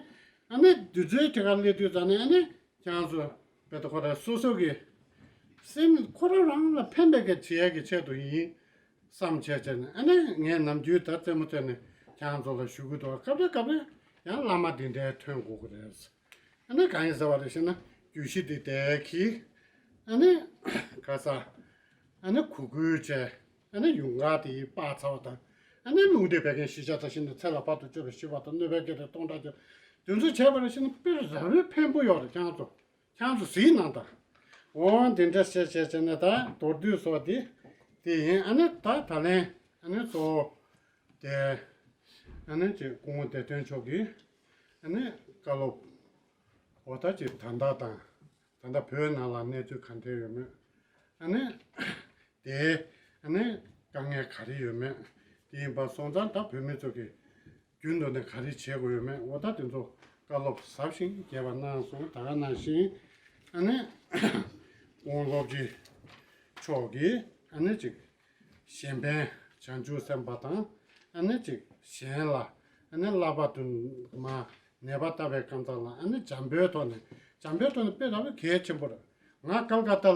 ཨ་ནི་དུས་ཚོད་དེ་གར་སླེབས་དུས་ཙ་ནས། ཨ་ནི་ཁྱེད་རང་ཚོ་བོད་དུ་ཁོ་རང་སོ་སོ་གི་སེམས་ཁོ་རང་རང་ལ་ཕན་པའི་གི་བྱེད་ཡག་གི་ཆེད་དུ་ཡིན་བསམ་བྱས་བྱས་ནས། ཨ་ནི་ངས་ནམ་རྒྱུན་ད་རྩེད་མོ་རྩེ་ནས་ཁྱེད་རང་ཚོ་ལ་ཞུ་གི་འདུག། སྐབས་རེ་སྐབས་རེ་ཡང་བླ་མ་འདི་འདྲའི་ཐོན་དགོས་ཀྱི་རེད། ཨ་ནི་གང་ཡིན་ཟེར་བ་རེ་ཤེས་ན། རྒྱུད་བཞི་འདི་དེ་གི། ཨ་ནི་ག་ས། ཨ་ནི་གུ་གུལ་བྱས། ཨ་ནི་ཡུངས་ཀར་དེ་ཡིས་སྤར་ཚར་བ་དང་། ཨ་ནི་རླུང་རྟའི་བད་ཀན་ཞི་བྱ་དང་བཞི་ནི་ཚེ་ལ་བར་དུ་གཅོད་པའི་ཞི་བ་དང་། གནོད་པའི་བགེགས་རིགས་སྟོང་ཕྲག་བཅུ། དེ་ཚོ་བྱས་པ་རེ་ཤེས་ན་དཔེ་ར་བའི་ཕན་པོ་ཡོད་རེད། ཁྱེད་རང་ཚོ་ཁྱེད་རང་ཚོ་གཟིགས་གནང་དང་། འོ་འདི་འདྲ་བྱས་བྱས་བྱས་ནས་ད་མདོར་བསྡུས་སོགས་དེ་དེ་ཡིན། ཨ་ནི་ད་ད་ལན་ཨ་ནི་གཙོ་བོ་དེ། ཨ་ནི་ཅིག་སྐུ་ངོ་བདེ་དོན་མཆོག་གིས་ཨ་ནི་བཀའ་སློབ། འོ་ད་ཅིག་ད་ལྟ་དང་། ད་ལྟ་བོད་ནང་ལ་གནས་ཚུལ་ག་འདྲ་ཡོད་མེད། ཨ་ནི་དེ། ཨ་ནི་དཀའ་ངལ་ག་རེ་ཡོད་མེད། དེ་ཡིན་པ་སོང་ཙང་ད་བོད་མི་ཚོ་གིས་རྒྱུན་དུ་ནས་ག་རེ་བྱེད་དགོས་ཡོད་མེད། འོ་ད་དེ་ཚོ་བཀའ་སློབ་ཟབ་ཞིང་རྒྱས་པ་གནང་སོང་། ད་ག་ནང་བཞིན་ཨ་ནི་སྐུ་ངོ་སློབ་སྤྱི་མཆོག་གིས་ཨ་ནི་ཅིག་གཞན་ཕན་བྱང་ཆུབ་སེམས་དཔའ་དང་། ཨ་ནི་ཅིག་གཞན་ལ་ཨ་ནི་བསླབ་པ་དུ་མ། ནད་པ་ལྟ་བའི་ཁམས་ཚང་ལ་ཨ་ནི་བྱམས་པོའི་ཐོག་ནས། བྱམས་པོའི་ཐོག་ནས་དཔེ་ར་བའི་གལ་ཆེན་པོ་རེད། ང་ཀལ་ཀ་ཏ་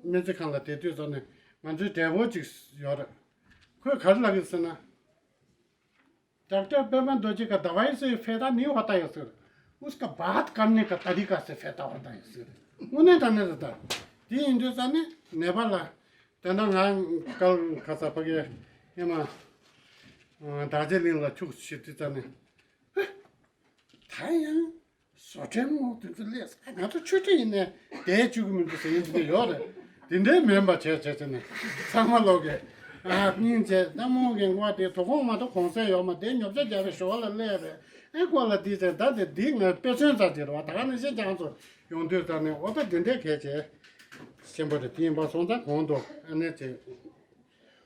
སྨན་རྩིས་ཁང་ལ་བསྡད་དུས་ཙ་ནས་ང་ཚོའི་བགྲེས་པོ་ཅིག་ཡོད་རེད། ཁོས་ག་རེ་ལབ་ཀྱི་ཟེར་ན། डॉक्टर पद्मा दोजी का दवाई से फ़ायदा नहीं होता है सर, उसका बात करने का तरीका से फ़ायदा होता है सर. དངོས་གནས་དྲང་གནས་རེད་ད། དེ་ཡིན་དུས་ཙ་ནས་ནད་པ་ལ། དེ་འདྲ་ང་ཀལ་ཁ་ས་ཕ་གི་ཧེ་མ་ཨ་རྡོ་རྗེ་གླིང་ལ་ཁྱུག་ཞིག་དུས་ཙ་ནས། ཧེ། ད་ཡང་བཟོ་གྲྭའི་མོ་དེ་ཚོ་སླེབས་ས། ང་ཚོ་ཆོས་ཁྲིད་ཡིན་ནའི་བསྡད་བཅུག་གི་མི་འདུག་ཟེར་ཡིན་ཟེར་ནས་ཡོད་རེད། དེ་འདྲའི་མིན་པ་བྱས་བྱས་བྱས་ནས་ཚང་མ་ལོག་གི། ཨ་སྙིང་རྗེ་ལྟད་མོ་གི་མགོ་དེ་དོ་དགོང་མ་གཏོགས་གུང་སེང་ཡོད་མ་རེད། ཉོ་ཆ་རྒྱག་པའི་ཞོར་ལ་སླེབས་པས། ཨེ་ཁོ་ལ་དེ་ཟེར། ད་དེ་འདི་ང་དཔེ་མཚོན་ཙམ་ཅིག་རེད་བ། ད་ག་ནང་བཞིན་ཁྱེད་རང་ཚོ་ཡོང་དུས་ཙ་ནས། འོ་ད་དེ་འདྲའི་གལ་ཆེ་ཆེན་པོ་རེད། དེ་ཡིན་པ་སོང་ཙང་གོང་དུ་ཨ་ནེ་ཅིག་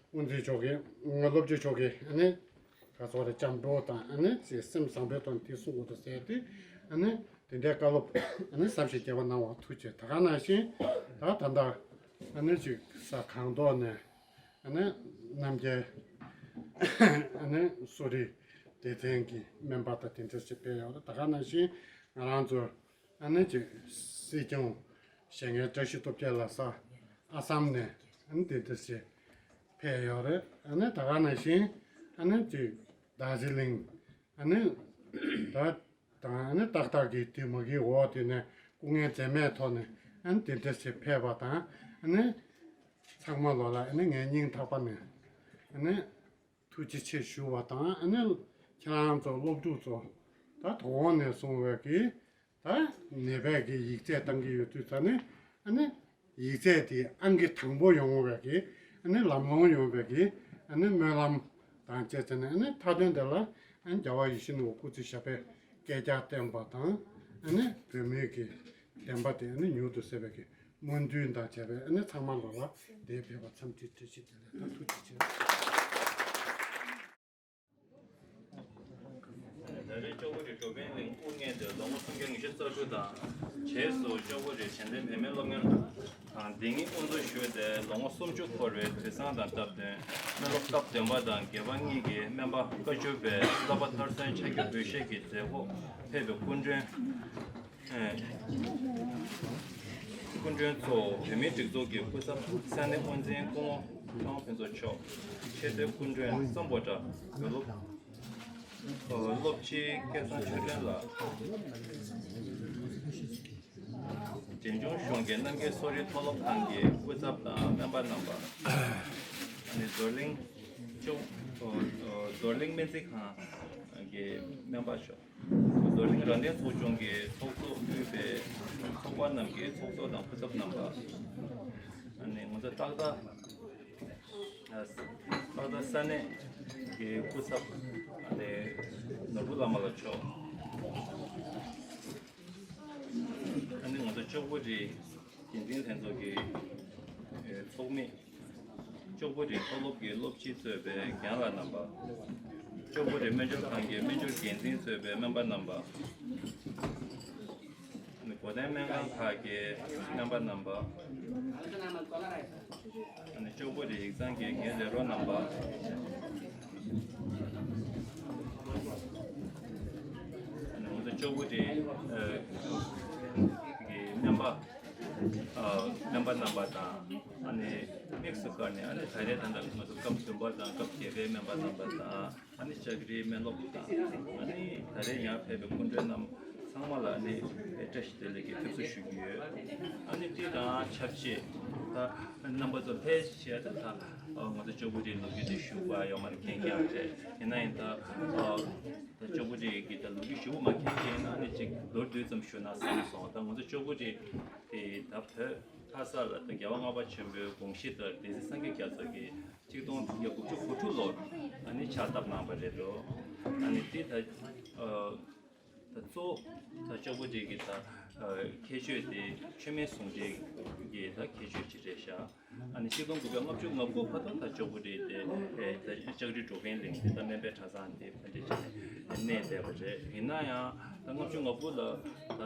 དབུ་འཛིན་མཆོག་གིས། སློབ་སྤྱི་མཆོག་གིས་ཨ་ནེ་ག་ཚོད་རེད། བྱམས་སྒྲོལ་དང་ཨ་ནེ་ཅིག་སེམས་བཟང་པོའི་ཐོག་ནས་དེ་གསུང་དགོས་འདུག་ཟེར་ཏེ། ཨ་ནེ་དེ་འདྲའི་བཀའ་སློབ་ཨ་ནེ་ཟབ་ཞིང་རྒྱས་པ་གནང་བར་ཐུགས་རྗེ་ཆེ། ད་ག་ནང་བཞིན་ད་ད་ལྟ་ཨ་ནེ་ཅིག་ས་གང་ཐོག་ནས། ཨ་ནི་རྣམ་རྒྱལ། ཨ་ནི་གསོ་རིག་སྡེ་ཚན་གྱི་སྨན་པ་དང་དེ་འདྲ་ཞིག་ཕེབས་ཡོད་རེད། ད་ག་ནང་བཞིན་ང་རང་ཚོ་ཨ་ནི་ཅིག་སྲིད་སྐྱོང་བཞེངས་མཁན་བཀྲ་ཤིས་སྟོབས་རྒྱལ་ལགས་ས་ཨ་སམ་ནས་ཨ་ནི་དེ་འདྲ་ཞིག་ཕེབས་ཡོད་རེད། ཨ་ནི་ད་ག་ནང་བཞིན་ཨ་ནི་ཅིག་རྡོ་རྗེ་གླིང་ཨ་ནི་ད། དང་ཨ་ནི་ཏག་ཏག་གི་དེ་མ་གི་འོག་དེ་ནས་སྐུ་ངལ་འཛེམས་མེད་ཐོག་ནས་ཨ་ནི་དེ་འདྲ་ཞིག་ཕེབས་པ་དང་། ཨ་ནི་ཚང་མ་ལོ་ལ་ཨ་ནི་ངའི་སྙིང་ཐག་པ་ནས་ཨ་ནི་ཐུགས་རྗེ་ཆེ་ཞུ་བ་དང་། ཨ་ནི་ཁྱེད་རང་ཚོ་སློབ་ཕྲུག་ཚོ་ད་དོ་དགོང་ནས་བཟུང་བའི་གི་ད་ནད་པའི་གི་ཡིག་ཚད་བཏང་གི་ཡོད་དུས་ཙ་ནས། ཨ་ནི་ཡིག་ཚད་དེ་ཨང་ཀི་དང་པོ་ཡོང་བའི་གི་ཨ་ནི་ལམ་ལྷོང་ཡོང་བའི་གི་ཨ་ནི་སྨོན་ལམ་དང་བཅས་བྱས་ནས། ཨ་ནི་མཐའ་དོན་དེ་ལ་ཨ་ནི་རྒྱལ་བ་ཡིད་བཞིན་ནོར་བུ་སྐུ་ཚེ་ཞབས་པད་བསྐལ་བརྒྱར་བརྟན་པ་དང་། ཨ་ནི་བོད་མིའི་གི་བདེན་པ་དེ་ཨ་ནི་མྱུར་དུ་གསལ་བའི་གི་སྨོན་འདུན་དང་བཅས་པའི་ཨ་ནི་ཚང་མ་ལོ་ལ་དེ་ཕེབས་པ་འཚམས་འདྲི་བཀྲ་ཤིས་བདེ་ལེགས་དང་ཐུགས་རྗེ་ཆེ། ད་རེས་སྐྱོབ་པ་རི་འགྲོ་ཕན་གླིང་དབུ་བརྙེས་ཏེ་ལོ་ངོ་སུམ་བརྒྱ་ཉི་ཤུ་རྩ་དྲུག་དང་། རྗེས་སུ་སྐྱོབ་པ་རི་དྲན་རྟེན་བུད་མེད་སློབ་གཉེར་ཁང་དང་འདི་ཉིད་དབུ་འཛུགས་ཞུས་ཏེ་ལོ་ངོ་སུམ་ཅུ་འཁོར་བའི་དུས་བཟང་དང་སྟབས་བསྟུན་སྨོན་ལོ་སྐབས་བདུན་པ་དང་བརྒྱད་པ་གཉིས་ཀྱི་སྨན་པ་བཀའ་བཅུ་པའི་བསླབ་པ་མཐར་སོན་ཕྱག་རྒྱ་འབུལ་བཞེས་ཀྱི་མཛད་སྒོ་ཕེབས་པའི་སྐུ་མགྲོན། ཨེ། སྐུ་མགྲོན་ཚོ། བོད་མིའི་སྒྲིག་འཛུགས་ཀྱི་སྐུ་ཚབ་ས་གནས་དབུ་འཛིན་སྐུ་ངོ་ཚེ་དབང་ཕུན་ཚོགས་མཆོག་ཆེས་མཐོའི་སྐུ་མགྲོན་སམ་བྷོ་ཊ་བོད་སློབ་སློབ་སྤྱི་སྐལ་བཟང་ཆོས་སྒྲོན་ལགས། འབྲས་ལྗོངས་གཞུང་གི་རྣམ་རྒྱལ་གསོ་རིག་མཐོ་སློབ་ཁང་གི་སྐུ་ཚབ་དང་སྨན་པ་རྣམ་པ། ཨ་ནི་རྡོར་གླིང་ལྕོག་རྡོར་གླིང་སྨན་རྩིས་ཁང་གི་སྨན་པ་མཆོག་རྡོར་གླིང་རང་བཙན་ཚོགས་ཆུང་གི་ཚོགས་གཙོ་དབུས་པའི་ཚོགས་པ་རྣམས་ཀྱི་ཚོགས་གཙོ་དང་སྐུ་ཚབ་རྣམ་པ། ཨ་ནི་ང་ཚོ་ཏག་ཏག་ཏག་ཏག་ས་གནས་ཀྱི་སྐུ་ཚབ་ཨ་ནི་ནོར་བུ་བླ་མ་ལགས་མཆོག་ཨ་ནི་ང་ཚོ་ལྕོག་པོ་རི་འགན་འཛིན་ལྷན་ཚོགས་ཀྱི་ཚོགས་མི། ལྕོག་པོ་རི་མཐོ་སློབ་ཀྱི་སློབ་སྤྱི་གཙོས་པའི་རྒན་ལགས་རྣམ་པ། ལྕོག་པོ་རི་སྨན་སྦྱོར་ཁང་གི་སྨན་སྦྱོར་འགན་འཛིན་གཙོས་པའི་སྨན་པ་རྣམ་པ། སྒོ་བསྟེན་སྨན་ཁང་ཁག་གི་སྨན་པ་རྣམ་པ། ལྕོག་པོ་རི་ཡིག་ཚང་གི་འགན་ལས་རོགས་རྣམ་པ། ང་ཚོ་ལྕོག་པོ་རི་གི་སྨན་པ། སྨན་པ་རྣམ་པ་དང་། ཨ་ནི་དམིགས་སུ་བཀར་ནས་ཨ་ནི་ད་རེས་ད་ལྟ་ང་ཚོ་སྐབས་བདུན་པ་དང་སྐབས་བརྒྱད་པའི་སྨན་པ་རྣམ་པ་དང་། ཨ་ནི་ལྕགས་རིའི་སྨན་སློབ་དང་། ཨ་ནི་ད་རེས་ཡང་ཕེབས་པའི་སྐུ་མགྲོན་རྣམས་ཚང་མ་ལ་ཨ་ནི་བཀྲ་ཤིས་བདེ་ལེགས་ཀྱི་ཕེབས་བསུ་ཞུ་གི་ཡོད། ཨ་ནི་དེ་དང་ཆབས་ཅིག་ད་རྣམ་པ་ཚོ་ཕལ་ཆེར་ད་ད་ང་ཚོ་ལྕོག་པོ་རིའི་ལོ་རྒྱུས་དེ་ཞུ་དགོས་ཡོད་མ་རེད། མཁྱེན་མཁྱེན་རེད། ཡིན་ན་ཡང་ད། ད་ལྕོག་པོ་རི་གི་ད་ལོ་རྒྱུས་ཞིབ་པོ་མ་མཁྱེན་མཁན་ཡིན་ན་ཨ་ནི་ཅིག་མདོར་བསྡུས་ཙམ་ཞུ་ན་བསམ་སོང་། ད་ང་ཚོ་ལྕོག་པོ་རི་དེ་ད་བོད་ལྷ་ས་ལ་ད་རྒྱལ་བ་ལྔ་པ་ཆེན་པོའི་དགོངས་གཞི་ལྟར་སྡེ་སྲིད་སངས་རྒྱས་རྒྱ་མཚོ་གིས་ཆིག་སྟོང་དགུ་བརྒྱ་དགུ་བཅུ་གོ་དྲུག་ལོར་ཨ་ནི་ཕྱག་བཏབ་གནང་བ་རེད་འདུག་ཨ་ནི་དེ་ད་ད་གཙོ་བོ་ད་ལྕོག་པོ་རི་གི་ད་ཁྱད་ཆོས་དེ་མཆོད་མེ་ཟུང་འབྲེལ་གྱི་ད་ཁྱད་ཆོས་ཅིག་རེད་ཤག་ཨ་ནི་ཆིག་སྟོང་དགུ་བརྒྱ་ལྔ་བཅུ་ང་དགུ་བར་དུ་ད་ལྕོག་པོ་རི་དེ་ཨེ་ད་ལྕགས་རི་འགྲོ་མཁན་གླིང་དེ་ད་སྨན་པའི་གྲྭ་ཚང་དེ་ཕན་འབྲས་བྱས་ནས་གནས་བསྡད་པ་རེད། ཡིན་ན་ཡང་ད་ལྔ་བཅུ་ང་དགུ་ལ་ད་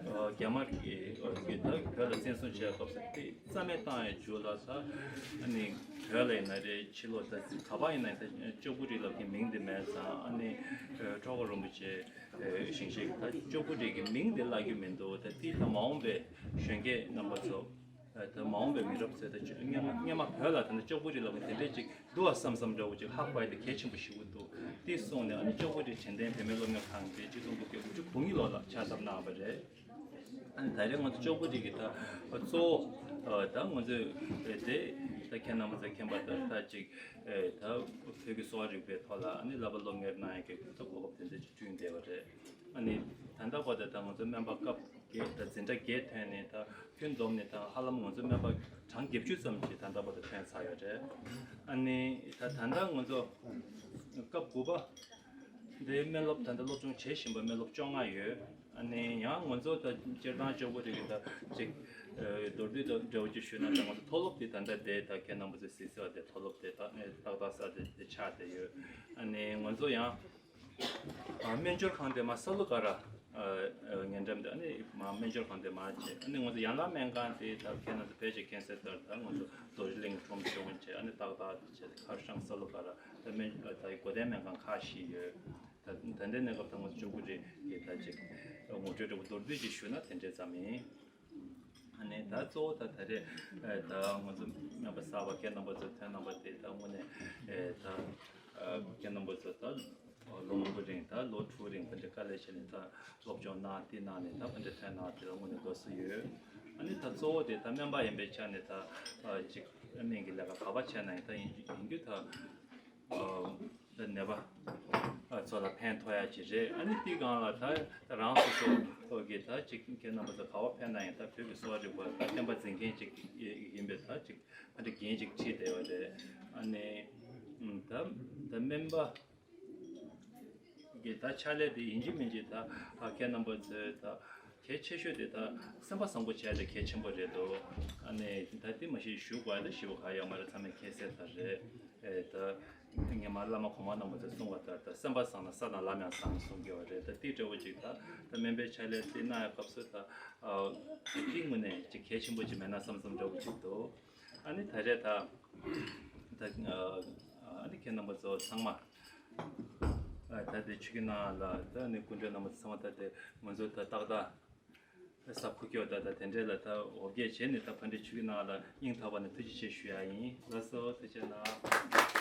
རྒྱ་དམར་གྱིས་ད་བོད་ལ་བཙན་བཟུང་བྱས་སྐབས་སུ་དེ་རྩ་མེད་བཏང་ཡའི་མཇུག་ལ་ད་ཨ་ནི་བོད་ལ་ཡིན་ན་རེད། ཕྱི་ལོགས་ད་ག་པར་ཡིན་ན་ད་ལྕོག་པོ་རི་ལབ་མཁན་མིང་དེ་མེད་ཙང་ཨ་ནི་ཁྲོ་དགའ་རིན་པོ་ཆེ་ཞིང་གཤེགས་ད་ལྕོག་པོ་རི་གི་མིང་དེ་བརླག་རྒྱུ་མི་འདུག་ད་དེ་ད་མ་འོངས་པའི་གཞོན་སྐྱེས་རྣམ་པ་ཚོ། ད་མ་འོངས་པའི་མི་རབས་ཚོས་ད་སྔོན་མ་སྔོན་མ་བོད་ལ་ད་ནི་ལྕོག་པོ་རི་ལབ་མཁན་དེ་འདྲས་ཅིག་འདུག་བ་བསམ་བསམ་འདྲ་བོ་ཅིག་ཧ་གོ་ཡ་དེ་གལ་ཆེན་པོ་ཞིག་འདུག་དེ་སོང་ནས་ཨ་ནི་ལྕོག་པོ་རི་དྲན་རྟེན་བུད་མེད་སློབ་གཉེར་ཁང་དེ་ཆིག་སྟོང་དགུ་བརྒྱ་དགུ་བཅུ་གོ་གཉིས་ལོ་ལ་ཕྱག་བཏབ་གནང་བ་རེད། ཨ་ནི་ད་རེས་ང་ཚོ་ལྕོག་པོ་རི་གི་ད་གཙོ་བོ་ད་ང་ཚོས་དེ་ད་ཁྱེད་རྣམ་པ་ཚོས་མཁྱེན་པ་ལྟར་ད་ཅིག་ད་བོད་ཀྱི་གསོ་བ་རིག་པའི་ཐོག་ལ་ཨ་ནི་བསླབ་པ་སློབ་གཉེར་གནང་ཡ་གི་ད་གོ་སྐབས་དེ་འདྲ་ཅིག་བསྐྲུན་བསྡད་པ་རེད། ཨ་ནི་ད་ལྟ་བར་དུ་ད་ང་ཚོ་སྨན་པ་སྐབས་བརྒྱད་ད་འཛིན་གྲྭ་བརྒྱད་ཐོན་ནས་ད་ཁྱོན་བསྡོམས་ནས་ད་ཧ་ལམ་ང་ཚོ་སྨན་པ་གྲངས་བརྒྱད་ཅུ་ཙམ་ཞིག་ད་ལྟ་བར་དུ་ཐོན་ཚར་ཡོད་རེད། ཨ་ནི་ད་ད་ལྟ་ང་ཚོ་སྐབས་དགུ་པ་འདིའི་སྨན་སློབ་ད་ལྟ་སློབ་སྦྱོང་བྱེད་བཞིན་པ་སྨན་སློབ་བཅོ་ལྔ་ཡོད། ཨ་ནི་ཡང་ང་ཚོ་ད་སྤྱིར་བཏང་ལྕོག་པོ་རི་གི་ད་ཅིག་མདོར་བསྡུས་ད་འདྲ་བོ་ཅིག་ཞུས་ན་ད་ང་ཚོ་མཐོ་སློབ་དེ་ད་ལྟ་དེ་ད་ཁྱེད་རྣམ་པ་ཚོས་གཟིགས་གཟིགས་པ་དེ་མཐོ་སློབ་དེ་ད་ཏག་ཏག་ས་དེ་དེ་ཆགས་བསྡད་ཡོད། ཨ་ནི་ང་ཚོ་ཡང་། ཨ་སྨན་སྦྱོར་ཁང་དེ་མ་ས་ལུ་ཀ་ར་ཨ་ཨ་ཉེ་འགྲམ་དེ་ཨ་ནི་མ་སྨན་སྦྱོར་ཁང་དེ་མ་བྱས། ཨ་ནི་ང་ཚོ་ཡན་ལག་སྨན་ཁང་དེ་ད་ཁྱེད་རྣམ་ཚོ་ཕལ་ཆེར་མཁྱེན་གསལ་ལྟར་ད་ང་ཚོ་རྡོ་རྗེ་གླིང་ཁྲོམ་གཞུང་བྱས། ཨ་ནི་ཏག་ཏག་དེ་བྱས་ཁར་ཤང་ས་ལུ་ཀ་ར་ད་སྨན་ད་སྒོ་བསྟེན་སྨན་ཁང་ཁག་བཞི་ཡོད། ད་ད་ལྟའི་གནས་སྐབས་ད་ང་ཚོ་ལྕོག་པོ་རི་གི་ད་ཅིག་ངོ་སྤྲོད་འདྲ་པོ་མདོར་བསྡུས་ཅིག་ཞུས་ན་དེ་འདྲ་ཙམ་ཡིན། ཨ་ནི་ད་གཙོ་བོ་ད་ད་རེས་ད་ང་ཚོ་སྨན་པ་གསར་པ་ཁྱེད་རྣམ་པ་ཚོ་ཐོན་གནང་བ་དེ་ད་དངོས་གནས་ད་ཁྱེད་རྣམ་པ་ཚོ་ད་ལོ་མང་པོ་རིང་ད་ལོ་དྲུག་རིང་ཕ་འདྲ་དཀའ་ལས་བྱས་ནས་ད་སློབ་སྦྱོང་གནང་དེ་གནང་ནས་ད་ཕ་འདྲ་ཐོན་གནང་དེ་ལ་དངོས་གནས་དགའ་བསུ་ཡོད། ཨ་ནི་ད་གཙོ་བོ་དེ་ད་སྨན་པ་ཡིན་པའི་ཆ་ནས་ད་ཅིག་སྨན་གྱི་ལས་ཀ་ག་པར་བྱས་ན་ཡང་ད་ཡིན་ཡིན་རྒྱུ་ད། ཨ་ནད་པ་ཚོ་ལ་ཕན་ཐོགས་ཡ་ཅིག་རེད། ཨ་ནི་དེའི་སྒང་ལ་ད་རང་སོ་སོ་གི་ད་ཅིག་ཁྱེད་རྣམ་པ་ཚོ་ག་པར་ཕེབས་ན་ཡང་ད་བོད་ཀྱི་གསོ་བ་རིག་པ་ད་བསྟན་པ་འཛིན་མཁན་ཅིག་ཡིན་པའི་ད་ཅིག་ཕ་འདྲ་འགན་ཅིག་འཁྲི་བསྡད་ཡོད་རེད། ཨ་ནི་ད་ད་སྨན་པ་གི་ད་ཕྱག་ལས་དེ་ཡིན་གཅིག་མིན་གཅིག་ད་ཁྱེད་རྣམ་པ་ཚོས་ད་གལ་ཆེ་ཤོས་དེ་ད་སེམས་པ་བཟང་པོ་བྱས་ཏེ་གལ་ཆེན་པོ་རེད་འདུག་ཨ་ནི་ད་དེ་མ་གཞི་ཞུ་དགོས་ཡ་ད་ཞུ་དགོས་ཡོད་མ་རེད། ཚང་མས་མཁྱེན་གསལ་ལྟར་རེད། ཨེ་ད་སྔོན་མ་བླ་མ་གོང་མ་རྣམ་པ་ཚོས་གསུངས་པ་ལྟར་ད་སེམས་པ་བཟང་ན་ས་དང་ལམ་ཡང་བཟང་གསུང་གི་ཡོད་རེད། ད་དེ་འདྲ་བོ་ཅིག་ད་ད་སྨན་པའི་ཕྱག་ལས་དེ་གནང་ཡ་སྐབས་སུ་ད་ཨ་དེ་དངོས་གནས་ཅིག་གལ་ཆེན་པོ་ཅིག་མེད་ན་བསམ་བསམ་འདྲ་བོ་ཅིག་འདུག་ཨ་ནི་ད་རེས་ད་ད་ཨ་ནི་ཁྱེད་རྣམ་པ་ཚོ་ཚང་མ་ཨ་ད་དེ་ཆུ་ཁྱི་ནང་ལ་ད་ནི་སྐུ་མགྲོན་རྣམ་པ་ཚོ་ཚང་མ་ད་དེ་ང་ཚོ་ད་ཏག་ཏག་ས་ཁུག་ཀྱོག་ད་ད་དེ་འདྲས་ལ་ད་འོ་བརྒྱལ་བྱས་ནས་ད་ཕ་འདྲེ་ཆུ་གི་ནང་ལ་སྙིང་ཐག་པ་ནས་ཐུགས་རྗེ་ཆེ་ཞུ་ཡ་ཡིན། ལགས་སོ། ཐུགས་རྗེ་གནང་།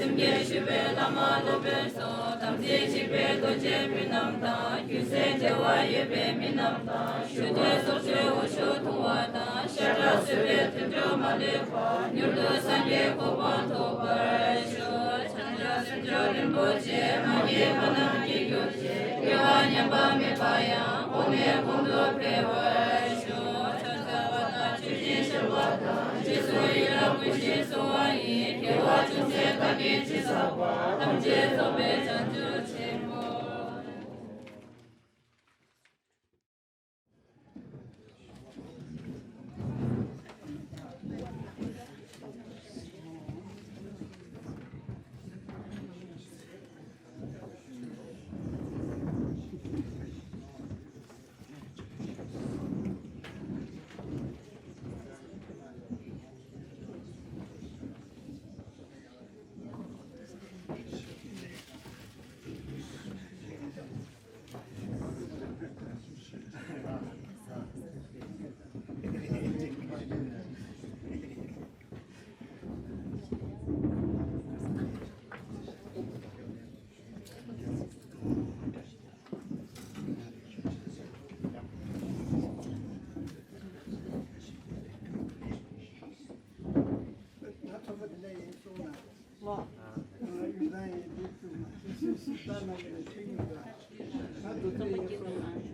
སེམས་བསྐྱེད་ཞུ་བའི་བླ་མ་སློབ་དཔོན་སོགས། དམ་ཚིག་གཅིག་པའི་རྡོ་རྗེ་སྤུན་རྣམས་དང་། རྒྱུ་མཚན་འབྲེལ་བ་ཡོད་པའི་མི་རྣམས་དང་། ཞུ་འདོད་སོགས་བརྗོད་འོ་ཞོ་འཐུང་བ་དང་། ཤ་ཁྲག་གསོད་པའི་དུད་འགྲོ་མ་ལུས་པ། མྱུར་དུ་སངས་རྒྱས་གོ་འཕང་ཐོབ་པར་ཤོག། བྱང་ཆུབ་སེམས་མཆོག་རིན་པོ་ཆེ། མ་སྐྱེས་པ་རྣམས་སྐྱེ་གྱུར་ཅིག། སྐྱེ་བ་ཉམས་པ་མེད་པ་ཡང་། གོང་ནས་གོང་དུ་འཕེལ་བར་ཤོག། ཕྱག་འཚལ་བ་དང་མཆོད་ཅིང་བཤགས་པ་དང་། རྗེས་སུ་ཡི་རང་བསྐུལ་ཞིང་གསོལ་བ་ཡི། དགེ་བ་ཅུང་ཟད་བདག་གིས་ཅི་བསགས་པ། ཐམས་ཅད་རྫོགས་པའི་བྱང་ཆུབ་ཆེན་པོ། ང་ཚོ་མ་དེ་འདྲ་ཡིན་གསུངས་ན། ལོ། ང་ཡུལ་ལ་ཡིན་འདུག་གསུངས་ན། ད་ང་ཡིན་ན་ཆོས་ཉིད་ལ། ང་འདུག་ཚོད་ཡིན་གསུངས་ན།